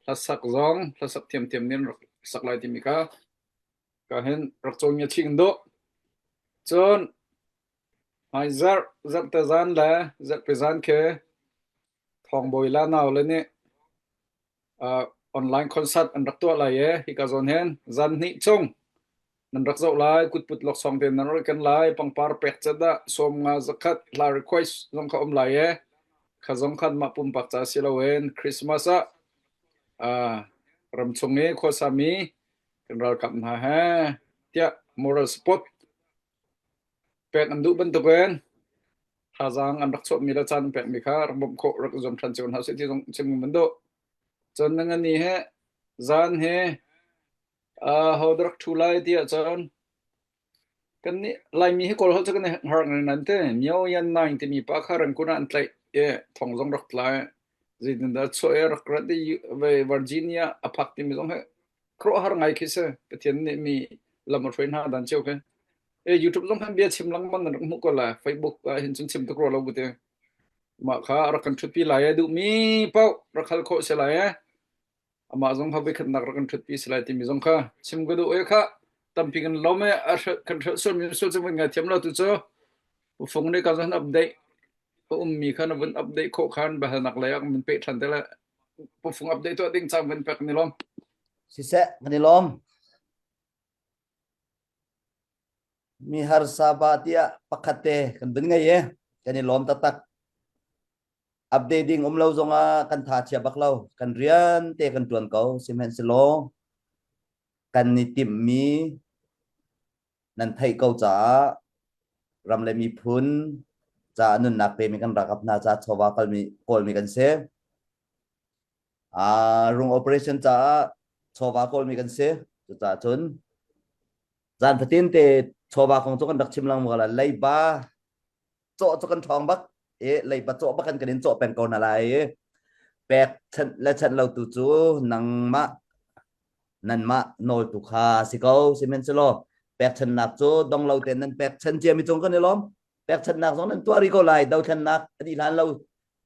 Hlasak zong hlasak thiamthiam nih an rak sak lai timi kha ka hin rak cawn ngia chih kan duh. Cun. Hmaizarh zarhte zan le zarhpi zan khi Thawngbawi la nau le nih uh, online concert an rak tuah lai i hika zawn hin zan hnih chung nan rak zoh lai kutput laksawng te nan rak ken lai pangpar pek cat ah sawm nga zakhat hla request zong kha um lai i kha zong khan mah pumpak ca si loin Christmas ah uh, ramchung i khuasami kan ralkap hna he tiah moral support pek an duh bantukin thazaang an rak chuahmi le caan an pekmi kha rak bawmh khawh rak i zuam ṭhan cio hna usih ti zong chim kan duh. Cun nangani he zan he uh, ho rak ṭhu lai ti ahcun kan nih Laimi hi Kawl holh cu kan i har ngai nan te Myo Yan Naing timi pa kha Rangoon ah an tlaih i thong zong rak tla i zeitindah chuah i rak rat i Virginia a phak timi zong hi khuaruahhar ngai khi si Pathian nih mi lam a hruai hna dan cio khi. E YouTube zong khan bia chim lengmang nan rak hmuh ko lai. Facebook ah hin cun chim tuk rua lo bu te. Mah kha rak kan ṭhutpi lai e duhmi paoh rak hal khawh si lai e. Amah zong kha voikhatnak rak kan ṭhutpi si lai timi zong kha chim ka duh e kha tampi kan lawm e a kan hrelh sual mi sual cu van ngai thiam lo tu cu fung nih ka zon update a ummi kha na vun update khawh khan bahalnak lei ah kan vun peh ṭhan te le pufung update tuah ding cang vun pek ni lawm. Siseh kan i lawm. Mi harsa ba tiah pakhat te kan vun ngei i kan i lawm taktak. Update ding um lo zongah kan tha chia bak lo. Kan rian te kan tuan ko. Sihmanhsehlaw kan i timhmi nan theih ko caah ram le miphun caah nunnak pemi kan ralkap hna caah chawva kalmi kawlmi kan si. Uh, rung operation caah chawva kawlmi kan si. Cucaah cun zan fatin te chawva kong cu kan rak chim lengmang la leiba cawh cu kan ṭhawng bak i leiba cawh bak kan in cawh peng ko hna lai i pek chanh le chanh lo tu cu nangmah nanmah nawl tu kha si ko sihmanhsehlaw pekchannak cu dong lo tein nan pekchan ciami cung kan i lawm pekchannak zong nan tuah rih ko lai dothlennak a dih hlan lo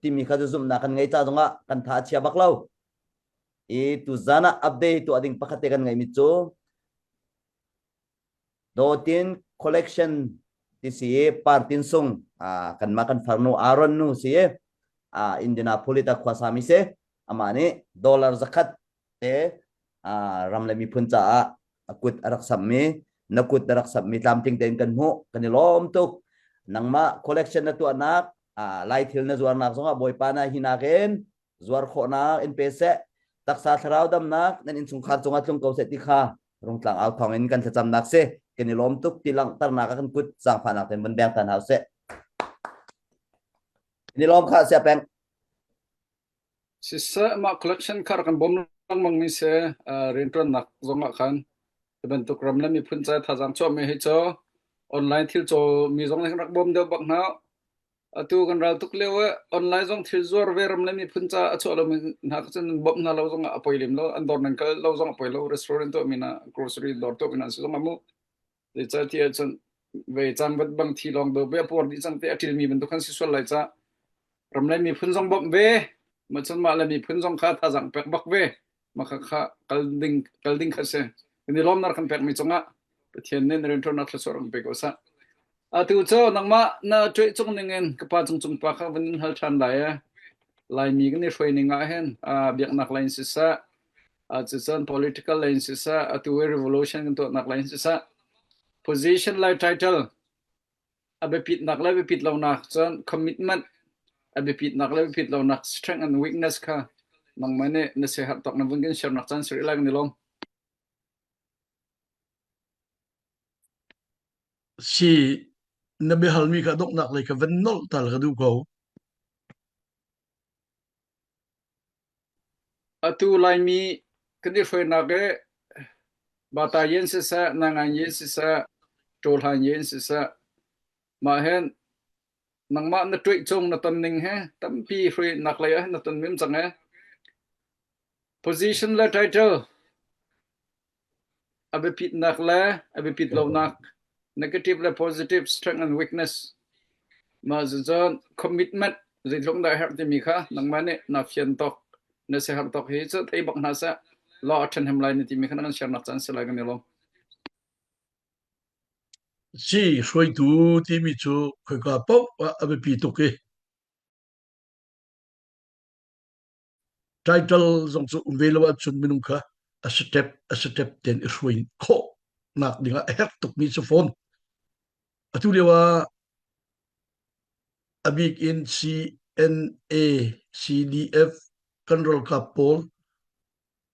timi kha cu zumhnak kan ngei ca zongah kan tha a chia bak lo i tuzan ah update tuah ding pakhat te kan ngeimi cu Dawtin collection ti si i Partin Sung kanmah kan farnu Aaron nu si i Indianapolis ah khua sami si amah nih dollar zakhat te ram le miphun caah a kut a rak sammi na kut na rak sammi tlamtling tein kan hmuh kan i lawm tuk nangmah collection na tuahnak lai thil na zuarnak zongah bawipa na hinak in zuar khawhnak in pe seh taksa thlarau damnak nan innchungkhar cungah tlung ko seh ti kha rungtlang au thawng in kan thlacamnak si kan i lawm tuk ti langhternak ah kan kut zaangfahnak ten vun beng tan hau seh kan i lawm kha sia peng Siseh mah collection kha rak kan bawm lengmang mi si rianṭuannak zong ah khan hi bantuk ram le miphun ca thazaang chuahmi hi cu online thil caw mi zong nih kan rak bawm deuh bak hna. Atu kan ral tuk lio i online zong thil zuar ve ram le miphun ca a chuah lomi hna kha cun bawmh hna lo zong ah a poi lem lo. An dawr nan kal lo zong a poi lo. Restaurant tuahmi hna, grocery dawr tuahmi hna an si zong ah mu. Zeicahtiah cun ve cangvat bang thi lawng do ve a puar dih cang te a ṭilmi bantuk khan si sual lai ca. Ram le miphun zong bawmh ve. Mah cun mah le miphun zong kha thazaang pek bak ve. Mah kha kha kal ding kal ding kha si. Kan i lawmnak kan pekmi cungah Pathian nih na rianṭuannak thluachuah rak pe ko seh. Atu cu nangmah na ṭuih cung ningin ka pa cungcung pa kha van in hal ṭhan lai e. Laimi kan i hruai ning ah hin biaknak lei in siseh, cucun political lei in siseh, atu i revolution kan tuahnak lei in siseh, position lai title a biapitnak le biapit lonak cun commitment a biapitnak le biapit lonak strength and weakness kha nangmah nih na siaherh tawk na vun kan share nak caan siri lai kan i lawm. Si na biahalmi kha donghnak lei kha van nolh tal ka duh ko. Atu Laimi kan i hruainak i Bata yen siseh, Nangan yen siseh, Ṭawhlan yen siseh, mah hin nangmah na ṭuih cung na ton ning he tampi hruainak lei ah hin na ton mim cang e. Position le title a biapitnak le a biapit lonak negative le positive strength and weakness mah cucun commitment zeitluk dah herh timi kha nangmah nih na fian tawk na siaherh tawk hi cu thei bak hna seh law a ṭhahnem lai na timi kha na kan share nak caan si lai kan i lawm. Si hruaitu timi cu khoika paoh ah a biapi tuk i title zong cu um ve lo ahcun minung kha a step a step ten i hruai khawh nak dingah a herh tukmi cu fawn. Atu lio ah a bik in CNA, CDF kan ralkap pawl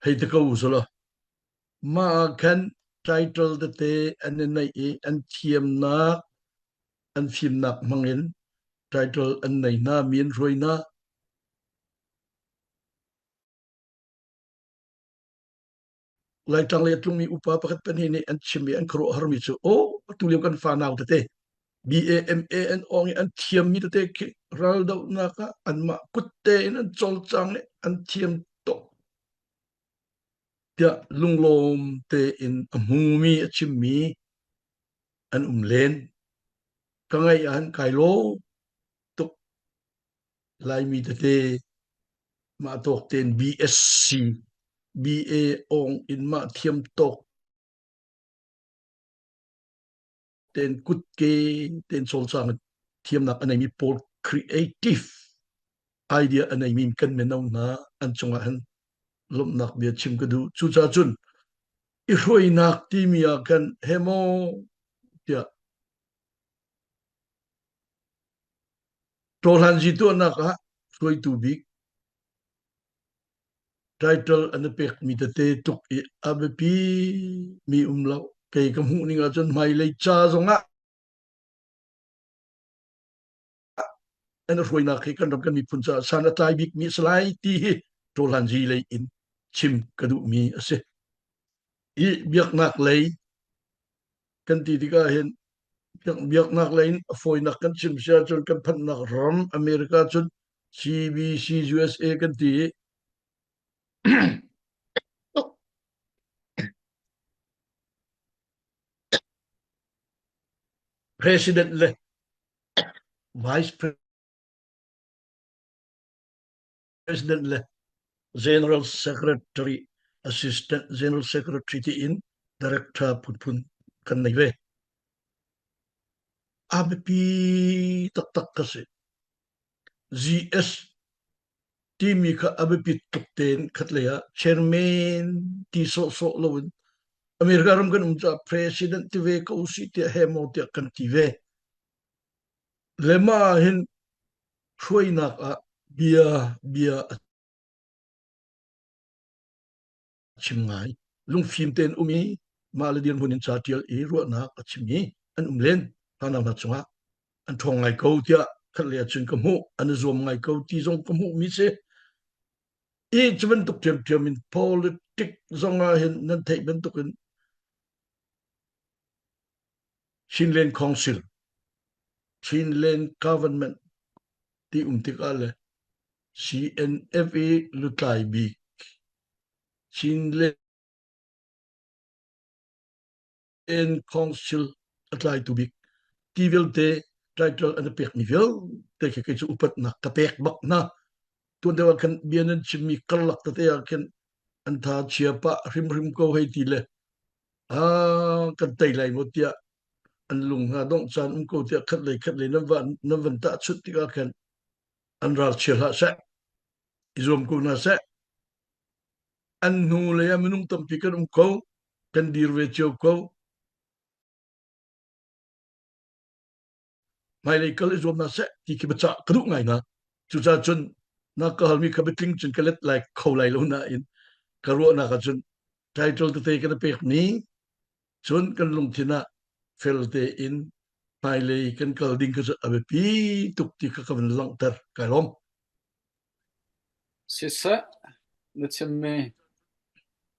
hei ti ko usulaw mah ah khan title tete an i neih i an thiamnak an fimnak hmangin title an nei hna mi an hruai hna. Laitlang lei a tlungmi upa pakhat pahnih nih an chim i an khuaruahharmi cu aw atu lio kan fanau tete BAMA an awng i an thiammi tete khi raldohnak ah anmah kutte in an cawlcang i an thiam tuk tiah lunglawm tein a hmumi a chimmi an um len. Ka ngaih ah kai lawm tuk. Laimi tete mah tawk tein BSc, BA awng in mah thiam tawk tein kutke tein cawlcang in thiamnak a neimi pawl creative idea a neimi kan mino hna an cungah hin lawmhnak bia chim ka duh. Cucaah cun i hruainak timi ah khan he maw tiah Ṭawhlanzi tuahnak ah hruaitu bik title an i pekmi tete tuk i a biapi mi um lo. Kei ka hmuh ning ahcun hmailei ca zongah an hruainak hi kan ram kan miphun caah san a tlai bikmi a si lai ti hi ṭawhlanzi lei in chim ka duhmi a si. I biaknak lei kan ti tikah hin biaknak lei in a fawinak kan chim si ahcun kan phanhnak ram America cun CBC USA kan ti i President le Vice President le General Secretary, Assistant General Secretary tiin Director phunphun kan nei ve. A biapi taktak ka si. GS timi kha a biapit tuk tein khatlei ah chairman ti sawhsawh loin America ram kan um caah president ti ve ko usih tiah he maw tiah kan ti ve. Le mah ah hin hruainak ah bia bia a chim ngai. Lungfim tein um i mah le dirhmun in ca ṭial i ruahnak a chim i an um len. Fanau hna cungah an ṭhawng ngai ko tiah khatlei ah cun ka hmuh. An i zuam ngai ko ti zong ka hmuhmi si. I cu bantuk ṭhiamṭhiam in politic zong ah hin nan theih bantukin Chinland Council, Chinland Government ti um tikah le CNF i lutlai bik Chinland Council a tlaitu bik ti vialte title an i pekmi vialte khi kei cu upatnak ka pek bak hna. Tuan deuh ah khan bia nan chimmi karlak tete ah khin an tha chia pah hrimhrim ko hei ti le ah kan tei lai maw tiah an lung hna dongh caan um ko tiah khat lei khat lei nan van nan van tahchunh tikah khan an ral chia hlah seh i zuam ko hna seh an hnu lei ah minung tampi kan um ko kan dir ve cio ko hmailei kal i zuam hna seh ti khi biacah ka duh ngai hna cucaah cun na ka halmi kha biatling cun ka let lai kho lai lo nain ka ruahnak ah cun title tete kan pekmi cun kan lungthin ah fel tein hmailei kan kal ding kha cu a biapi tuk ti kha ka van langhter kai lawm Siseh, na chimmi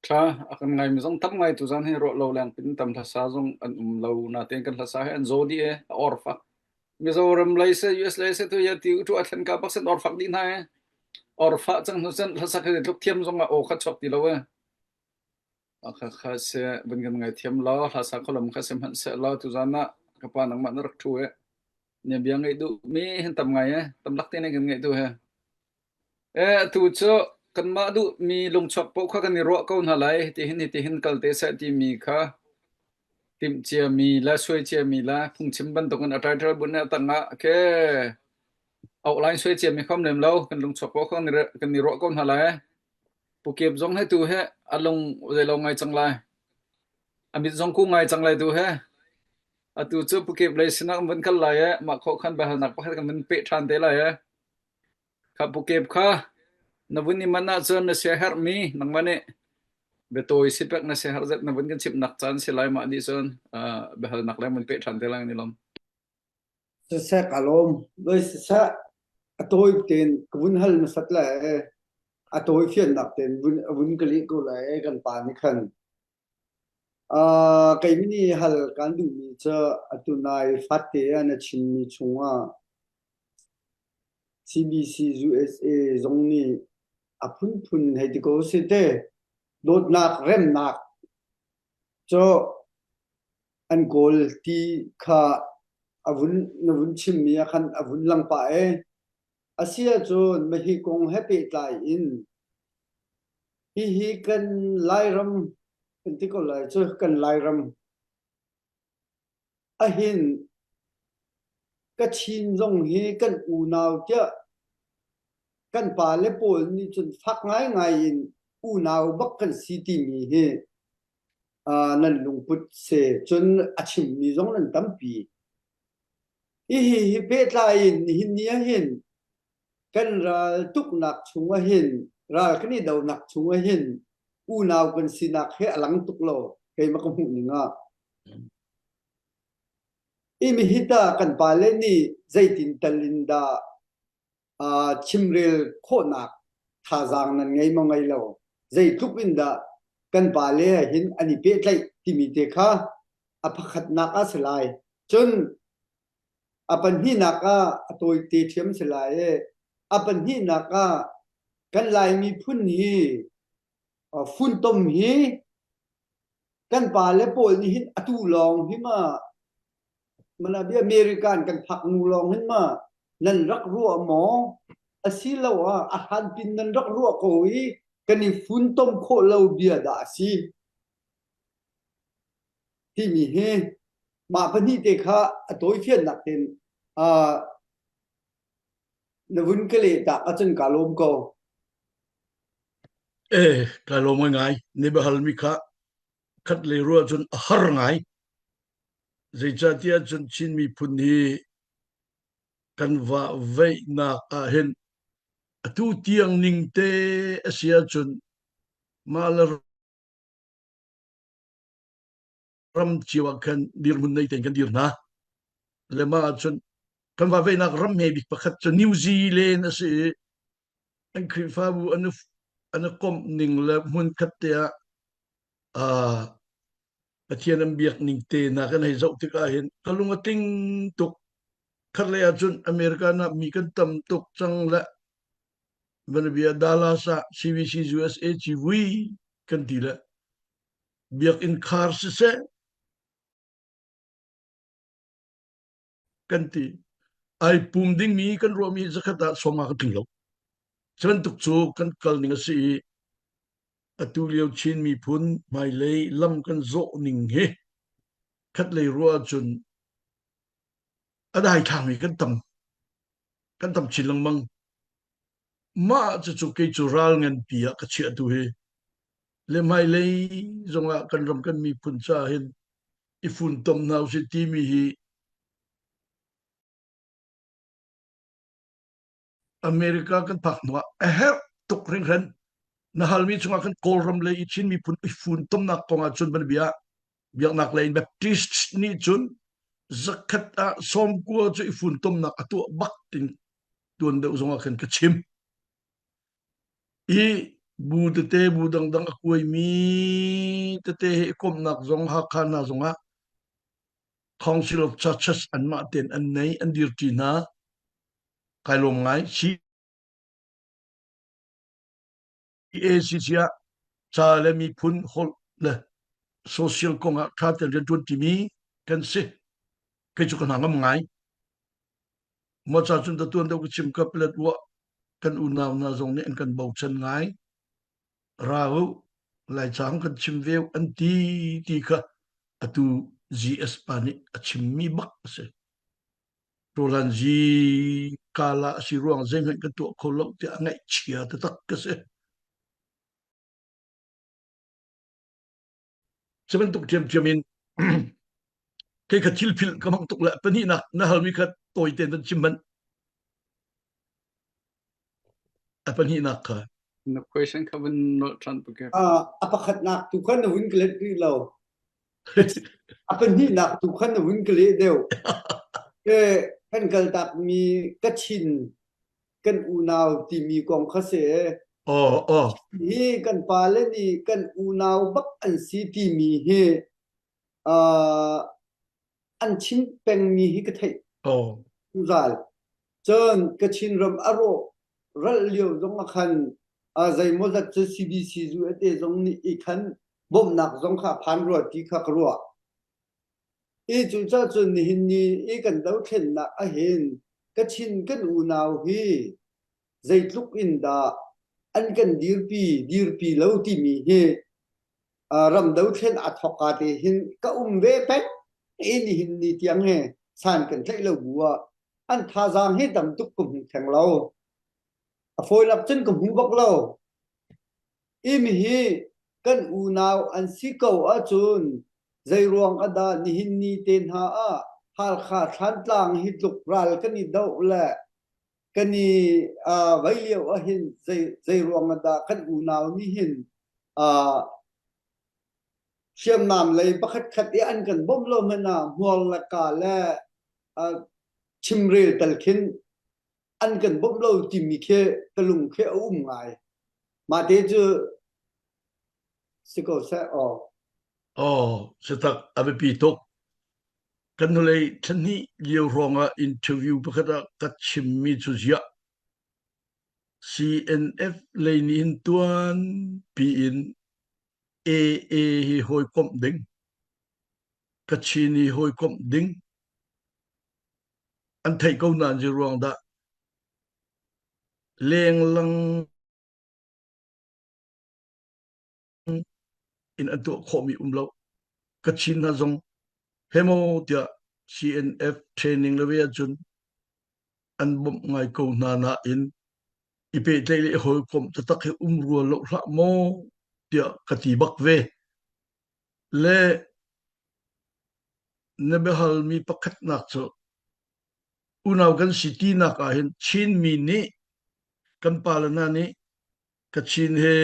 ṭha a kan ngaimi zong tam ngai tuzaan hi ruah lo leng pin tam hlasa zong an um lo natein kan hlasa hi an zaw dih e a or fak. Mizoram lei seh US lei seh tu ya ti tu a thlen ka bak sen or fak dih hna e. Or fa cang hnu sen hlasak hi tluk thiam zong ah aw kha chuak ti lo e. Kha kha se van kan ngai thiam lo hlasa kholam kha se hmanh se lo tuzaan ah ka pa nangmah na rak ṭhu e. Ne bia ngaih duh mi hin tam ngai e tam lak te ne kan ngaih tu he. E atu cu kanmah duh mi lungchuak paoh kha kan i ruah ko hna lai. Hitihin hitihin kal te seh timi kha. Timh ciami le suai ciami le phungchim bantukin a title bunh a tangah ke outline suai ciami khom lem lo kan lungchuak ko kan kan i ruah ko hna lai. Pukep zong he tu he a lung zeilo ngai cang lai. A mit zong ku ngai cang lai tu he. Atu cu pukep lei sinah kan vun kal lai e mah khawh khan biahalnak pakhat kan vun peh ṭhan te lai e. Kha pukep kha na vun i manh ahcun na siaherhmi nangmah nih biatawi sipek na siaherh zet na vun kan chimhnak caan si lai mah nih cun biahalnak le vun peh ṭhan te lai ni lom. Siseh ka lawm. Voi siseh a tawi tein ka vun hal hmasat le a tawi fiannak tein vun vun ka leh ko lai kan pa nih khan. Uh, keimi nih hal kan duhmi cu atu nai fatte ah na chimmi chungah CBC USA zong nih a phunphun hei ti ko seh te dawtnak remnak cu an kawl ti kha a vun na vun chimmi ah khan a vun lang pah e. Asi ahcun mahi kong he pehtlai in hihi kan Lairam kan ti ko lai cu kan Lairam ahin Kachin zong hi kan unau tiah kan pale pawl nih cun fak ngaingai in unau bak kan si timi hi uh, nan lungput se cun a chimmi zong nan tampi. Hihi hi pehtlai in nihin ni ah hin kan ral tuknak chung ah hin ral kan i donak chung ah hin unau kan sinak he a lang tuk lo keimah ka hmuh ning ah. Imi hi tah kan pale nih zeitin tal in dah uh, chimrel khawhnak thazaang nan ngei maw ngei lo zeitluk in dah kan pale he hin an i pehtlaih timi te kha a pakhatnak ah si lai cun a pahnihnak ah a tawite ṭhiam si lai i a pahnihnak ah kan Lai miphun hi funtom hi kan pale pawl nih hin atu lawng hi ma mana bia American kan phak nu lawng hin ma nan rak ruah maw asiloah a hlanpin nan rak ruah ko i kan i funtom khawh lo bia dah a si timi hi mah pahnih te kha a tawifiannak tein uh, na vun ka leh tak ahcun ka lawm ko. Eh, ka lawm ngai. Ni bahal mi kha khat le ruah cun a har ngai. Zeicahtiah cun Chin miphun hi kan va veihnak ah hin atu tiang ning te a si ahcun mah le ram cio ah khan dirhmun nei tein kan dir hna. Le mah ahcun kan va veihnak ram hme bik pakhat cu New Zealand a si i an Khrihfabu an an i komh ning le hmun khat te ah uh, Pathian an biak ning te na kan hei zoh tikah hin ka lung a tling tuk. Khatlei ahcun America ah mi kan tam tuk cang le vanabia Dallas ah CBC USA civui kan ti le biakinn khar siseh kan ti. Ai pum dingmi kan ruahmi zakhat ah sawma ka tling lo. Cu bantuk cu kan kal ning a si i atu lio Chin miphun hmailei lam kan zawh ning hi khatlei ruah ahcun a daithlang i kan tam kan tam chin lengmang. Mah cucu kei cu ral nganpi ah ka chiah tu hi le hmailei zongah kan ram kan miphun caah hin i funtom hna usih timi hi America kan phak hnuah a herh tuk hringhran. Na halmi chungah khan Kawlram lei i Chin miphun i funtomnak kong ah cun bia biaknak lei in Baptist nih cun zakhat ah sawmkua cu i funtomnak a tuah bak ting tuan deuh zongah khan ka chim. I bu tete bu dangdang a kuaimi tete he i komhnak zong Hakha hna zongah Council of Churches anmah tein an nei an dirṭi hna. Kai lawm ngai. CACC ah ca le miphun holh le social kong ah ṭha tein rian ṭuan ṭimi kan si. Kei cu ka hna ngam ngai. Maw ca cun tuan deuh ka chim ka pelet ruah kan unau hna zong nih an kan bochan ngai. Ra u, Laicang kan chim ve an ti ti kha atu GS pa nih a chimmi bak a si. Roland G kala a si ruang zeihmanh kan tuah kho lo tiah a ngaihchia taktak ka si. Cu bantuk ṭhiamṭhiam in kei kha thil philh ka hmang tuk le pahnihnak na halmi kha tawi tein van chim hmanh. A pahnihnak kha. Na question kha van nolh ṭhan tuk A pakhatnak tu kha na hun ka let rih lo. A pahnihnak tu kha na hun ka leh deuh. Kan kaltakmi Kachin kan unau timi kong kha si. Aw, aw. Hi kan pale nih kan unau bak an si timi hi uh, an chim pengmi hi ka theih. Oh. Zungzal. Cun Kachin ram a rawh ral lio zong ah khan uh, zeimawzat cu CBC USA zong nih i khan bawmhnak zong kha phan rua ti kha ka ruah. I cucaah cun nihin ni i kan dothlennak ahhin Kachin kan unau hi zeitluk in dah an kan dirpi dirpi lo timi hi ram dothlen aa thawkka te hin ka um ve peng i nihin ni tiang hi san kan tlaih lo bu ah an thazaang hi tam tuk ka hmu theng lo. A fawinak cun ka hmu bak lo. Imi hi kan unau an si ko ahcun zeiruang ah dah nihin ni te hna ah Halkha Thlantlang hi tluk ral kan i doh le kan i uh, vei lio ahhin zei zeiruang ah dah kan unau nih hin uh, hriamnam lei pakhat khat i an kan bawmh lo hmanh ah hmual le ka le uh, chimrel tal khin an kan bawmh lo timi khi ka lung khi a um ngai. Mah te cu si ko seh aw. Aw, sitak a biapi tuk. Kan hnulei thla lio hrawng ah interview pakhat ah ka chimmi cu ziah CNF lei nih hin tuan piin AA hi hawikomh ding, Kachin hi hawikomh ding an theih ko nain zei ruang dah lenglang in an tuah khawhmi um lo. Kachin hna zong hemo tiah CNF training le ve ahcun an bawmh ngai ko hna nain i pehtlaih le i hawikomh taktak hi um rua lo hlah maw tiah ka ti bak ve. Le na biahalmi pakhatnak cu unau kan si tinak ah hin Chinmi nih kan pale hna nih Kachin he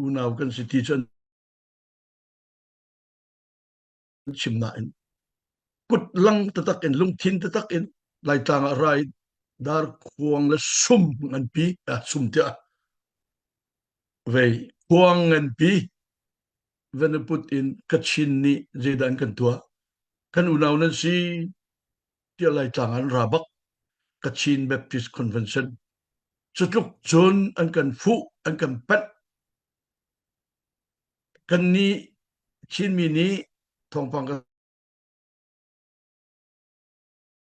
unau kan si ti cu an chim nain kut lang taktak in lungthin taktak in Laitlang ah rai darkhuang le sum nganpi sum tiah vei khuang nganpi van i put in Kachin nih zeidah an kan tuah kan unau nan si tiah Laitlang an ra bak Kachin Baptist Convention cutluk cun an kan fuh an kan panh kan nih Chinmi nih thawngpang kan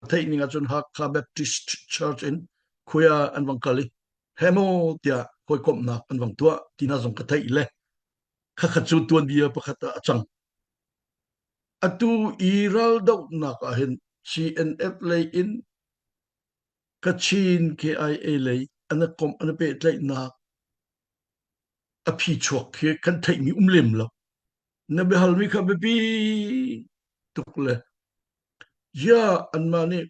theih ning ahcun Hakha Baptist Church in khuia an vang kal i hemo tiah hawikomhnak an vang tuah ti hna zong ka theih le khakhat cu tuanbia pakhat ah a cang. Atu i raldohnak ah hin CNF lei in Kachin KIA lei an i komh an i pehtlaihnak a phichuak khi kan theihmi um lem lo. Na biahalmi kha biapi tuk le ziah anmah nih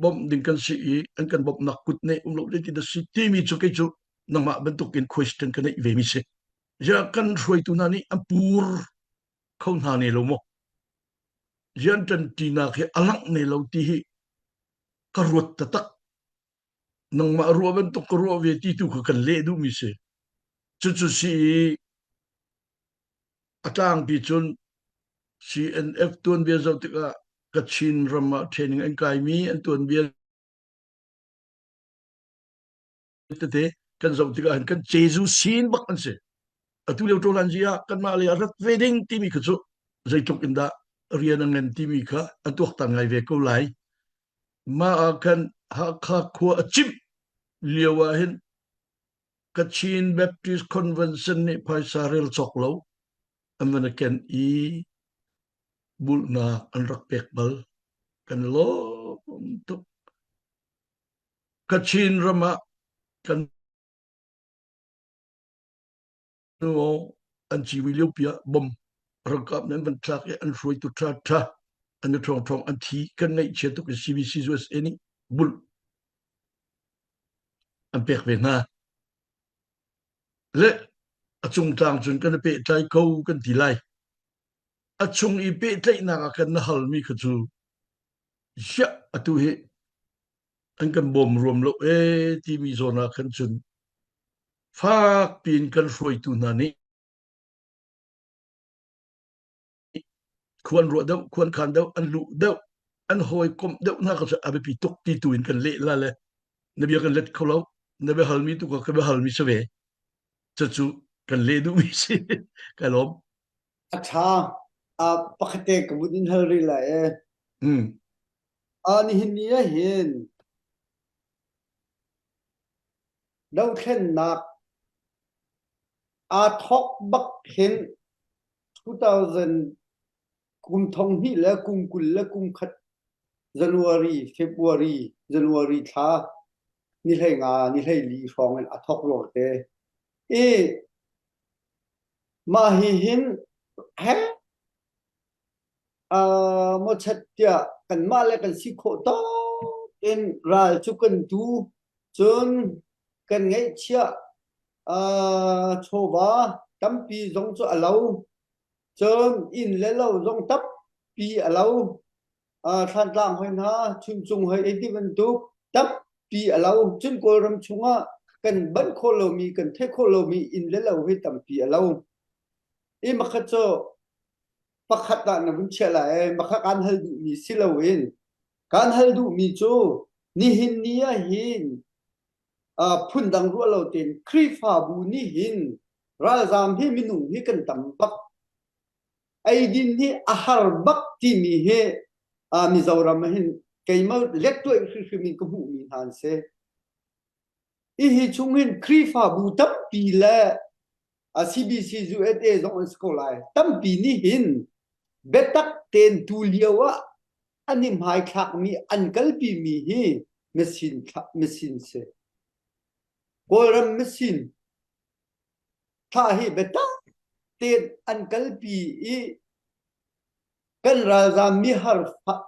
bawmh ding kan si i an kan bawmhnak kut nih um lo ti da si timi cu kei cu nangmah bantuk in question ka neih ve mi si. Ziah kan hruaitu hna nih an pur kho hna ne lo maw? Rian ṭanṭinak hi a langh ne lo ti hi ka ruat taktak. Nangmah ruah bantuk ka ruah ve ti tu kha kan leh duhmi si. Cucu si i a tlangpi cun CNF tuanbia zoh tikah Kachin ram ah training an kaimi an tuanbia tete kan zoh tikah hin kan Jesuh sin bak an si. Atu lio ṭawlan zi ah kanmah lei ah rat ve ding timi kha cu zeitluk in dah rian a ngan timi kha an tuaktan ngai ve ko lai. Mah ah khan Hakha khua a cimh lio ah hin Kachin Baptist Convention nih phaisa rel cawk lo. An van i ken i bulhnak an rak pek bal. Kan lawm tuk. Kachin ram ah kan nu an ciwi lio pi ah bom ralkap nih an van thlak i an hruaitu ṭha ṭha an i ṭhawng ṭhawng an thi kan ngaihchia tuk i CBC USA nih bulh an pek ve hna. Le a cungtlang cun kan i pehtlai ko kan ti lai. A chung i pehtlaihnak ah kan na halmi kha cu ziah atu hi an kan bawm ruam lo ee timi zawn ah khan cun fak piin kan hruaitu hna nih khuan ruah deuh khuan khan deuh an luh deuh an hawikomh deuh hna kha cu a biapi tuk ti tu in kan leh la le na bia kan let kho lo na bia halmi tu ka bia halmi si ve cucu kan leh duhmi si ka lawm A ṭha. Uh, pakhat te ka vun in hal rih lai ee. mm. Uh, nihin ni ah hin dothlennak aa thawk bak hin 2000 kum thong hnih le kum 20 le kum khat January, February, January thla ni hlei nga, ni hlei li hrawng in a thawk lawr te. I mah hi hin he uh, mawchat tiah kanmah le kan si khawh tawk in ral cu kan tu cun kan ngeihchiah uh, chawva tampi zong cu a lo cun inn le lo zong tampi a lo uh, Thlantlang hoi hna Chuncung hoi ei ti bantuk tampi a lo cun Kawlram chungah kan banh khawh lomi kan theih khawh lomi inn le lo hi tampi a lo i makhat cu pakhat ah na vun chiah lai ee makha kaan hal duhmi si loin kaan hal duhmi cu nihin ni ah hin uh, phundang ruah lo tein Khrihfabu nih hin ralzaam hi minung hi kan tam bak eidin hi a har bak timi hi uh, Mizoram ah hin keimah let tuah hrimhrim in ka hmuhmi hna an si. Hihi chung hin Khrihfabu tampi le CBC USA zong an si ko lai. Tampi nih hin biatak tein tu lio ah an i hmaithlakmi an kalpimi hi machine machine si. Kawlram machine thlah hi biatak tein an kalpi i kan ralzaam mihar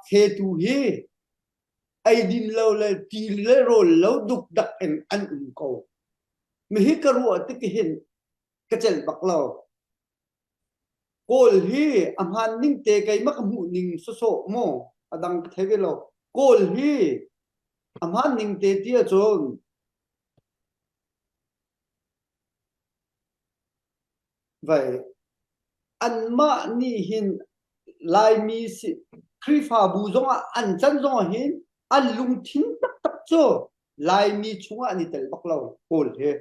fetu hi eidin lo le ti le rawl lo dukdak in an um ko. Mihi ka ruah tik hin ka celh bak lo. Kawl hi a hmaan ning te keimah ka hmuh ning sawsawh maw a dang ka thei ve lo. Kawl hi a hmaan ning te ti ahcun Vai anmah nih hin Laimi si Khrihfabu zongah an can zongah hin an lungthin taktak cu Laimi chungah an i tel bak lo Kawl he.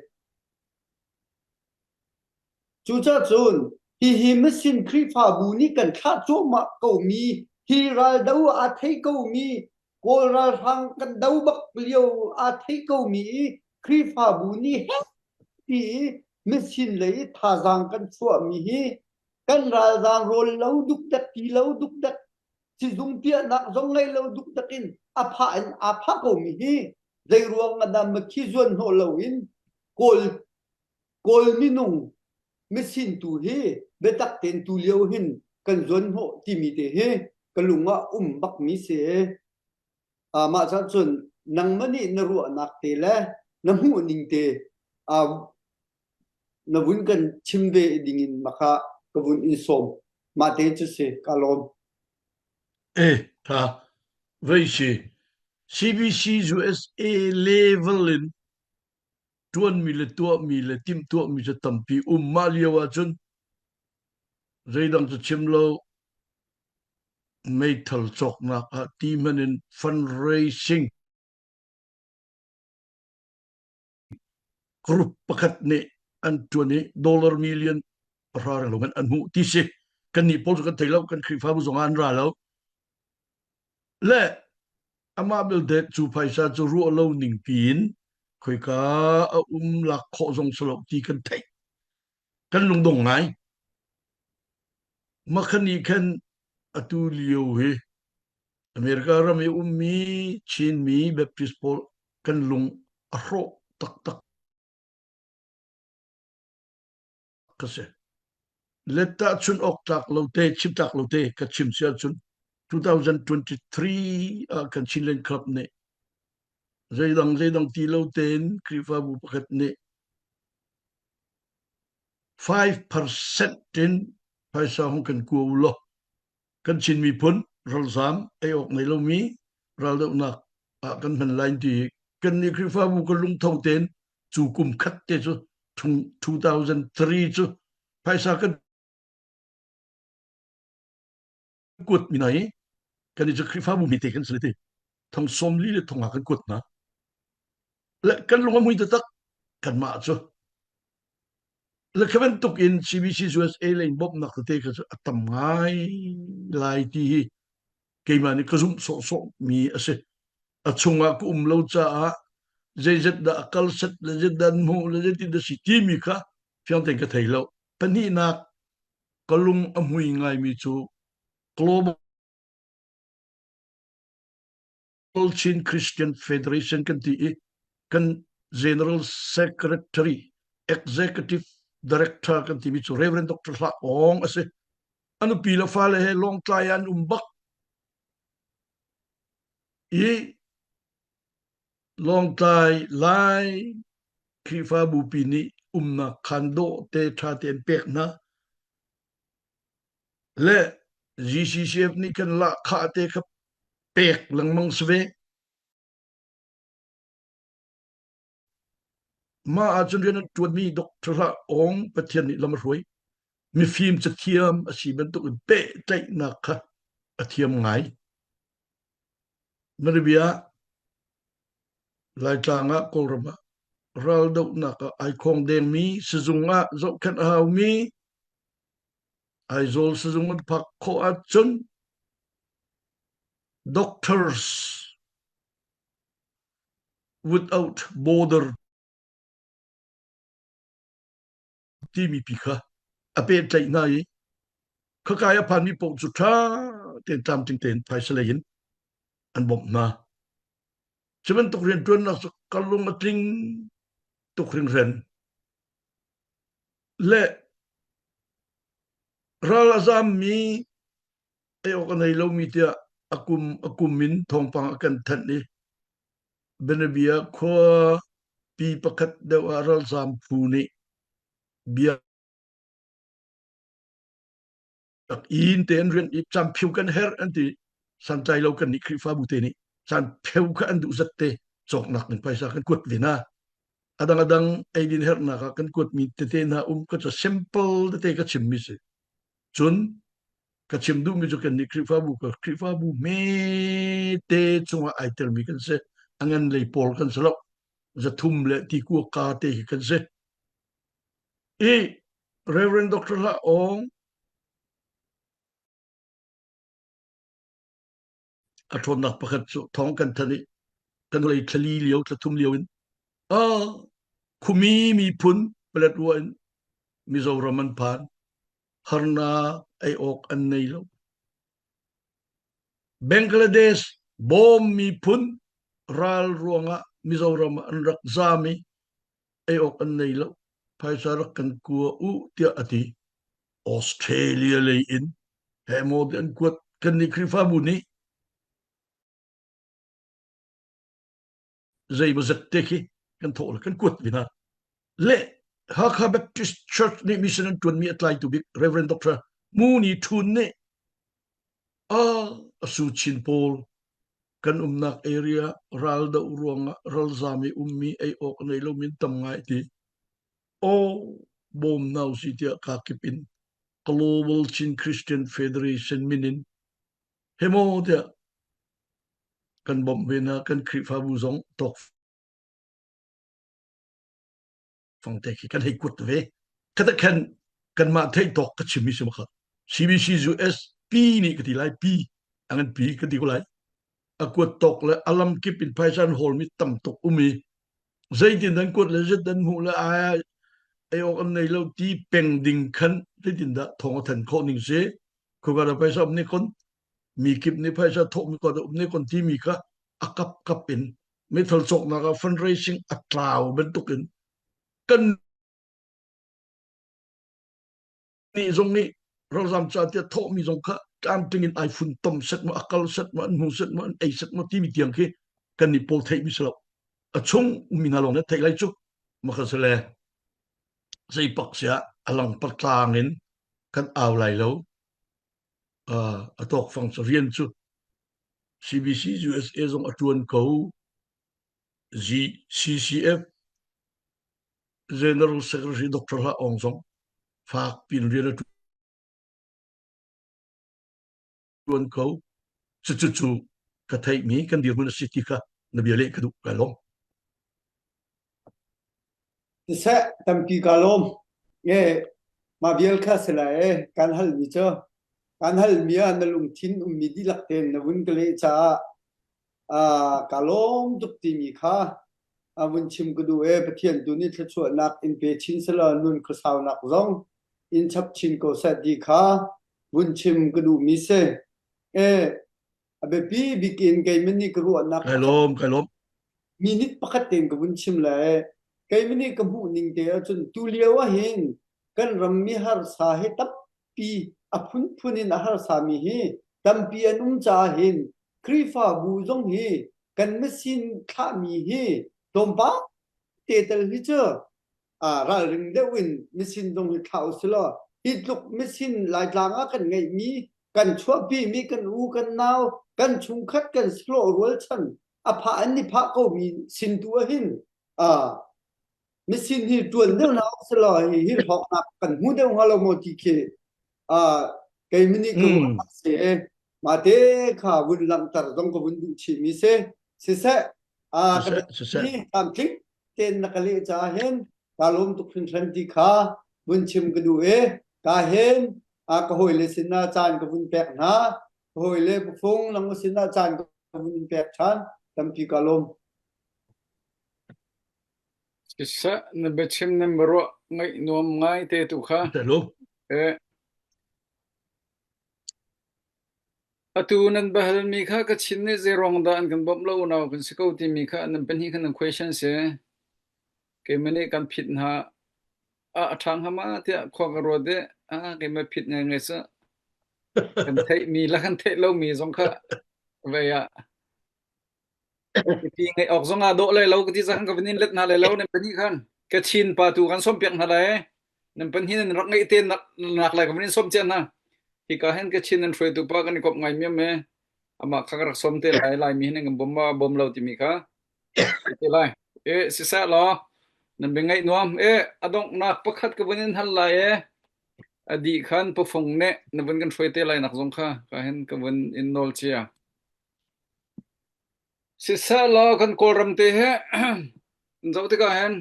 Cucaah cun hihi Misin Khrihfabu nih kan thlah cuahmah komi hi raldo aa thei komi Kawl ralhrang kan do bak lio aa thei komi i Khrihfabu nih heh ti i misin lei i thazaang kan chuahmi hi kan ralzaam rawl lo dukdak ti lo dukdak sizung piahnak zong ngei lo dukdak in a phah in aa phah komi hi zei ruang ah dah makhi zuan hnawh loin kawl kawl minung misin tu hi biatak tein tu lio hin kan zuan hnawh timi te hi ka lung ah um bakmi si. Uh, mah cah cun nangmah nih na ruahnak te le na hmuh ning te uh, na vun kan chim ve ding in makha ka vun in sawm. Mah te cu si ka lawm. E tha vei si CBC USA level in ṭuanmi le tuahmi le timhtuahmi cu tampi um mah lio ahcun zeidang cu chim lo meithal cawknak ah ti hmanh in fundraising group pakhat nih an ṭuan i dollar million pahra reng lo an hmuh ti si kannih pawl cu kan thei lo kan Khrihfabu zong ah an ra lo Le amah belte cu phaisa cu ruah lo ning piin khoika a um lak khawh zong si lo ti kan theih. Kan lungdong ngai. Makhani khan atu lio hi America ram i ummi Chinmi Baptist pawl kan lung a hrawh taktak ka si. Lettahchun awk tlak lo te, chim tlak lo te ka chim si ahcun 2023 ah kan Chinland Club nih zeidang zeidang ti lo tein Khrihfabu pakhat nih 5% in phaisa hung kan kua u law kan Chin miphun ralzaam ei awk ngei lomi raldohnak ah kan hman lai ti kan nih Khrihfabu kan lungtho tein cu kum khat te cu 2003 cu phaisa kan kuat mi hna hi kan i cu Khrihfabu mi te kan si te thong sawm li le thong ah kan kuat hna le kan lung a mui taktak kanmah cu le kha bantuk in CBC USA lei bawmhnak tete kha cu a tam ngai lai ti hi keimah nih ka zumh sawhsawh mi a si a chungah ka um lo caah zeizat dah a kal set le zeizat dah an hmuh le zeitin dah si timi kha fiang tein ka thei lo pahnihnak ka lung a hmui ngaimi cu Global Chin Christian Federation kan ti i kan General Secretary Executive Director kan timi cu Reverend Dr. Hla Awng a si. A nupi le fale he Lawngtlai ah an um bak i Lawngtlai Lai Khrihfabu pi nih umnak khaan dawh te ṭha tein pek hna le GCCF nih kan lahkhah te kha pek lengmang si ve. Mah ahcun rian an ṭuanmi Dr. Hlah Awng Pathian nih lam a hruai. Mifim cathiam a si bantuk in pehtlaihnak kha a thiam ngai. Namibia Laitlang ah Kawlram ah raldohnak ah ai khawng dengmi sizung ah zohkhenh a haumi Aizawl sizung an phak khawh ahcun Doctors Without Border timi pi kha a pehtlaih hna i khakai a phanmi paoh cu ṭha tein tlamtling tein phaisa lei in an bawmh hna. Cu bantuk rianṭuannak cu ka lung a tling tuk hringhran. Le ral a zammi ei awk a nei lomi tiah a kum a kum in thawngpang a kan thanh i bianabia khua pi pakhat deuh ah ralzam phu nih bia inn te an rian i cam phiu kan herh an ti santlai lo kan nih Khrihfabu te nih caan pheu kha an duh zat te cawknak ding phaisa kan kuat ve na adang adang eidin herhnak ah kan kuat mi tete hna um ka cu simple tete ka chim mi si cun ka chim duhmi cu kan nih Khrihfabu ka Khrihfabu hmete chungah ai telmi kan si a ngan lei pawl kan si lo zathum le tikua ka te hi kan si i Reverend Dr. Hla Awng a ṭhawnnak pakhat cu thawng kan thanh i kan lei thlali lio thlathum lio in a khumi miphun Paletwa in Mizoram an phan harnak ei awk an nei lo. Bangladesh bawm miphun ral ruangah Mizoram ah an rak zam i ei awk an nei lo. Phaisa rak kan kua u tiah a ti. Australia lei in he maw an kuat kan nih Khrihfabu nih zeimawzat te khi kan thawh le kan kuat ve hna. Le Hakha Baptist Church nih mission an ṭuanmi a tlaitu bik Reverend Dr. Muni Thun nih a asu chin pawl kan umnak area raldoh ruangah ralzam i ummi ei awk nei lomi tam ngai ti aw bawm nau si tiah kakip in Global Chin Christian Federation min in hemo tiah kan bawmh ve hna kan Khrihfabu zong tawk fang te khi kan hei kuat ve khata khan kanmah theih tawk ka chim mi si kha CBC US P nih ka ti lai P angan P ka ti ko lai a kuat tawk le alam kip in phaisa an hawl mi tam tuk um i zeitin dan kuat le zet dan hmuh le ai ai awk an nei lo ti peng ding khan zeitin dah thong a than khawh ning si. Khoika dah phaisa um ne kon mi kip nih phaisa thawhmi ko dah um ne kon timi kha a kap kap in meithal cawknak ah fundraising a tlau bantukin kan nih zong nih ralzam ca tiah thawhmi zong kha tlamtling in ai funtom set maw a kal set maw an hmu set maw an ei set maw timi tiang khi kan nih pawl theihmi si lo a chung ummi hna lawng nih theih lai cu maka se le zeipak sia a lang patlang in kan au lai lo a tawkfang cu rian cu CBC USA zong a tuan ko GCCF General Secretary Dr. Hla Aung zong fak pin rian a tuan ko cucu cu ka theihmi kan dirhmun a si ti kha na bia leh ka duh kai lawm. Siseh tampi ka lawm. Nge mah vial kha si lai e kan halmi cu kan halmi ah na lungthin ummi dihlak tein na vun ka leh caah ka lawm tuk timi kha a vun chim ka duh e Pathian tu nih thluachuahnak in pe chin selaw nun khuasaunak zong in chap chin ko seh ti kha vun chim ka duhmi si. E a biapi bik in keimah nih ka ruahnak Kai lawm, kai lawm. minute pakhat tein ka vun chim le keimah nih ka hmuh ning te ahcun tu lio ah hin kan ram mi harsa hi tampi a phunphun in a harsa mi hi tampi an um caah hin Khrihfabu zong hi kan machine thlahmi hi tlawmpal te tel hi cu ralring deuh in machine zong hi thlah usilaw hi tluk machine Laitlang ah kan ngeihmi kan chuahpimi kan u kan nau kan chungkhat kan sahlawh rualchan a phah an i phah komi sin tu ah hin machine hi ṭuan deuh hna usilaw hi hi hlawknak kan hmu deuh hnga lo maw ti khi kei nih ka ruah si mate kha vun langhter zong ka vun duh chihmi si siseh ka tlamtling tein na ka leh caah hin ka lawm tuk hringhran ti kha vun chim ka duh i ka hin ka hawile sinah caan ka vun pek hna ka hawile pufung nang sinah caan ka vun in pek ṭhan tampi ka lawm. Siseh na biachim nan biaruah ngaih nuam ngai te tu kha. Eh. Atu nan biahalmi kha Kachin nih zeiruang dah an kan bawmh lo unau kan si ko timi kha nan pahnih khan nan question si. Keimah nih kan phit hna ah a ṭha hnga ma tiah khua ka ruat i ah keimah phit ngaingai cu kan theihmi le kan theih lomi zong kha vei ah Mipi ngeih awk zong ah dawh lai lo ka ti cang ka van in let hna lai lo nan pahnih khan Kachin pa tu kan sawmpiak hna lai nan pahnih nan rak ngeih te nak nak lai ka van in sawm cia hna hika hin Kachin nan hruaitu pa kan i kawp ngai miam e amah kha ka rak sawm te lai Laimi hin kan bawm ma bawm lo timi kha te lai e siseh law nan bia ngaih nuam e a donghnak pakhat ka vun in hal lai e a dih khan pufung nih na vun kan hruai te lai nak zong kha ka hin ka vun in nawl cia Siseh law kan Kawlram te hi zoh tikah hin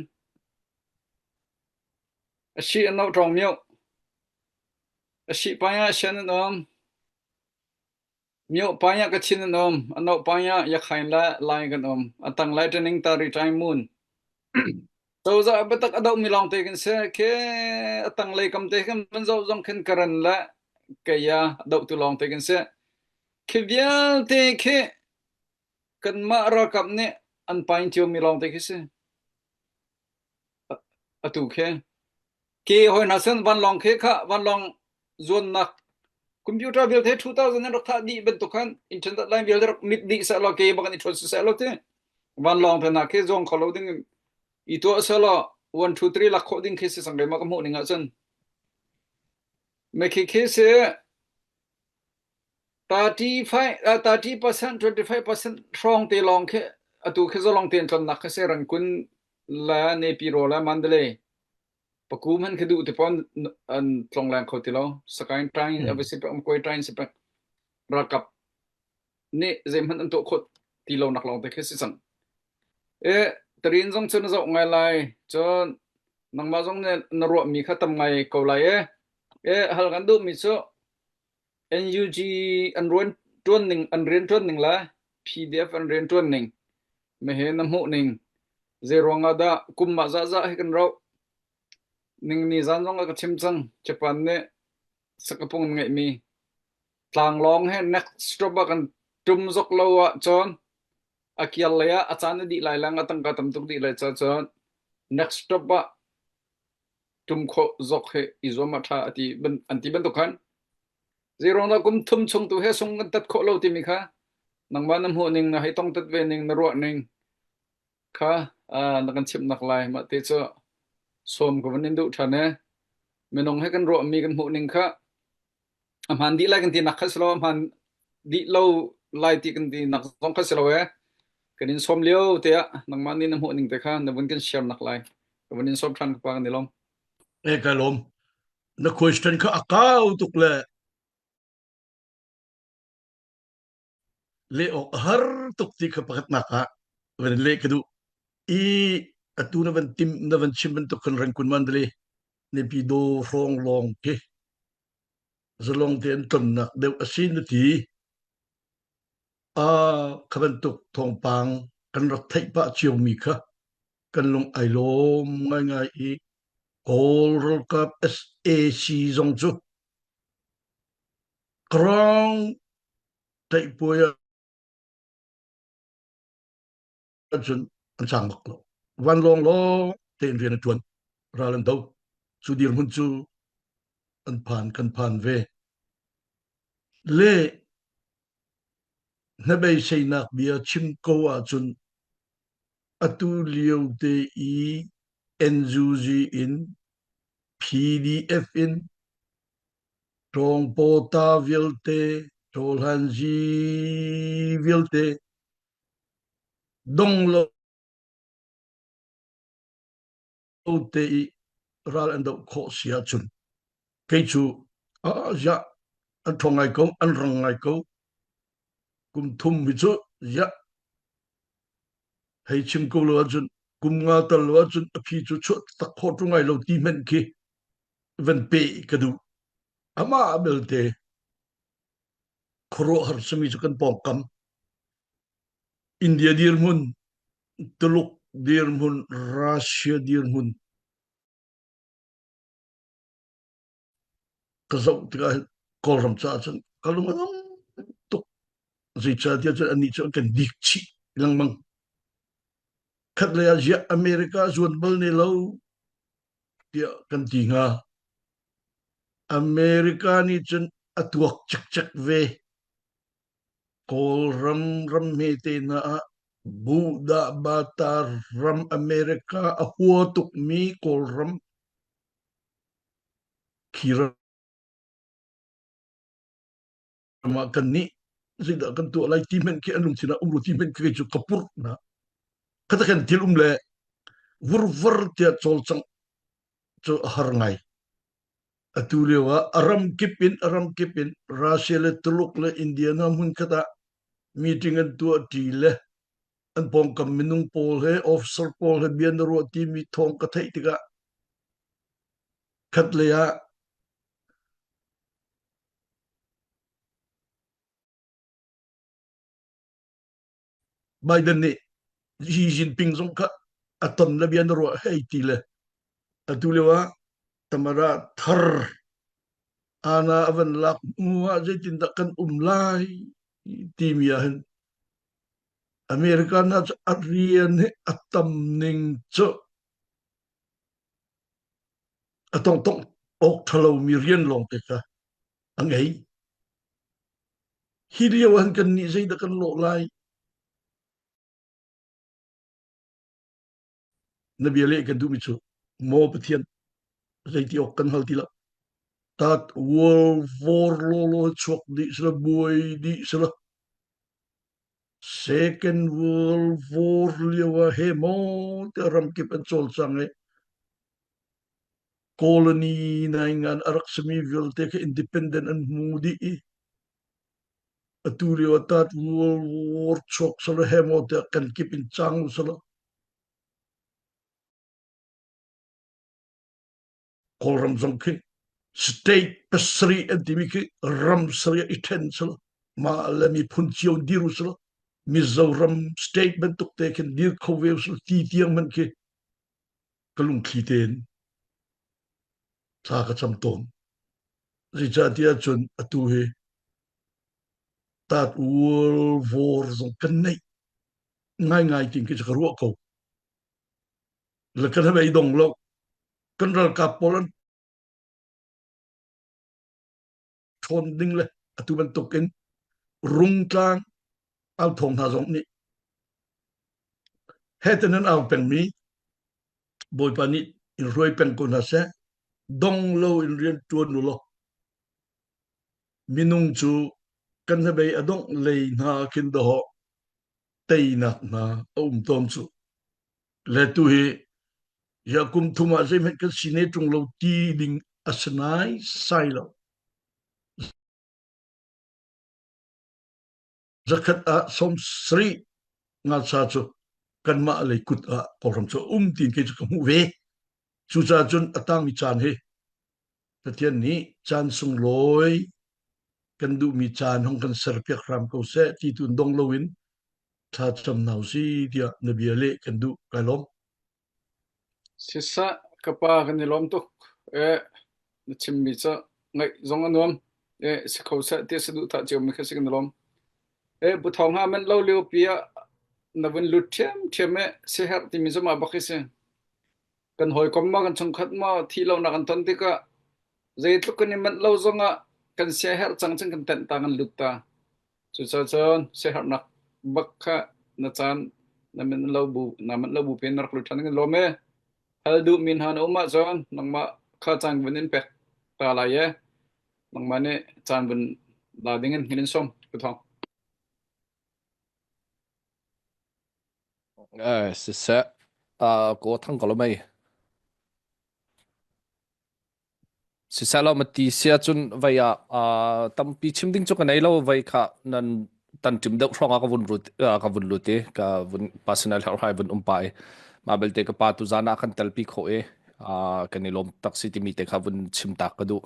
a si an no ṭawng mioh. A si pai ah sian an um. Mioh pai ah Kachin an um. A no pai ah Yakhain le Lai kan um. A tang lai ṭaning tari ṭai mun. Cozah biatak a dohmi lawngte kan si. Khi a tanglei kam te kan van zoh zong khin Karen le Kaya a dohtu lawngte kan si. Khi vialte khi kanmah ralkap nih an pain ciomi lawngte khi si. Atu khi. Ke hoi hna sin vanlawng khi kha vanlawng zuannak computer vialte 2000 in rak thah dih bantuk khan internet line vialte rak mit dih seh law ke bak in i ṭhawn seh law ti vanlawng te hna khi zuang kho lo ding in i tuah seh law 1 2 3 lak khawh ding khi si sang ma ka hmuh ning ahcun me khi khi si 35 30% 25% hrawng te lawng khi atu khi zalong tein tlonnak khi si Rangoon le Naypyidaw le Mandalay Paku hmanh khi duh ti pawn an tlongleng kho ti lo. Sakaing ṭaing a va si pek, Mukoi ṭaing si pek. Ralkap nih zeihmanh an tuah khawh ti lo nak lawng te khi si cang. E, tarin zong cu na zoh ngai lai. Cun nangmah zong nih na ruahmi kha tam ngai ko lai e. E, hal kan duhmi cu NUG an ruan ṭuan ning an rian ṭuan ning le PDF an rian ṭuan ning mehe na hmuh ning zei ruang ah dah kum mah zahzah hi kan rauh ning ni zan zong ah ka chim cang Japan nih sakapung an ngeihmi. Tlanglawng he next stop ah kan ṭum zok lo ahcun a kiar lei ah a caan a dih lai lang a tangka tam tuk dih lai ca cun next stop ah ṭum khawh zok hi i zuam a ṭha a ti an ti bantuk khan zeiruang dah kum thum chung tu he sung kan tat khawh lo timi kha nangmah na hmuh ning na hei tong tat ve ning na ruah ning kha na kan chimh nak lai mah te cu sawm ka van in duh ṭhan e minung he kan ruahmi kan hmuh ning kha A hmaan dih lai kan ti nak kha si lo, a hmaan dih lo lai ti kan ti nak zong kha si lo e. Kan in sawm lio te ah nangmah nih na hmuh ning te kha na vun kan share nak lai. Ka vun in sawm ṭhan ka pa kan i lawm. E ka lawm. Na question kha a kau tuk le leh awk a har tuk ti kha pakhatnak ah van in leh ka duh. I atu na van tim na van chim bantuk khan Rangkun Mandalay Naypyidaw hrawng lawng khi zalong tein tonnak deuh a si na ti. Ah, kha bantuk thawngpang kan rak theih pah ciomi kha kan lung ai lawm ngaingai i Kawl ralkap SAC zong cu Krong tlaihpuai ahcun an sang bak lo. Vanlawng lawng tein rian a ṭuan. Ral an do. Cu dirhmun cu an phan kan phan ve. Le hnabeiseinak bia chim ko ahcun atu lio te i NUG in PDF in Ṭawngpawta vialte, Ṭawhlanzi vialte dong lo te i ral an doh khawh si ahcun kei cu ziah an ṭhawng ngai ko, an rang ngai ko. Kum thum hi cu ziah hei chim ko lo ahcun kum nga tal lo ahcun a phi cu chuah tak khawh ṭung ngai lo ti hmanh khi van peh ka duh. Amah belte khuaruahhar simi cu kan pawngkam India dirhmun, Tuluk dirhmun, Russia dirhmun ka zoh tikah Kawlram caah cun ka lung a dong tuk. Zeicahtiah cun annih cu an kan dik chih lengmang. Khatlei ah ziah America zuan bal ne lo tiah kan ti hnga. America nih cun a tuak cikcek ve. Kawlram ram hmete hna ah Buddha Bata ram America a hua tukmi Kawlram khi ram ah kannih zeidah kan tuah lai ti hmanh khi an lungthin ah um ru ti hmanh khi cu ka purh hna. Khata kan thil um le vurvar tiah cawlcangh cu a har ngai. Atu lio ah a ram kip in a ram kip in Russia le Tuluk le India hna hmunkhat ah meeting an tuah ṭi le an pawngkam minung pawl he officer pawl he bia na ruah timi thawng ka theih tikah khatlei ah Biden nih Xi Jinping zong kha a ton le bia na ruah hei ti le atu lio ah Tamara thar ana a van lak hnu ah zeitindah kan um lai timi ah hin America hna cu a rian hi a tam ning cu a tongtong awk ṭhalomi rian lawngte kha a ngei. Hi lio ah kan nih zeidah kan lawh lai? Na bia leh kan duhmi cu maw Pathian zeiti awk kan hngal ti lo. Tat World War lawlaw chuak dih sila buai dih sila Second World War lio ah he maw te ramkip an cawlcang i colony naingan a rak simi vialte kha independent an hmu dih i atu lio ah tat World War chuak sala he maw tiah kan kip in cang sala Kawlram zong khi state pasarih an timi khi ram sarih i ṭhen sala mah le miphun cio dir usila Mizoram state bantuk te khin dir kho ve usila ti tiang man khi ka lungthli tein thla ka cam tawn. Zeicahtiah cun atu hi. Tat World War zong kan neih ngaingai tin khi ka ruah ko. Le kan habei dong lo. Kan ralkap pawl an ṭhawn ding le atu bantukin rungtlang au thawng hna zong nih he ten an au pengmi Bawipa nih in hruai peng ko hna seh. Dong lo in rian ṭuan u law minung cu kan hnabei a dongh lei hna khin dawh teinak hna a um tawn cu. Le tu hi ya kum thum ah zeihmanh kan si ne ṭung lo ti ding a si nai sai lo. Zakhat ah som sarih ngaksa cu kanmah lei kut ah Kawlram cu a um tiin kei cu ka hmuh ve. Cucaah cun a tangmi caan hi Pathian nih caan sunglawi kan duhmi caan hong kan serpiak hram ko seh ti tun dong loin thla cam hna usi tiah na bia leh kan duh. Kai lawm. Siseh ka pa kan i lawm tuk. Eh, na chimmi cu ngaih zong a nuam. Eh, si kho seh ti saduhthah ciomi kha si kan i lawm. Eh, Bu Thawng ha manh lo lio pi ah na vun lut ṭhiamṭhiam eh siaherh timi cu mah bak hi si. Kan hawikom maw kan chungkhat maw thih lonak an ton tikah zeitluk kan i manh lo zongah kan siaherh cang cun kan tenh ta kan lut ta. Cucaah cun siaherhnak bak kha na caan na manh lo bu na manh lo bu piin na rak lut ṭhan kan lawm ee. Hal duhmi hna na um ahcun nangmah kha caan vun in pek ta lai ee. Nangmah nih caan vun la ding in hin in sawm. Pu Thawng. Eh, siseh, uh, ko thang ko lo mei. Siseh lo mati sia cun vei ah uh, tampi chim ding cu ka nei lo vei kha nan tan tim deuh hrawng ah ka vun rut uh, ka vun lut i ka vun personal herhhai vun um pa i mah belte ka pa tu zan ah kan telpi kho i uh, kan i lawm tak si timi te kha vun chim tak ka duh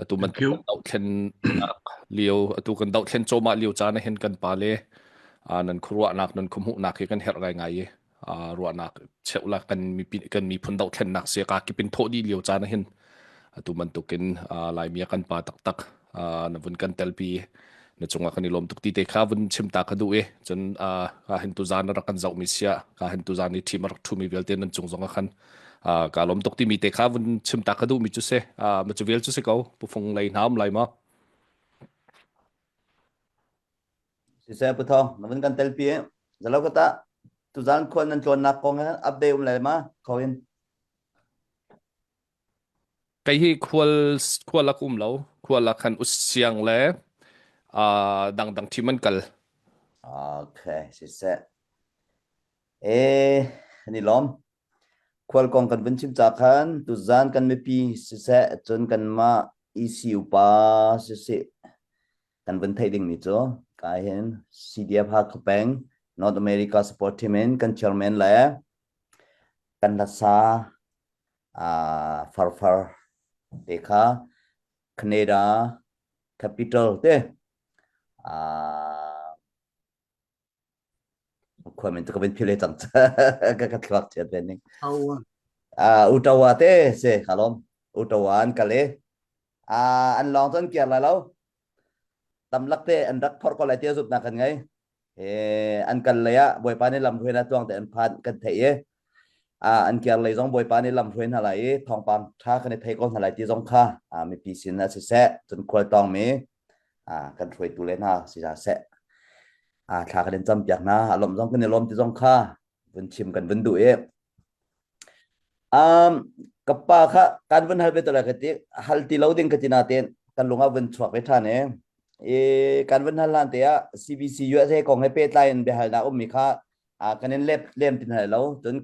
atu Thank bantuk you. kan dohthlennak lio atu kan dohthlen cawmah lio caan ah hin kan pa le uh, nan khuaruahnak nan khuahmuhnak hi kan herh ngaingai i uh, ruahnak cheula kan mipi kan miphun dohthlennak sia ka kipin thawh dih lio caan ah hin atu bantukin uh, Laimi ah kan pa taktak uh, na vun kan telpi na cungah kan i lawm tuk ti te kha vun chim ta ka duh i cun uh, ka hin tu zan rak kan zoh mi sia ka hin tu zan i thim rak thu mi vialte nan cung zong ah khan uh, ka lawm tuk timi te kha vun chim ta ka duh mi cu si uh, ma cu vial cu si ko pufung lei hna um lai ma Siseh Pu Thawng, na vun kan telpi i zalo ka ta tuzan khual nan tlawnnak kong he update um lai ma kho in. Kei hi khual khual ak um lo khual ah khan usiang le uh, dangdang thim an kal. Okay, siseh. Eh, ni lom. Khual kong kan vun chim ca khan tuzan kan mipi siseh cun kanmah EC upa siseh kan vun theih dingmi cu ka hin CDF Hakha peng North America Support Team in kan chairman le kan hlasa uh, farfar te kha Canada capital te uh, khua min ka vin phile cang ka ka thluak chiat ve ning ah Ottawa te se khalom Ottawa an kale ah an long cun kiar lai lo tamlak te an rak phor ko lai tia zupnak kan ngei eh an kal lei ah bawipa nih lam hruai na tuang te an phan kan thei i ah an kiar lei zong bawipa nih lam hruai hna lai i thawngpang tha kan i thei ko hna lai ti zong kha ah mipi sin ah siseh cun khual tong mi ah kan hruaitu le hna si hna seh ah thla kan in cam piak hna a lawm zong kan i lawm ti zong kha vun chim kan vun duh i um ka pa kha kan vun hal ve to lai ka ti hal ti lo ding ka ti na ten kan lung ah vun chuak ve than e i kan vun hal hlan te ah CBC USA kong he pehtlai in biahalnak ummi kha kan in lep lem ti hna lo cun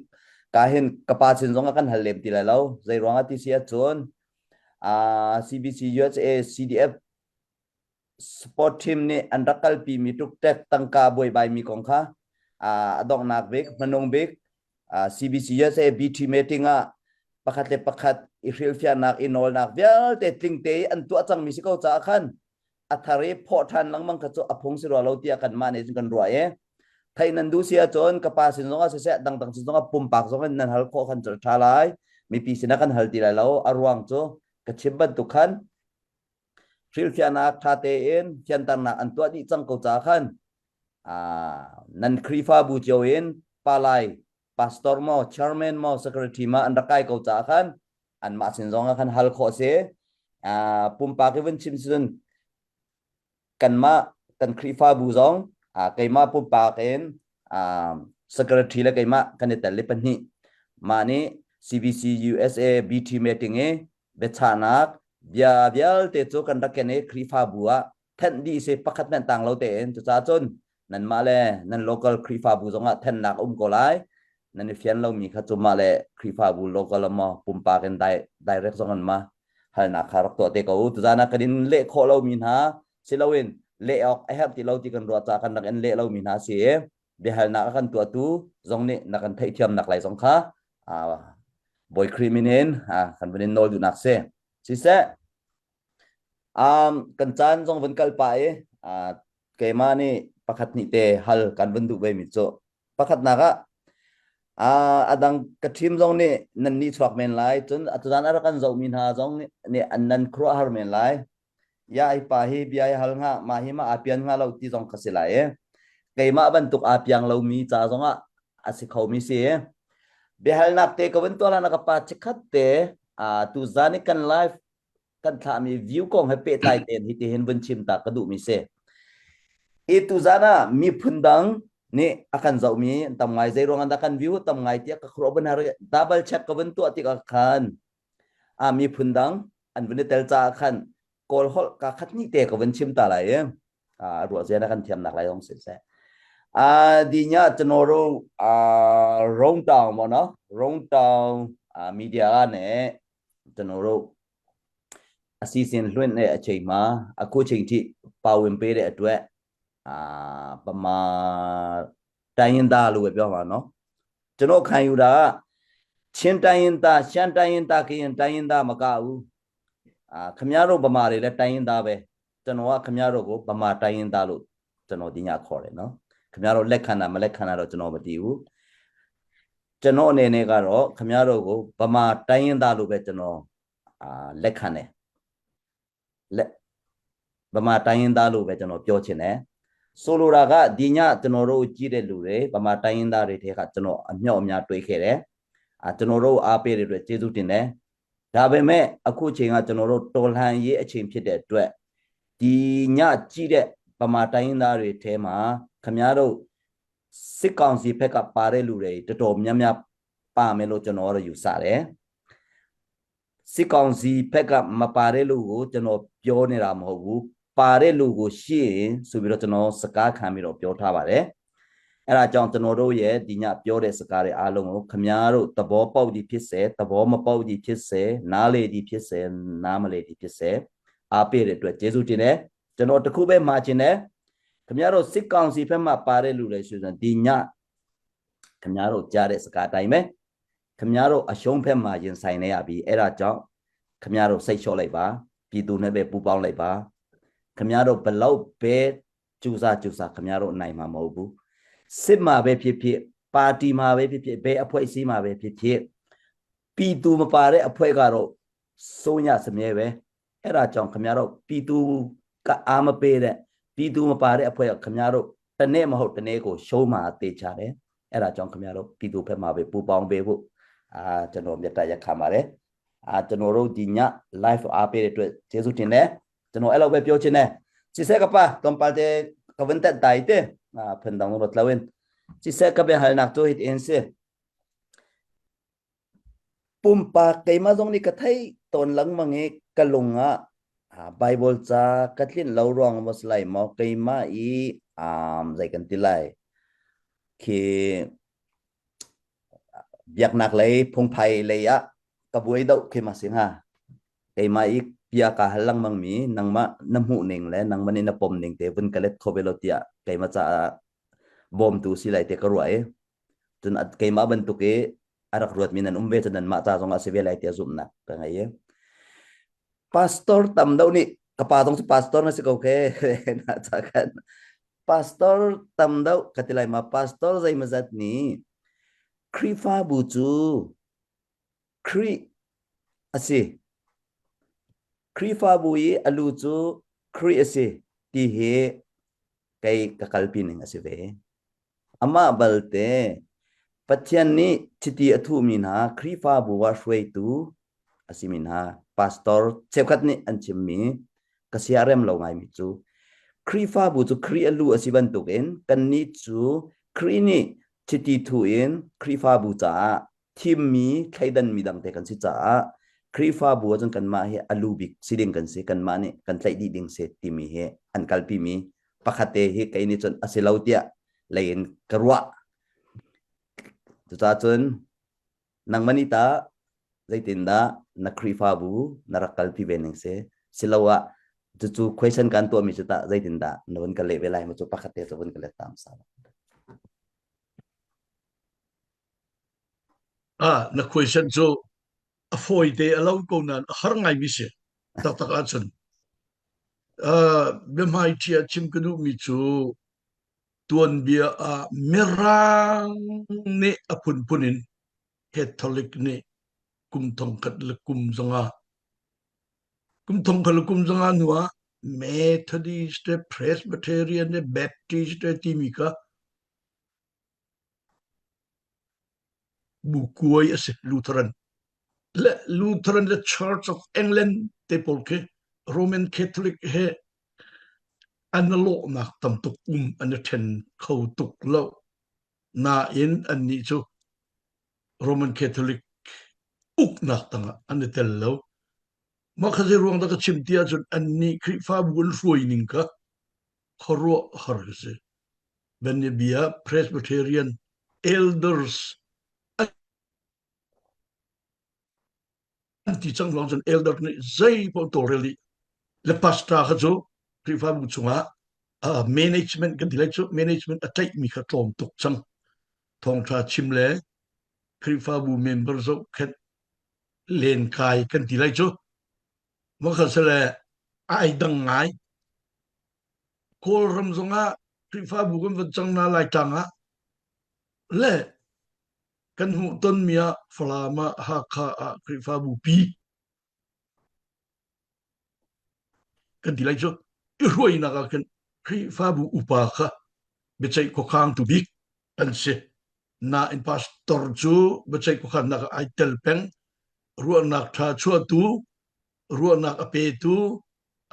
ka hin ka pa sin zong ah kan hal lem ti lai lo zei ruang ah ti si ahcun CBC USA CDF sport team nih an rak kalpi mi tuk-tek tangka buaibai mi kong kha a donghnak bik hmanung bik CBC USA BT meeting ah pakhat le pakhat i hrilhfiahnak i nawlnak vialte tling te an tuah cangmi si ko caah khan a thar i phawh ṭhan lengmang kha cu a phung si rua lo tiah kanmah nih cun kan ruah i theih nan duh si ahcun ka pa sin zongah siseh dangdang sin zongah pumpak zong in nan hal khawh khan cu a ṭha lai mipi sinah kan hal ti lai lo a ruang cu ka chim bantuk khan. Hrilhfiahnak ṭha tein fianternak an tuah dih cang ko caah khan nan Khrihfabu cio in palai pastor maw chairman maw secretary ma an rak kai ko caah khan anmah sin zong ah khan hal khawh a si. Pumpak i vun chim cun kanmah kan Khrihfabu zong keimah pumpak in secretary le keimah kan i tel i pahnih mah nih CBC USA BT meeting i biachahnak bia vialte cu kan rak ken i Khrihfabu ah thenh dih si pakhat hmanh tang lo tein cucaah cun nanmah le nan local Khrihfabu zongah thennak um ko lai nan i fian lomi kha cu mah le Khrihfabu local maw pumpak in direct zong an ma halnak kha rak tuah te ko u tuzan ah kan in leh khawh lomi hna siloin leh awk a herh ti lo ti kan ruah caah kan rak in leh lomi hna si i biahalnak a kan tuahtu zong nih na kan theihthiamnak lai zong kha Bawi Khrih min in kan vun in nawl duhnak si siseh kan caan zong vun kal pah i keimah nih pakhat hnih te hal kan vun duh ve mi cu pakhatnak ah a dang ka ṭhim zong nih nan nih chuak men lai cun atuzan a rak kan zohmi hna zong nih an nan khuaruahhar men lai ya hi pa hi bia hi hal hnga mah hi mah aa pian hnga lo ti zong ka si lai i keimah bantuk aa piang lomi ca zongah a si khomi si biahalnak te ka vun tuah hlan ah ka pa chikkhat te tuzan i kan live kan thlahmi view kong he pehtlai tein hitihin vun chim ta ka duhmi si. I tuzan ah miphun dang nih a kan zohmi an tam ngai zei ruang dah kan view tam ngai tiah ka khuaruah vun har double check ka vun tuah tikah khan a miphun dang an vun i tel caah khan kawl holh ka khat ni te ka vun chim ta lai i a ruah zia na kan thiamnak lai zong si seh a di nya chanoru a rong taung mo no rong taung media ne ကျွန်တော်တို့အစီအစဉ်လွှင့်တဲ့အချိန်မှာအခုချိန်ထိပါဝင်ပေးတဲ့အတွက်အာပမာတိုင်းရင်သားလို့ပဲပြောမှာနော်ကျွန်တော်ခံယူတာကချင်းတိုင်းရင်သားရှမ်းတိုင်းရင်သားကရင်တိုင်းရင်သားမကဘူးအာခမရတို့ဗမာတွေလည်းတိုင်းရင်သားပဲကျွန်တော်ကခမရတို့ကိုဗမာတိုင်းရင်သားလို့ကျွန်တော်ဒီညခေါ်တယ်နော်ခမရတို့လက်ခံတာမလက်ခံတာတော့ကျွန်တော်မသိဘူး ကျွန်တော်အနေနဲ့ကတော့ခမရတို့ကိုဗမာတိုင်းရင်းသားလို့ပဲကျွန်တော်အာလက်ခံတယ်လက်ဗမာတိုင်းရင်းသားလို့ပဲကျွန်တော်ပြောချင်တယ်ဆိုလိုတာကဒီညကျွန်တော်တို့ကြည့်တဲ့လူတွေဗမာတိုင်းရင်းသားတွေထဲကကျွန်တော်အမြောက်အများတွေ့ခဲ့တယ်အာကျွန်တော်တို့အားပေးတဲ့အတွက်ကျေးဇူးတင်တယ်ဒါပေမဲ့အခုချိန်ကကျွန်တော်တို့တော်လှန်ရေးအချိန်ဖြစ်တဲ့အတွက်ဒီညကြည့်တဲ့ဗမာတိုင်းရင်းသားတွေထဲမှာခမရတို့ စစ်ကောင်စီဘက်ကပါတဲ့လူတွေတော်တော်များများပါမယ်လို့ကျွန်တော်တို့ယူဆတယ်စစ်ကောင်စီဘက်ကမပါတဲ့လူကိုကျွန်တော်ပြောနေတာမဟုတ်ဘူးပါတဲ့လူကိုရှိရင်ဆိုပြီးတော့ကျွန်တော်စကားခံပြီးတော့ပြောထားပါတယ်အဲ့ဒါကြောင့်ကျွန်တော်တို့ရဲ့ဒီညပြောတဲ့စကားတွေအားလုံးကိုခမားတို့သဘောပေါက်သည်ဖြစ်စေသဘောမပေါက်သည်ဖြစ်စေနားလေသည်ဖြစ်စေနားမလေသည်ဖြစ်စေအားပေးတဲ့အတွက်ကျေးဇူးတင်တယ်ကျွန်တော်တခုပဲမှာချင်တယ် ခင်ဗျားတို့စစ်ကောင်စီဘက်မှပါတဲ့လူတွေဆိုရင်ဒီညခင်ဗျားတို့ကြားတဲ့စကားအတိုင်းပဲခင်ဗျားတို့အရှုံးဘက်မှာရင်ဆိုင်နေရပြီအဲ့ဒါကြောင့်ခင်ဗျားတို့စိတ်လျှော့လိုက်ပါပြည်သူနဲ့ပဲပူးပေါင်းလိုက်ပါခင်ဗျားတို့ဘလောက်ပဲကြူစားကြူစားခင်ဗျားတို့နိုင်မှာမဟုတ်ဘူးစစ်မှာပဲဖြစ်ဖြစ်ပါတီမှာပဲဖြစ်ဖြစ်ဘယ်အဖွဲ့အစည်းမှာပဲဖြစ်ဖြစ်ပြည်သူမပါတဲ့အဖွဲ့ကတော့စိုးညစမြဲပဲအဲ့ဒါကြောင့်ခင်ဗျားတို့ပြည်သူကအားမပေးတဲ့ ပြည်သူမပါတဲ့အဖွဲ့ကခင်ဗျားတို့တနေ့မဟုတ်တနေ့ကိုရှုံးမှာတေချတယ်အဲ့ဒါကြောင့်ခင်ဗျားတို့ပြည်သူဘက်မှာပဲပူပေါင်းပေးဖို့အာကျွန်တော်မြတ်တရက်ခံပါတယ်အာကျွန်တော်တို့ဒီည live အားပေးတဲ့အတွက်ကျေးဇူးတင်တယ်ကျွန်တော်အဲ့လိုပဲပြောချင်တယ်ချစ်ဆက်ကပါကွန်ပါတဲ့ကဝန်တက်တိုင်တဲ့အာဖန်တောင်တော့တလဝင်းချစ်ဆက်ကပဲဟလနာတိုဟစ်အင်းစေ Pumpak keimah zong nih ka theih tawn lengmang i ka lung ah Bible ca ka tlinh lo ruang maw si lai maw keimah i um, zei kan ti lai khi biaknak lei phungphai lei ah ka buai deuh khi ma si hnga keimah i bia ka hal lengmang mi nangmah na hmuh ning le nangmah nih na pom ning te vun ka let kho ve lo tiah keimah caah bawmtu si lai te ka ruah i cun keimah bantuk i a rak ruatmi nan um ve cun nanmah ca zong ah si ve lai tiah zumhnak ka ngei i pastor tam deuh nih ka pa zong cu pastor na si ko ke na ca khan pastor tam deuh ka ti lai ma pastor zeimazat nih Khrihfabu cu Khrih a si Khrihfabu i a lu cu Khrih a si ti hi kei ka kalpi ning a si ve. Amah balte Pathian nih chiti a thuhmi hna Khrihfabu ah hruaitu a simi hna pastor cheukhat nih an chimmi ka sia rem lo ngaimi cu Khrihfabu cu Khrih a lu a si bantukin kannih cu Khrih nih chiti thuh in Khrihfabu caah thimmi thleidanmi dangte kan si caah Khrihfabu ahcun kanmah hi a lu bik si ding kan si kanmah nih kan tlaih dih ding si timi hi an kalpi mi pakhat te hi kei nih cun a si lo tiah lei in ka ruah. Cucaah cun nangmah nih tah zeitindah na Khrihfabu na rak kalpi ve ning si siloah cucu question kan tuahmi cu tah zeitindah na vun ka leh ve lai ma cu pakhat te cu vun ka let ta hmasa. Ah, na question cu a fawi te a lo ko nain a har ngaimi si taktak ahcun. Uh, biahmaiṭhi ah chim ka duhmi cu tuanbia ah Mirang nih a phunphun in Catholic nih kum thongkhat le kum zanga kum thongkhat le kum zanga hnu ah Methodist le Presbyterian le Baptist le timi kha bu kuai a si Lutheran le Lutheran le Church of England te pawl khi Roman Catholic he an lawhnak tam tuk um an i ṭhen kho tuk lo nain annih cu Roman Catholic uknak tangah an i tel lo mah kha zei ruang dah ka chim ti ahcun annih Khrihfabu an hruai ning kha khuaruah har a si Benibia Presbyterian elders an ti cang lawng cun elder nih zei paoh tawlrel dih le pastor kha cu Khrihfabu chungah uh, management kan ti lai cu management a tlaihmi kha tlawm tuk cang thawngṭha chim le Khrihfabu member zohkhenh lenkai kan ti lai cu makha sele ai dang ngai Kawlram zongah Khrihfabu kan van cang na Laitlang ah le kan hmuh tonmi ah Falam ah Hakha ah Khrihfabu pi kan ti lai cu i hruainak ah khin Khrihfabu upa kha biaceih khuakhangtu bik an si. Nain pastor cu biaceih khuakhannak ah ai tel peng ruahnak ṭha chuahtu ruahnak a petu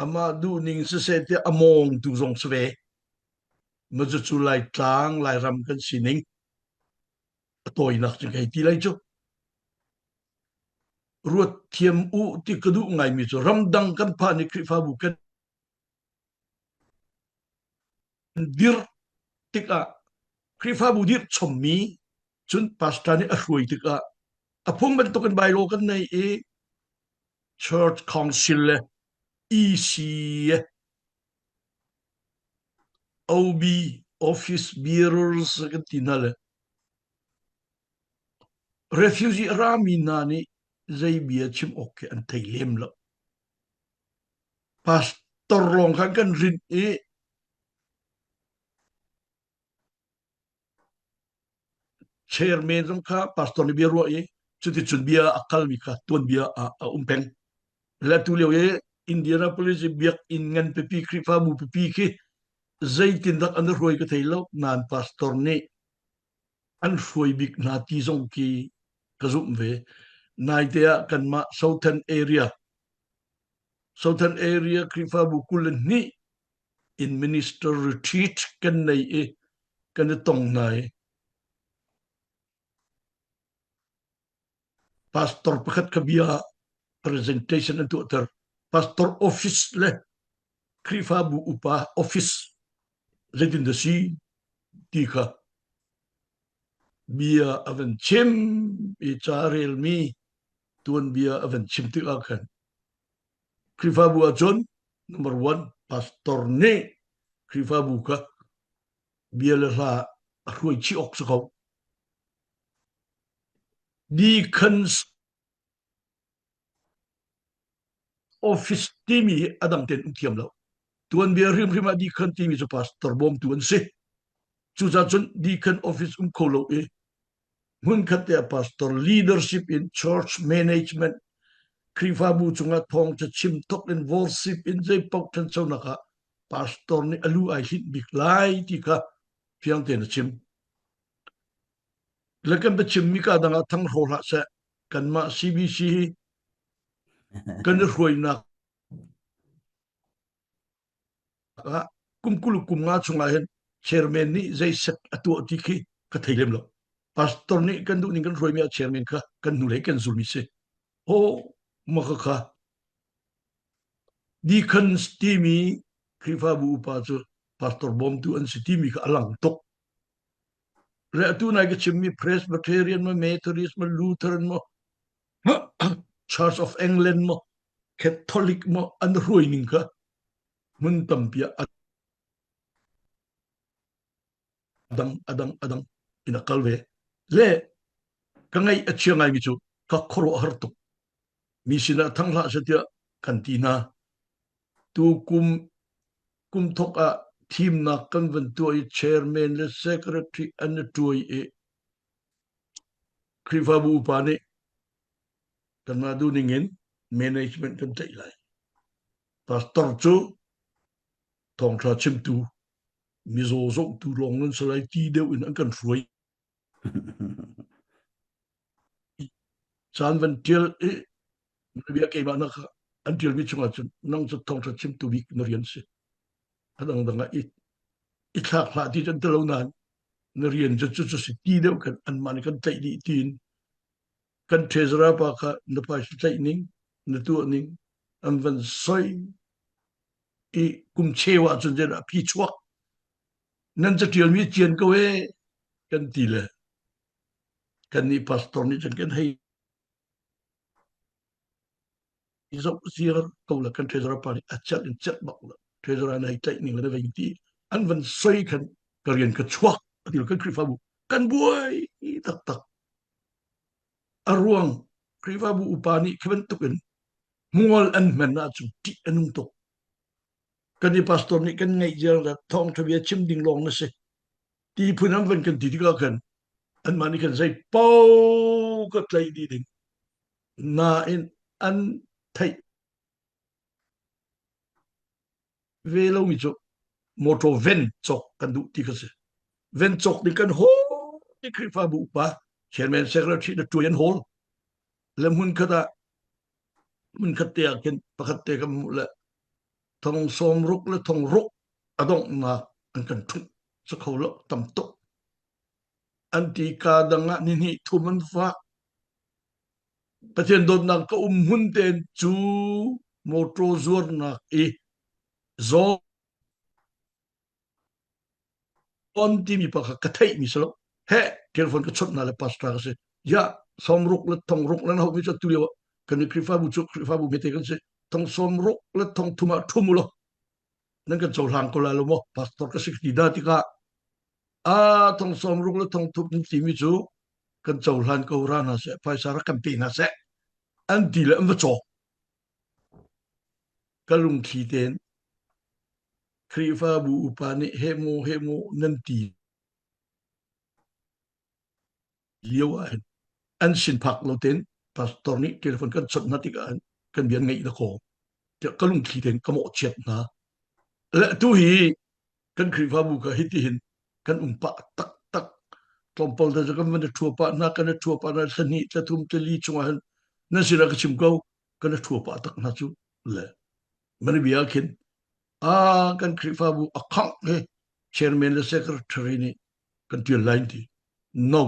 amah duhning siseh tiah a mawngtu zong si ve. Ma cucu Laitlang, Lairam kan sining a tawinak cu hei ti lai cu. Ruat thiam u ti ka duh ngaimi cu ramdang kan phan i Khrihfabu kan dirh tikah Khrihfabu dirh chommi cun pastor nih a hruai tikah a phung bantukin bylaw kan nei i Church Council le EC OB Office Bearers kan ti hna le refugee a rami hna nih zei bia chim awk khi an thei lem lo. Pastor lawng khan kan rinh i chairman zong kha pastor nih bia ruah i cuticun bia a kalmi kha tuanbia ah a um peng. Le tu lio i Indianapolis i biakinn ngan pipi Khrihfabu pipi khi zeitindah an hruai ka thei lo nain pastor nih an hruai bik hna ti zong khi ka zumh ve. Naite ah kanmah Southern area Southern area Khrihfabu 22 in minister retreat kan nei i kan i tong hna i pastor pakhat kha bia presentation an tuahter pastor office le Khrihfabu upa office zeitin dah si ti kha bia a van chim i ca relmi tuanbia a van chim tikah khan Khrihfabu ahcun number one pastor nih Khrihfabu kha bia le hla a hruai chih awk si ko. Deacons office timi hi a dang tein um thiam lo. Tuanbia hrimhrim ah deacon timi cu pastor bawmtu an si. Cucaah cun deacon office um kho lo i hmunkhat te ah pastor leadership in church management. Khrihfabu cungah thawngṭha chim thawk in worship in zeipaoh ṭhanchonak ah pastor nih a lu ai hlinh bik lai ti kha fiang tein a chim. Le kan biachimmi ka dang ah thang hro hlah seh. Kanmah CBC hi kan i hruainak ah kum 20 kum nga chungah hin chairman nih zei set a tuah ti khi ka thei lem lo. Pastor nih kan duh ning kan hruaimi ah chairman kha kan hnulei kan zulmi si. Ho ma kha kha deacons timi Khrihfabu upa cu pastor bawmtu an si timi kha a lang tuk. Le atu nai ka chimmi Presbyterian ma Methodist ma Lutheran ma Church of England maw Catholic maw an hruai ning kha hmun tampi ah adang adang adang in a kal ve. Le ka ngaih a chia ngaimi cu ka khuaruah har tuk. Mi sinah thang hlah seh tiah kan ti hna. Tu kum kum thok ah thimnak kan van tuah i chairman le secretary an i tuai i Khrihfabu upa nih kanmah duhning in management kan tlaih lai. Pastor cu thawngṭha chimtu, mizaw zohtu lawng nan si lai ti deuh in an kan hruai. Caan van ṭial i bia keimah na kha an ṭialmi chungah cun nang cu thawngṭha chimtu bik na rian si. A dangdang ah i i thlak hlah ti cu an ti lo nain na rian cu cu si ti deuh khan anmah nih kan tlaih dih tiin kan treasurer pa kha na phaisa tlaih ning na tuah ning an van soi i kum cheu ah cun zeidah phi chuak nan catialmi cian ko e kan ti le kan nih pastor nih cun kan hei zoh ziar ko le kan treasurer pa nih a celh in celh bak lo treasurer na hei tlaih ning le na vei ti an van soi khan ka rian ka chuak ati kan Khrihfabu kan buai taktak a ruang Khrihfabu upa nih khi bantuk in mual an hman ahcun ṭih a nung tuk kan i pastor nih kan ngeih ziar le thawngṭha bia chim ding lawng na si ti phun an van kan ti tikah khan anmah nih khan zei paoh ka tlaih dih ding nain an theih ve lomi cu motor ven cawk kan duh ti kha si. Ven cawk ding kan hawl ti Khrihfabu upa chairman secretary na tuai an hawl le hmun khat ah hmun khat te ah khin pakhat te kan hmuh le thong sawm ruk le thong ruk a donghnak an kan ṭhumh cu kho lo tam tuk an ti ka dang ah ni hnih thum an fak Pathian dawtnak ka um hmun tein cu motor zuarnak i zawn timi pa kha ka theihmi si lo. He telephone ka chawnh hna le pastor ka si. Ya sawmruk le thongruk nan homi cu tu lio kan i Khrihfabu cu Khrihfabu hmete kan si. Thong sawmruk le thong thum ah ṭhum u law nan kan cohlang ko lai lo maw pastor ka si ka ti dah tikah a thong sawmruk le thong thum timi cu kan cohlan ko ra hna seh phaisa rak kan pe hna seh an ti le an va cawk ka lungthli tein Khrihfabu upa nih he mu he mu nan ti lio ah hin an sin phak lo tein pastor nih telephone kan chawnh hna tikah hin kan bia ngaih na khaw tiah ka lungthli tein ka mawhchiat hna le tu hi kan Khrihfabu kha hiti hin kan um pah taktak tlawmpal te cu kan van i ṭhua pah hna kan i ṭhua pah hna thla hnih thla thum thla li chungah hin nan sinah ka chim ko kan i ṭhua pah tak hna cu le mani bia khin a kan Khrihfabu a khangh he chairman le secretary nih kan ṭial lai ti no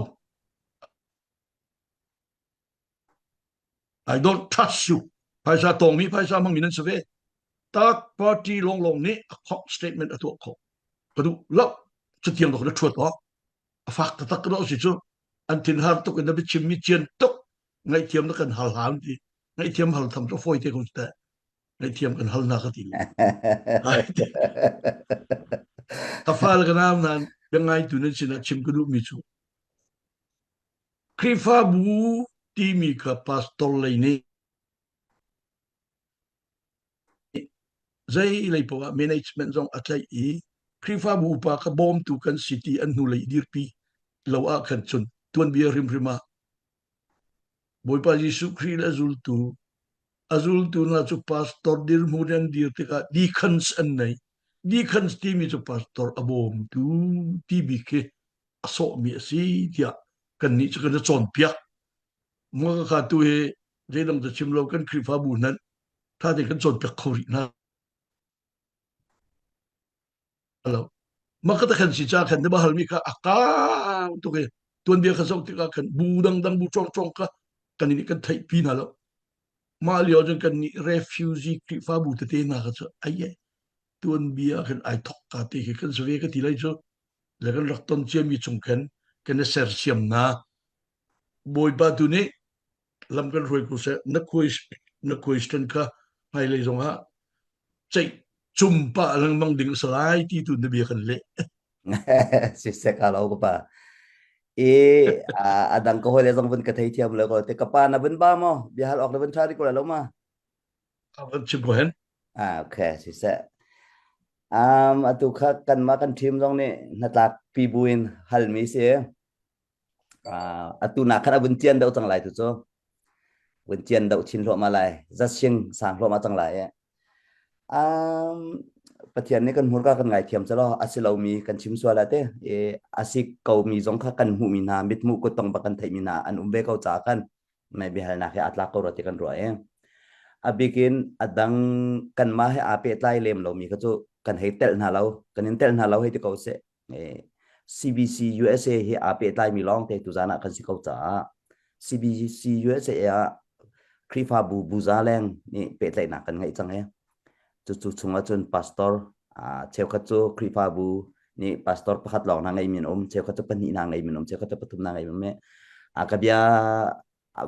I don't trust you. Phaisa tawngmi phaisa hmangmi nan si ve. Third party lawnglawng nih a khawh statement a tuah khawh. Ka duh lo. Cutiang dok na ṭhuat awk. A fak taktak ka si cu. An thin har tuk in na biachimmi cian tuk. Ngaihthiam na kan hal hlan ti. Ngaihthiam hal tham cu fawi te ko te. Ngaihthiam kan hal na ka ti. Ka fa le ka nau nan biangaitu nan sinah chim ka duhmi cu Khrihfabu timi kha pastor lei nih zei lei poah management zong a tlaih i Khrihfabu upa kha bawmtu kan si ti an hnulei dirpi lo ah khan cun tuanbia hrimhrim ah Bawipa Jesuh Khrih le zultu. A zultu hna cu pastor dirhmun an dir tikah deacons an nei. Deacons timi cu pastor a bawmtu ti bik khi a sawhmi a si tiah kannih cu kan i cawnpiak. Maka kha tu hi zeidang ca chim lo kan Khrihfabu hmanh ṭha tein kan cawnpiak kho rih hna lo. Maka ta khan si ca khan na ba halmi kha a kau tuk i tuanbia kha zoh tikah khan bu dangdang bu ṭawngṭawng kha kan nih kan theihpi hna lo. Mah lio cun kan nih refugee Khrihfabu tete hna kha cu ai tuanbia khan ai thok ka te khi kan si ve ka ti lai cu le kan rak ton ciami chung khan kan i sersiam hna. Bawipa tu nih lam kan hruai ko seh na na question kha hmailei zongah ceih cum pah lengmang ding a si lai ti tu na bia kan leh. Siseh ka lo ka pa. I a dang ka hawile zong vun ka thei thiam lo ko te ka pa na vun ba maw bia hal awk na vun tha ri ko lo ma? Van chim ko hen. Ah okay siseh. Um atu kha kan ma kan team zong nih hnatlak pi buin halmi si. Atu nak khan a vun cian deuh cang lai tu cu vun cian deuh chin hluahmah lai zasing sang hluahmah cang lai e um Pathian nih kan hmurka kan ngaithiam chalo a si lomi kan chim sual ah te e a si ko mi zong kha kan hmuh mi hna mithmuh kuttong bak kan theih mi hna an um ve ko ca kan mai biahalnak he aa tlak ko rua ti kan ruah e a bikin a dang kanmah he aa pehtlai lem lomi kha cu kan hei telh hna lo kan in telh hna lo hei ti ko seh CBC USA hi aa pehtlaimi lawngte tuzan ah kan si ko caah CBC USA ah Khrihfabu buza leng nih pehtlaihnak kan ngeih cang i cucu chungah cun pastor cheukhat cu Khrihfabu nih pastor pakhat lawng hna ngeimi an um cheukhat cu pahnih hna ngeimi an um cheukhat cu pathum hna ngeimi an um i ka bia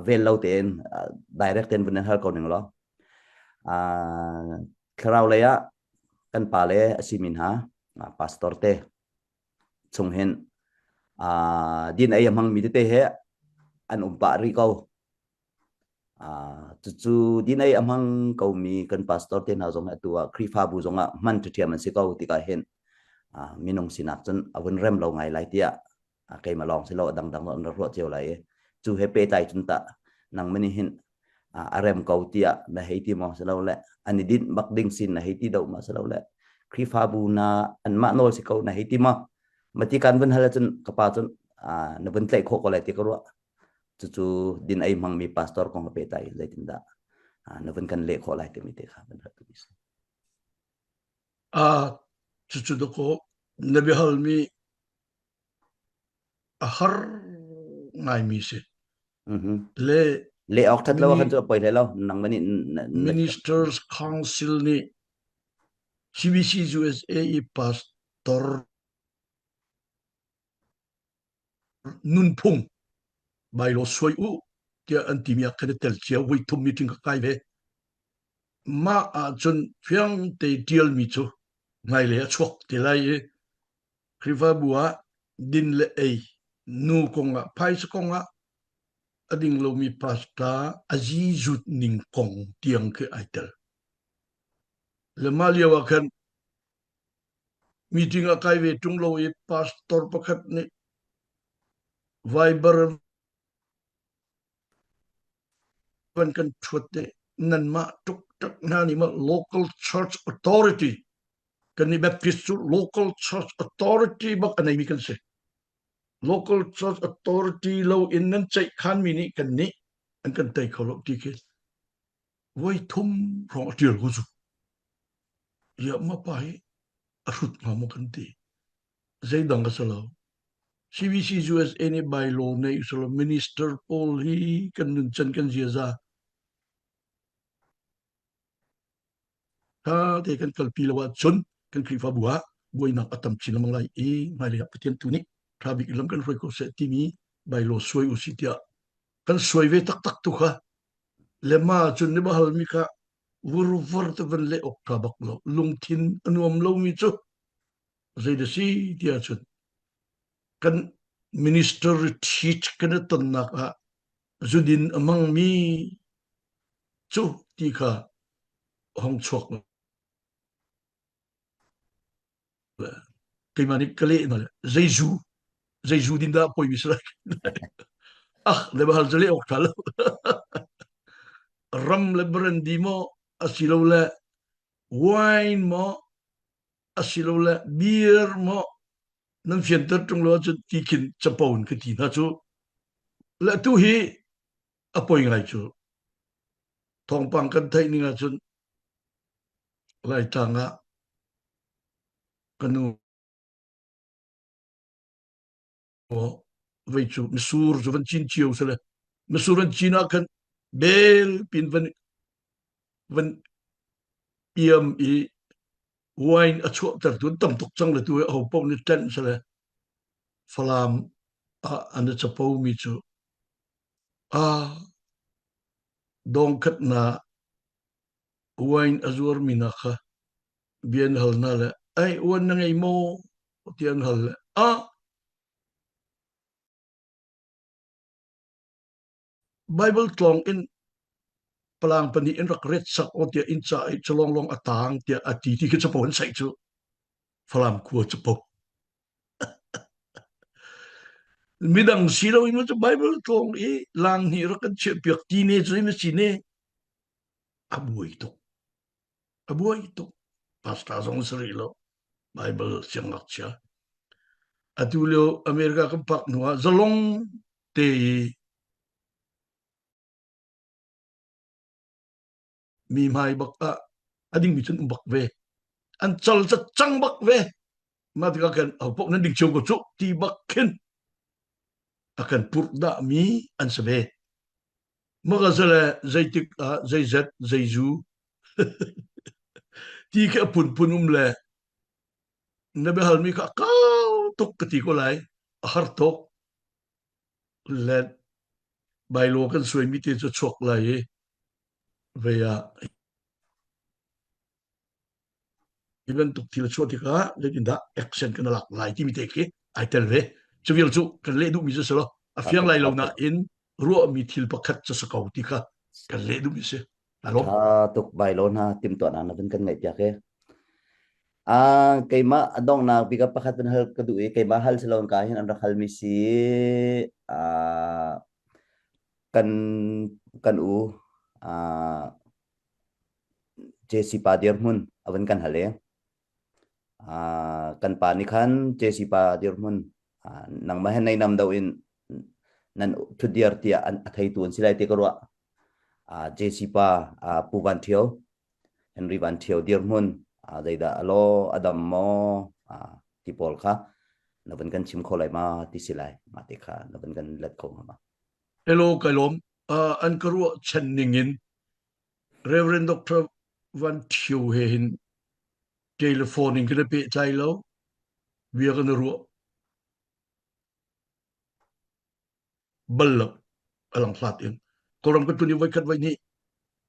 vel lo tein direct tein vun in hal ko ning law thlarau lei ah kan pale a simi hna pastor te chung hin din ei a hmangmi tete he an um pah rih ko. Cucu din ei a hmang komi kan pastor te hna zong atu ah Khrihfabu zong ah hman ṭhiam an si ko tikah hin minung sinak cun a vun rem lo ngai lai tiah keimah lawng si lo a dangdang an rak ruah cio lai i cu he pehtlai cun tah nang mani hin a rem ko tiah na hei ti maw si lo le an i dinh bak ding sin na hei ti do ma si lo le Khrihfabu na anmah nawl si ko na hei ti maw mati kan vun hal cun ka pa cun na vun tlaih khawh ko lai ti ka ruah cucu din ei hmangmi pastor kong he pehtlai zeitindah na vun kan leh khawh lai timi te kha van hal tu si A cucu dakaw na biahalmi a har ngaimi si. Le le awk that lo khan cu poi hlei lo nang mani Ministers Council nih CBC USA i pastor nunphung bylaw suai u tiah an timi ah kan i tel cio voi thum meeting ka kai ve mah ahcun fiang te tialmi cu hmailei a chuak te lai i Khrihfabu ah din le ei nu kongah phaisa kongah a ding lomi pastor a zizut ning kong tiang khi ai tel. Le mah lio ah khan meeting ah kai ve ṭung lo i pastor pakhat nih Viber van kan ṭhuat te nanmah ṭukṭak hna nih ma local church authority kan nih Baptist cu local church authority bak a neimi kan si. Local church authority lo in nan ceih khanmi nih kan nih an kan tei kho lo ti khi voi thum hrawng a ṭial ko cu. Ya ma pa hi a hrut hnga maw kan ti. Zeidang a si lo. CBC USA nih bylaw nei usilo minister pawl hi kan nuncan kan ziaza Tha te kan kalpi lo ahcun kan Khrihfabu ah buainak a tam chin lengmang lai i hmailei ah Pathian tu nih tha bik in lam kan hruai ko seh timi bylaw suai usih tiah kan suai ve taktak tu kha le ma cun ni halmi kha vurvar te van leh awk tha bak lo lungthin a nuam lomi cu zei da si tiah cun kan minister retreat kan i tonnak ah zudin a hmangmi cu ti kha hong chuak le keimah nih ka leh hna le zei zu zei zu din dah poi mi si lai ah le hal cu leh awk ṭha lo. Ram le brandy maw asilole wine maw asilole beer maw nan fianter ṭung lo ahcun ti khin capo in ka ti hna cu. Le tu hi a poi ngai cu. Thawngpang kan theih ning ahcun Laitlang ah ka nu vei cu misur cu van cin cio sile misur an cin ah khan bel pin van van iam i wine a chuahter tu tam tuk cang le tu ho paoh nih ṭanh sile Falam ah an i capo mi cu a dong khat na wine a zuar mi na kha bia an hal hna le ai uan na ngei maw ti an hal le a Bible tlawng in palang pahnih in rak ret sak o tiah in ca i chalong long a tang tiah a ti ti khi capo an saih cu Falam khua capo midang si lo in cu Bible tlawng i lang hnih rak kan chiah piak ti ne cu na si ne a buai tuk A buai tuk. Pastor zong si rih lo. Bible siangngakchia. Atu lio America kan pak hnu ah zalong te i mi hmai bak ah a dingmi cun um bak ve. An cal ca cang bak ve. Mah tikah kan ho paoh nan ding cio ko cu ti bak khin a kan purh dah mi an si ve. Maka zale zeitik ah zeizet zeizu ti khi a phunphun um le na biahalmi kha a kau tuk ka ti ko lai a har tuk le bailo kan suaimi te cu chuak lai i vei ah hi bantuk thil a chuah tikah zeitindah action kan lak lai timi te khi ai tel ve cu vial cu kan leh duhmi cu si lo a fiang lai lo nain ruahmi thil pakhat cu si ko ti kha kan leh duhmi si alo tha tuk bai lo na timtuahnak na vun kan ngaih piak e a keimah a donghnak bik ah pakhat van hal ka duh i keimah hal si lo ka hin an rak halmi si a kan kan u a JC pa dirhmun a vun kan hal i kan pa nih khan JC pa dirhmun nangmah he nainam do in nan thutdir tiah a theitu an si lai ti ka ruah. JC pa Pu Van Thio Henry Van Thio dirhmun zeidah a law a dam maw ti pawl kha na vun kan chim kho lai ma ti si lai mah te kha na vun kan let kho hnga ma. Hello kai lawm an ka ruah chan ning in Reverend Dr. Van Thio he hin telephone in kan i pehtlai lo. Bia kan i ruah bal lo. A lang hlat in. Kawlram kan tun i voikhat voihnih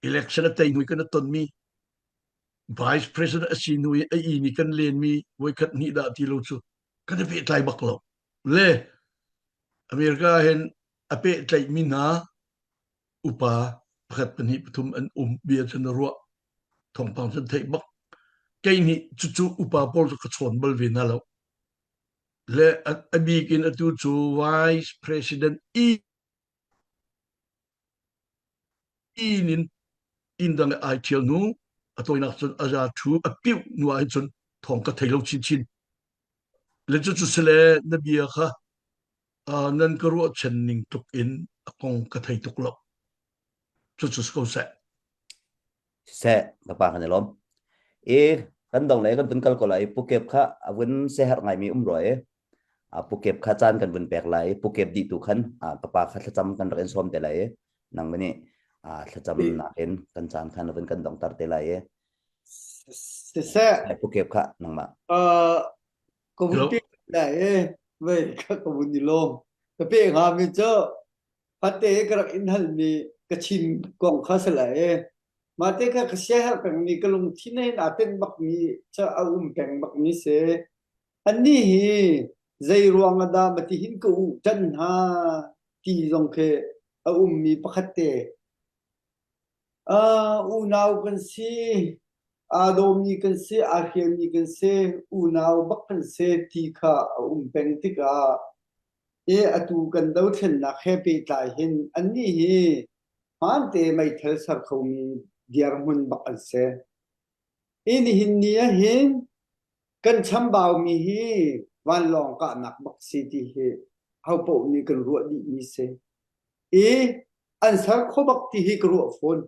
election a tei hnu i kan i tonmi vice president a si hnu i a inn i kan lenmi voikhat hnih dah ti lo cu kan i pehtlai bak lo. Le America hin a pehtlaihmi hna upa pakhat pahnih pathum an um bia cu na ruah thawngpang cu theih bak kei nih cucu upa pawl cu ka chawn bal ve hna lo le a bik in atu cu vice president i in in dang ai thial nu a tawinak cun a za thu a piu nu ah hin cun thawng ka thei lo chin chin le cu cu sile na bia kha nan ka ruahchan ning tluk in a kong ka thei tuk lo. Cucu si ko seh. Siseh, ka pa kan i lawm. I kan dong le kan vun kal ko lai pukep kha a vun seherh ngaimi um rua i a pukep kha caan kan vun pek lai pukep dih tu khan ka pa kha thlacam kan rak in sawm te lai i nang mani thlacam nakin kan caan khan vun kan dongtar te lai i Siseh. Pukep kha nangmah. Ka vun pe lai e vei ka ka vun i lawm ka pe hnga mi cu fate ka rak in hal mi ka chin kong kha si lai e mah te kha ka siaherh peng mi ka lungthin hin aa tenh bak mi cu a um peng bak mi si annih hi zei ruang ah dah mati hin ka uh ṭan hna ti zong khi a um mi pakhat te Uh, unau kan si aa dawmi kan si, aa hrialmi kan si, unau bak kan si ti kha a um peng tikah i atu kan dothlennak he pehtlai hin annih hi. Hmaan te meithal ser khomi dirhmun bak an si. Hi nihin ni ah hin kan chambaumi hi vanlawng kahnak bak si ti hi hopaoh nih kan ruah dihmi si. I an ser kho bak ti hi ka ruah fawn.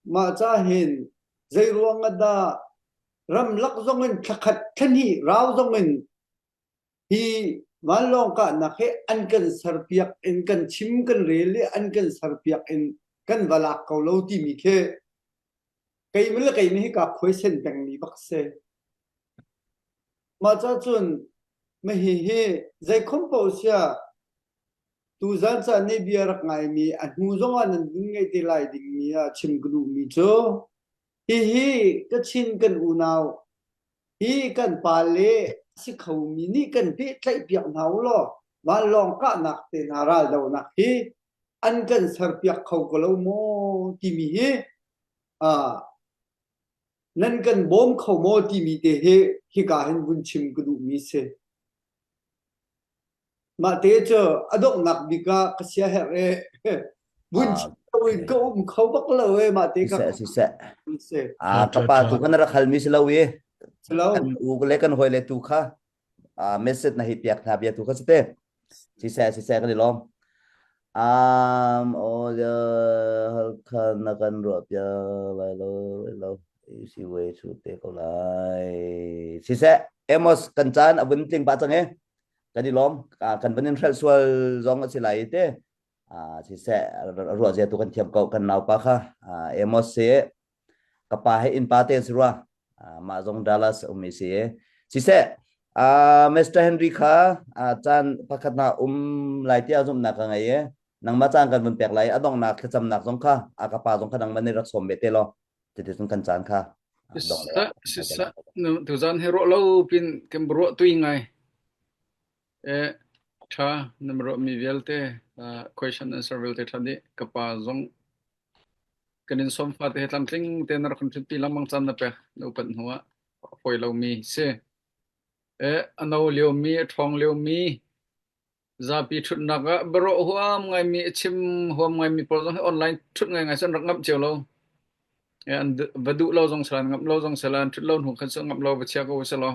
Mah ca hin zeiruang ah dah ramlak zong in thlakhat thlahnih rau zong in Hi vanlawng kahnak hi an kan serpiak in kan chim kan rel i an kan serpiak in kan va lak ko lo timi khi keimah le keimah hi kaa khuaisen pengmi bak si. Mah ca cun mahi hi zeikhom paoh siah tuzan caan nih bia rak ngaimi a hnu zongah nan vun ngaih te lai dingmi ah chim ka duhmi cu hihi Kachin kan unau Hi kan pale si khomi nih kan pehtlaihpiak hna u law vanlawng kahnak te hna raldonak hi an kan serpiak kho ko lo maw timi hi uh, nan kan bawm kho maw timi te hi hika hin vun chim ka duhmi si. Mah te cu a donghnak bik ah ka sia herh e vun chim lo in ka um kho bak lo e mah te ka siseh siseh ah ka pa tu kan rak halmi si lo i kan u le kan hoi le tu kha message na hi piak hna bia tu kha si te siseh siseh kan i lawm um o halkha na kan ruah pia lai lo lo si we chu te ko lai siseh Amos kan caan a vun tling pa cang e kan i lawm kan van in hrelh sual zong a si lai te siseh ruah zia tu kan thiam ko kan naupa kha Amos si ka pa he innpa te si rua mah zong Dallas um i si siseh Mr. Henry kha caan pakhat na um lai tiah zumhnak ka ngei e nangmah caan kan vun pek lai a donghnak thlacamnak zong kha a ka pa zong kha nangmah nih rak sawm ve te law cuticun kan caan kha Siseh, siseh, tuzan hi ruah lo pin kan ruah tui ngai. E, ṭha na ruahmi vialte question answer vialte ṭha dih. Ka pa zong kan in sawm fate he tlamtling te na rak kan ṭhutpi lengmang caan na pek na upat hnu ah a fawi lomi si. E, a no liomi, a ṭhawng liomi, Zapi ṭhutnak ah biaruah huam ngaimi, a chim huam ngaimi pawl zong hi online ṭhut ngaingai cu an rak ngamh cio lo. Eh, an va duh lo zong sala, an ngamh lo zong sala, an ṭhut lo hnu khan cu ngamh lo va chia ko selaw.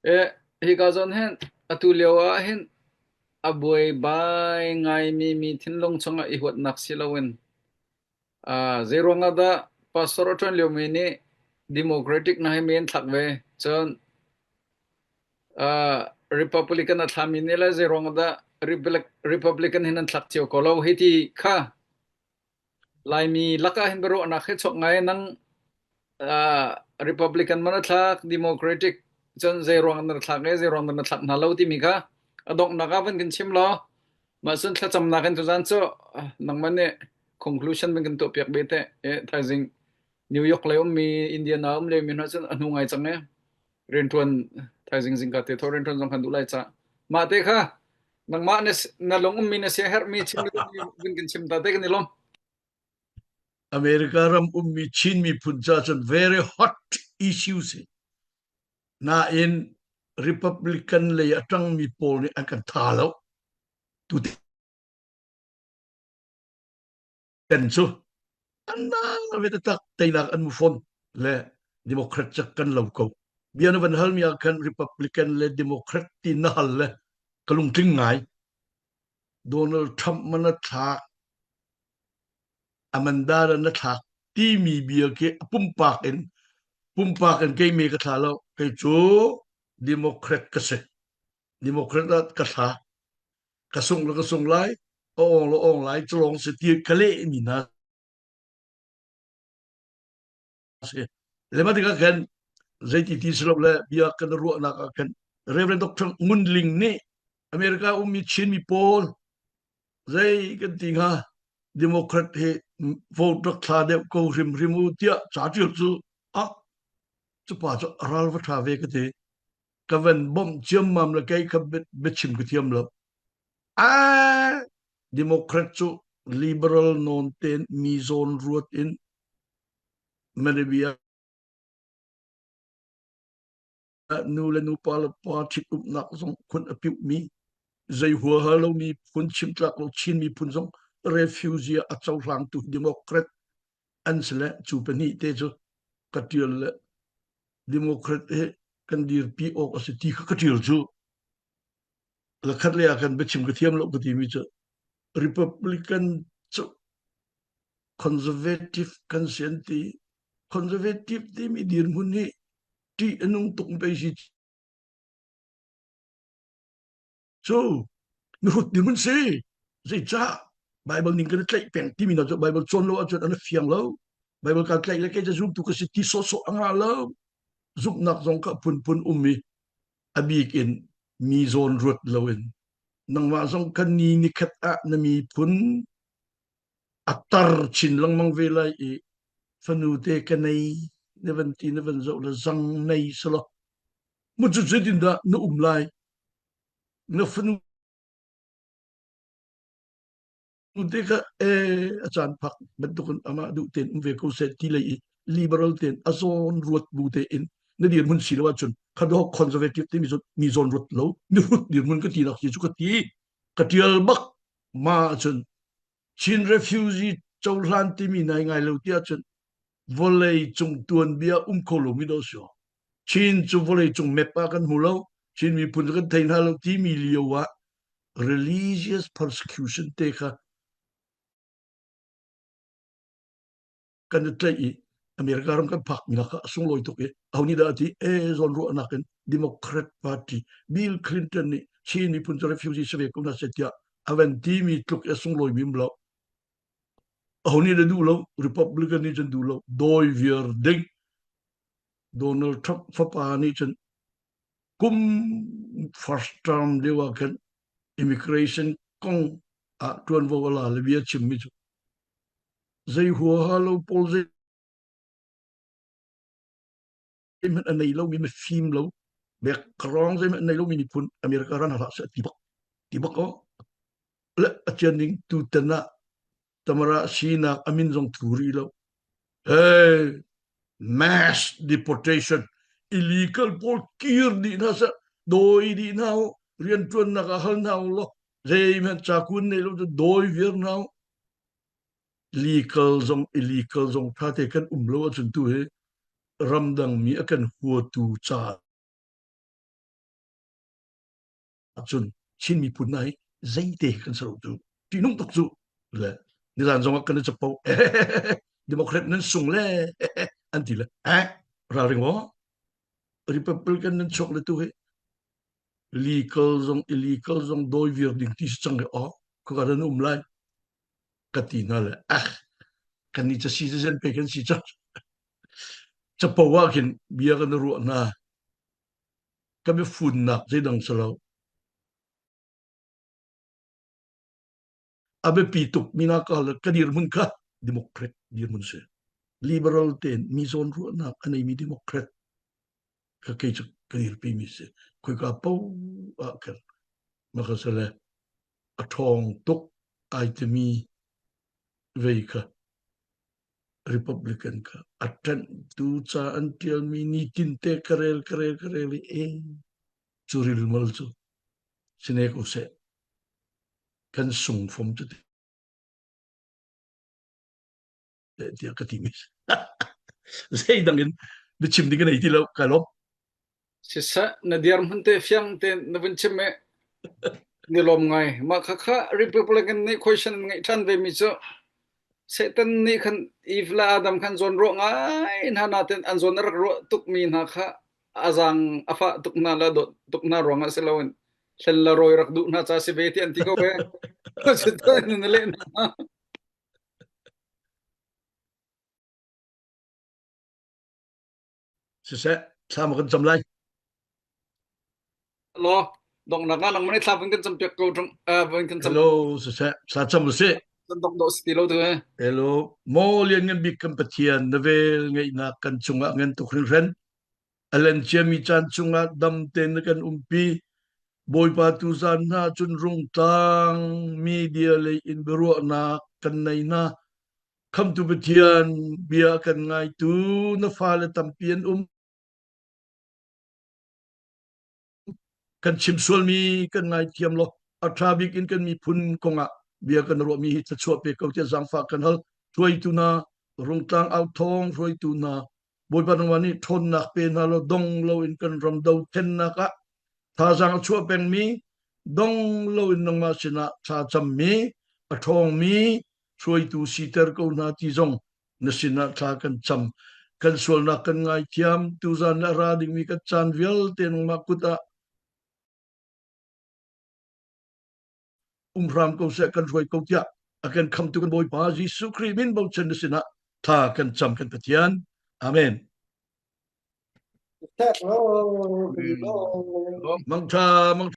Eh, hika zawn hin atu lio ah hin a buaibai ngaimi mi thinlung chungah i huatnak si loin uh, zeiruang ah dah pastor a ṭuan liomi nih democratic na hi men thlak ve cun Uh, Republican a thlami nih le zeiruang dah Republican hin an thlak cio ko lo hei ti kha Laimi lakah hin biaruahnak he chuak ngai nang uh, Republican man a thlak Democratic cun zeiruang na thlak e zeiruang na thlak hna lo timi kha a donghnak ah van kan chim law mah cun thlacamnak in tuzan cu nangmah nih conclusion van kan tuah piak be te e thaizing New York lei ummi Indiana um le mi hna cun a hnu ngai cang e rianṭuan thaizing zingka te tho rianṭuan zong kan duh lai ca mah te kha nangmah na na lung ummi na sia herhmi chim vun kan chim ta te kan i lawm America ram ummi Chin miphun ca cun very hot issue si nain Republican lei a ṭangmi pawl nih an kan tha lo tu ten cu an na ve tak teinak an mu fawn le Democrat cak kan lo ko bia na van hal mi ah khan Republican le Democrat ti na hal le ka lungtling ngai Donald Trump man a thlak Amanda na thlak timi bia khi pumpak in pumpak in kei me ka thla lo kei cu Democrat ka si Democrat ah ka thla ka sung le ka sung lai a ong le ong lai culong si ti ka leh mi hna si lema tikah khan zeiti ti si lo le bia kan ruahnak ah khan Reverend Dr. Ngun Ling nih America ummi Chin mi pawl zei kan ti hnga Democrat hi vote rak thla deuh ko hrimhrim u tiah ca ṭial cu ah cu pa cu a ral va ṭha ve ka ti ka van bawmh ciammam le kei kha biachim ka thiam lo. Ah, Democrat cu liberal nawn tein mi zawn ruat in Manabia nu le nupa le pa ṭhitumnak zong khun a piuhmi. Zei huaha lo miphun chimtlak lo Chin miphun zong refugee a cohlangtu Democrat an si le cu pahnih te cu ka tial le Democrat he kan dirpi awk a si ti kha ka tial cu. Lakhat le ah kan biachim ka thiam lo ka timi cu Republican cu conservative kan si an ti. Conservative timi dirhmun hi ṭih a nung tuk pei si cu mihrut dirhmun si. Zeicah Bible ning kan i tlaih peng timi hna cu Bible cawn lo ahcun an i fiang lo. Bible kaa tlaih le kei cu zumtu ka si ti sawhsawh a ngah lo. Zumhnak zong kha phunphun um i a bik in mi zawn ruat loin nangmah zong kan ni nikhat ah na miphun a tar chin lengmang ve lai i fanu te ka nei na van ti na van zoh le zang nei selaw mu cu zeitin dah na um lai na fanu te kha e a caan phak bantukin amah duh tein um ve ko seh ti lei i liberal tein a zawn ruat bu tein na dirhmun si lo ahcun khado conservative timi cu mi zawn ruat lo mi hrut dirhmun ka ti nak si cu ka ti ka tial bak ma ahcun Chin refugee cohlan timi nai ngai lo ti ahcun vawlei cung tuanbia um kho lomi do si Chin cu vawlei cung map ah kan hmu lo Chin miphun cu kan thei hna lo timi lio ah religious persecution te kha kan i tlaih i America ram kan phak mi kha a sunglawi tuk i aho nih dah a ti e zawn ruahnak in Democrat Party Bill Clinton nih Chin miphun cu refugee si ve ko hna seh tiah a van timi tluk i a sunglawi mi um lo aho nih dah duh lo Republican nih cun duh lo dawi viar ding Donald Trump fapa nih cun kum first term lio ah khan immigration kong ah ṭuanvo a la le bia chimmi cu zei huaha lo pawl zei hmanh a nei lomi mifim lo background zei hmanh a nei lomi miphun America ran hlah seh ti bak ti bak o le a cian ding tutan ah tamara sinak amin zong thu rih lo hey mass deportation illegal pawl kir dih hna seh dawi dih hna u rianṭuannak ah hal hna u law zeihmanh cakun nei lo dawi viar hna u legal zong illegal zong ṭha te kan um lo ahcun tu hi ramdang mi a kan huatu ca ahcun Chin miphun hna hi zeite kan si lo tu ṭihnung tuk cu le nizan zong ah kan i capo Democrat nan sung le an ti le eh ralring aw Republican nan chuak le tu hi legal zong illegal zong dawi vir ding ti si cang le aw khua nan um lai ka ti hna le ah kan ni ca si zen pe kan si cang capo ah khin bia kan ruah hna ka biafunnak zeidang si lo. A biapi tuk mi na ka ka dirhmun kha Democrat dirhmun si. Liberal tein mi zawn ruahnak a neimi Democrat ka kei cu ka dirpi mi si. Khoika po ah khan maka sale a ṭhawng tuk ai timi vei kha Republican kha a ṭanhtu ca an ṭialmi nitinte ka rel ka rel ka rel i e cu rilmal cu sine ko seh kan sung fom cu tiah ka ti mi zeidang in biachim ding ka nei ti lo ka lawm Siseh, na dirhmun te fiang te na vun chim i ni lawm ngai. Mah kha kha Republican nih question an ngeih ṭhan ve mi cu Satan nih khan Eve le Adam khan zawn ruah ngai hna nain an zawn a rak ruah tukmi hna kha a zaang a fah tuk hna le a dawt tuk hna ruangah si loin hlen le rawi rak duh hna ca si ve ti an ti ko ve. Cutin na leh hna. Siseh, thla kan cam lai. Law, donghnak ah nangmah nih thla vun kan cam piak ko ṭung vun kan cam. Hello, siseh, thla cam usih. Kan dong dawh si ti lo tu he. Hello, maw lian ngan bik kan Pathian na vel ngeihnak kan cungah ngan tuk hringhran. A len ciami caan chungah dam tein na kan umpi. Bawipa tu zan hna cun rungtlang media lei in biaruahnak kan nei hna. Khamtu Pathian bia kan ngaitu na fale tampi an um. Kan chim sualmi kan ngaithiam law. A ṭha bik in kan miphun kongah bia kan ruahmi hi thluachuah pe ko tiah zaangfah kan hal. Hruaitu hna, Rungtlang au thawng hruaitu hna, Bawipa nangmah nih ṭhawnnak pe hna law dong loin kan ram dothlennak ah thazaang a chuah pengmi, dong loin nangmah sinah thla cammi, a ṭhawngmi hruaitu siter ko hna ti zong na sinah thla kan cam. Kan sualnak kan ngaithiam, tuzan le a ra dingmi kan caan vialte nangmah kut ah um hram ko seh kan hruai ko tiah a kan khamtu kan Bawipa Jesuh Khrih min bochan na sinah tha kan cam kan Pathian. Amen. Mangtha mangtha.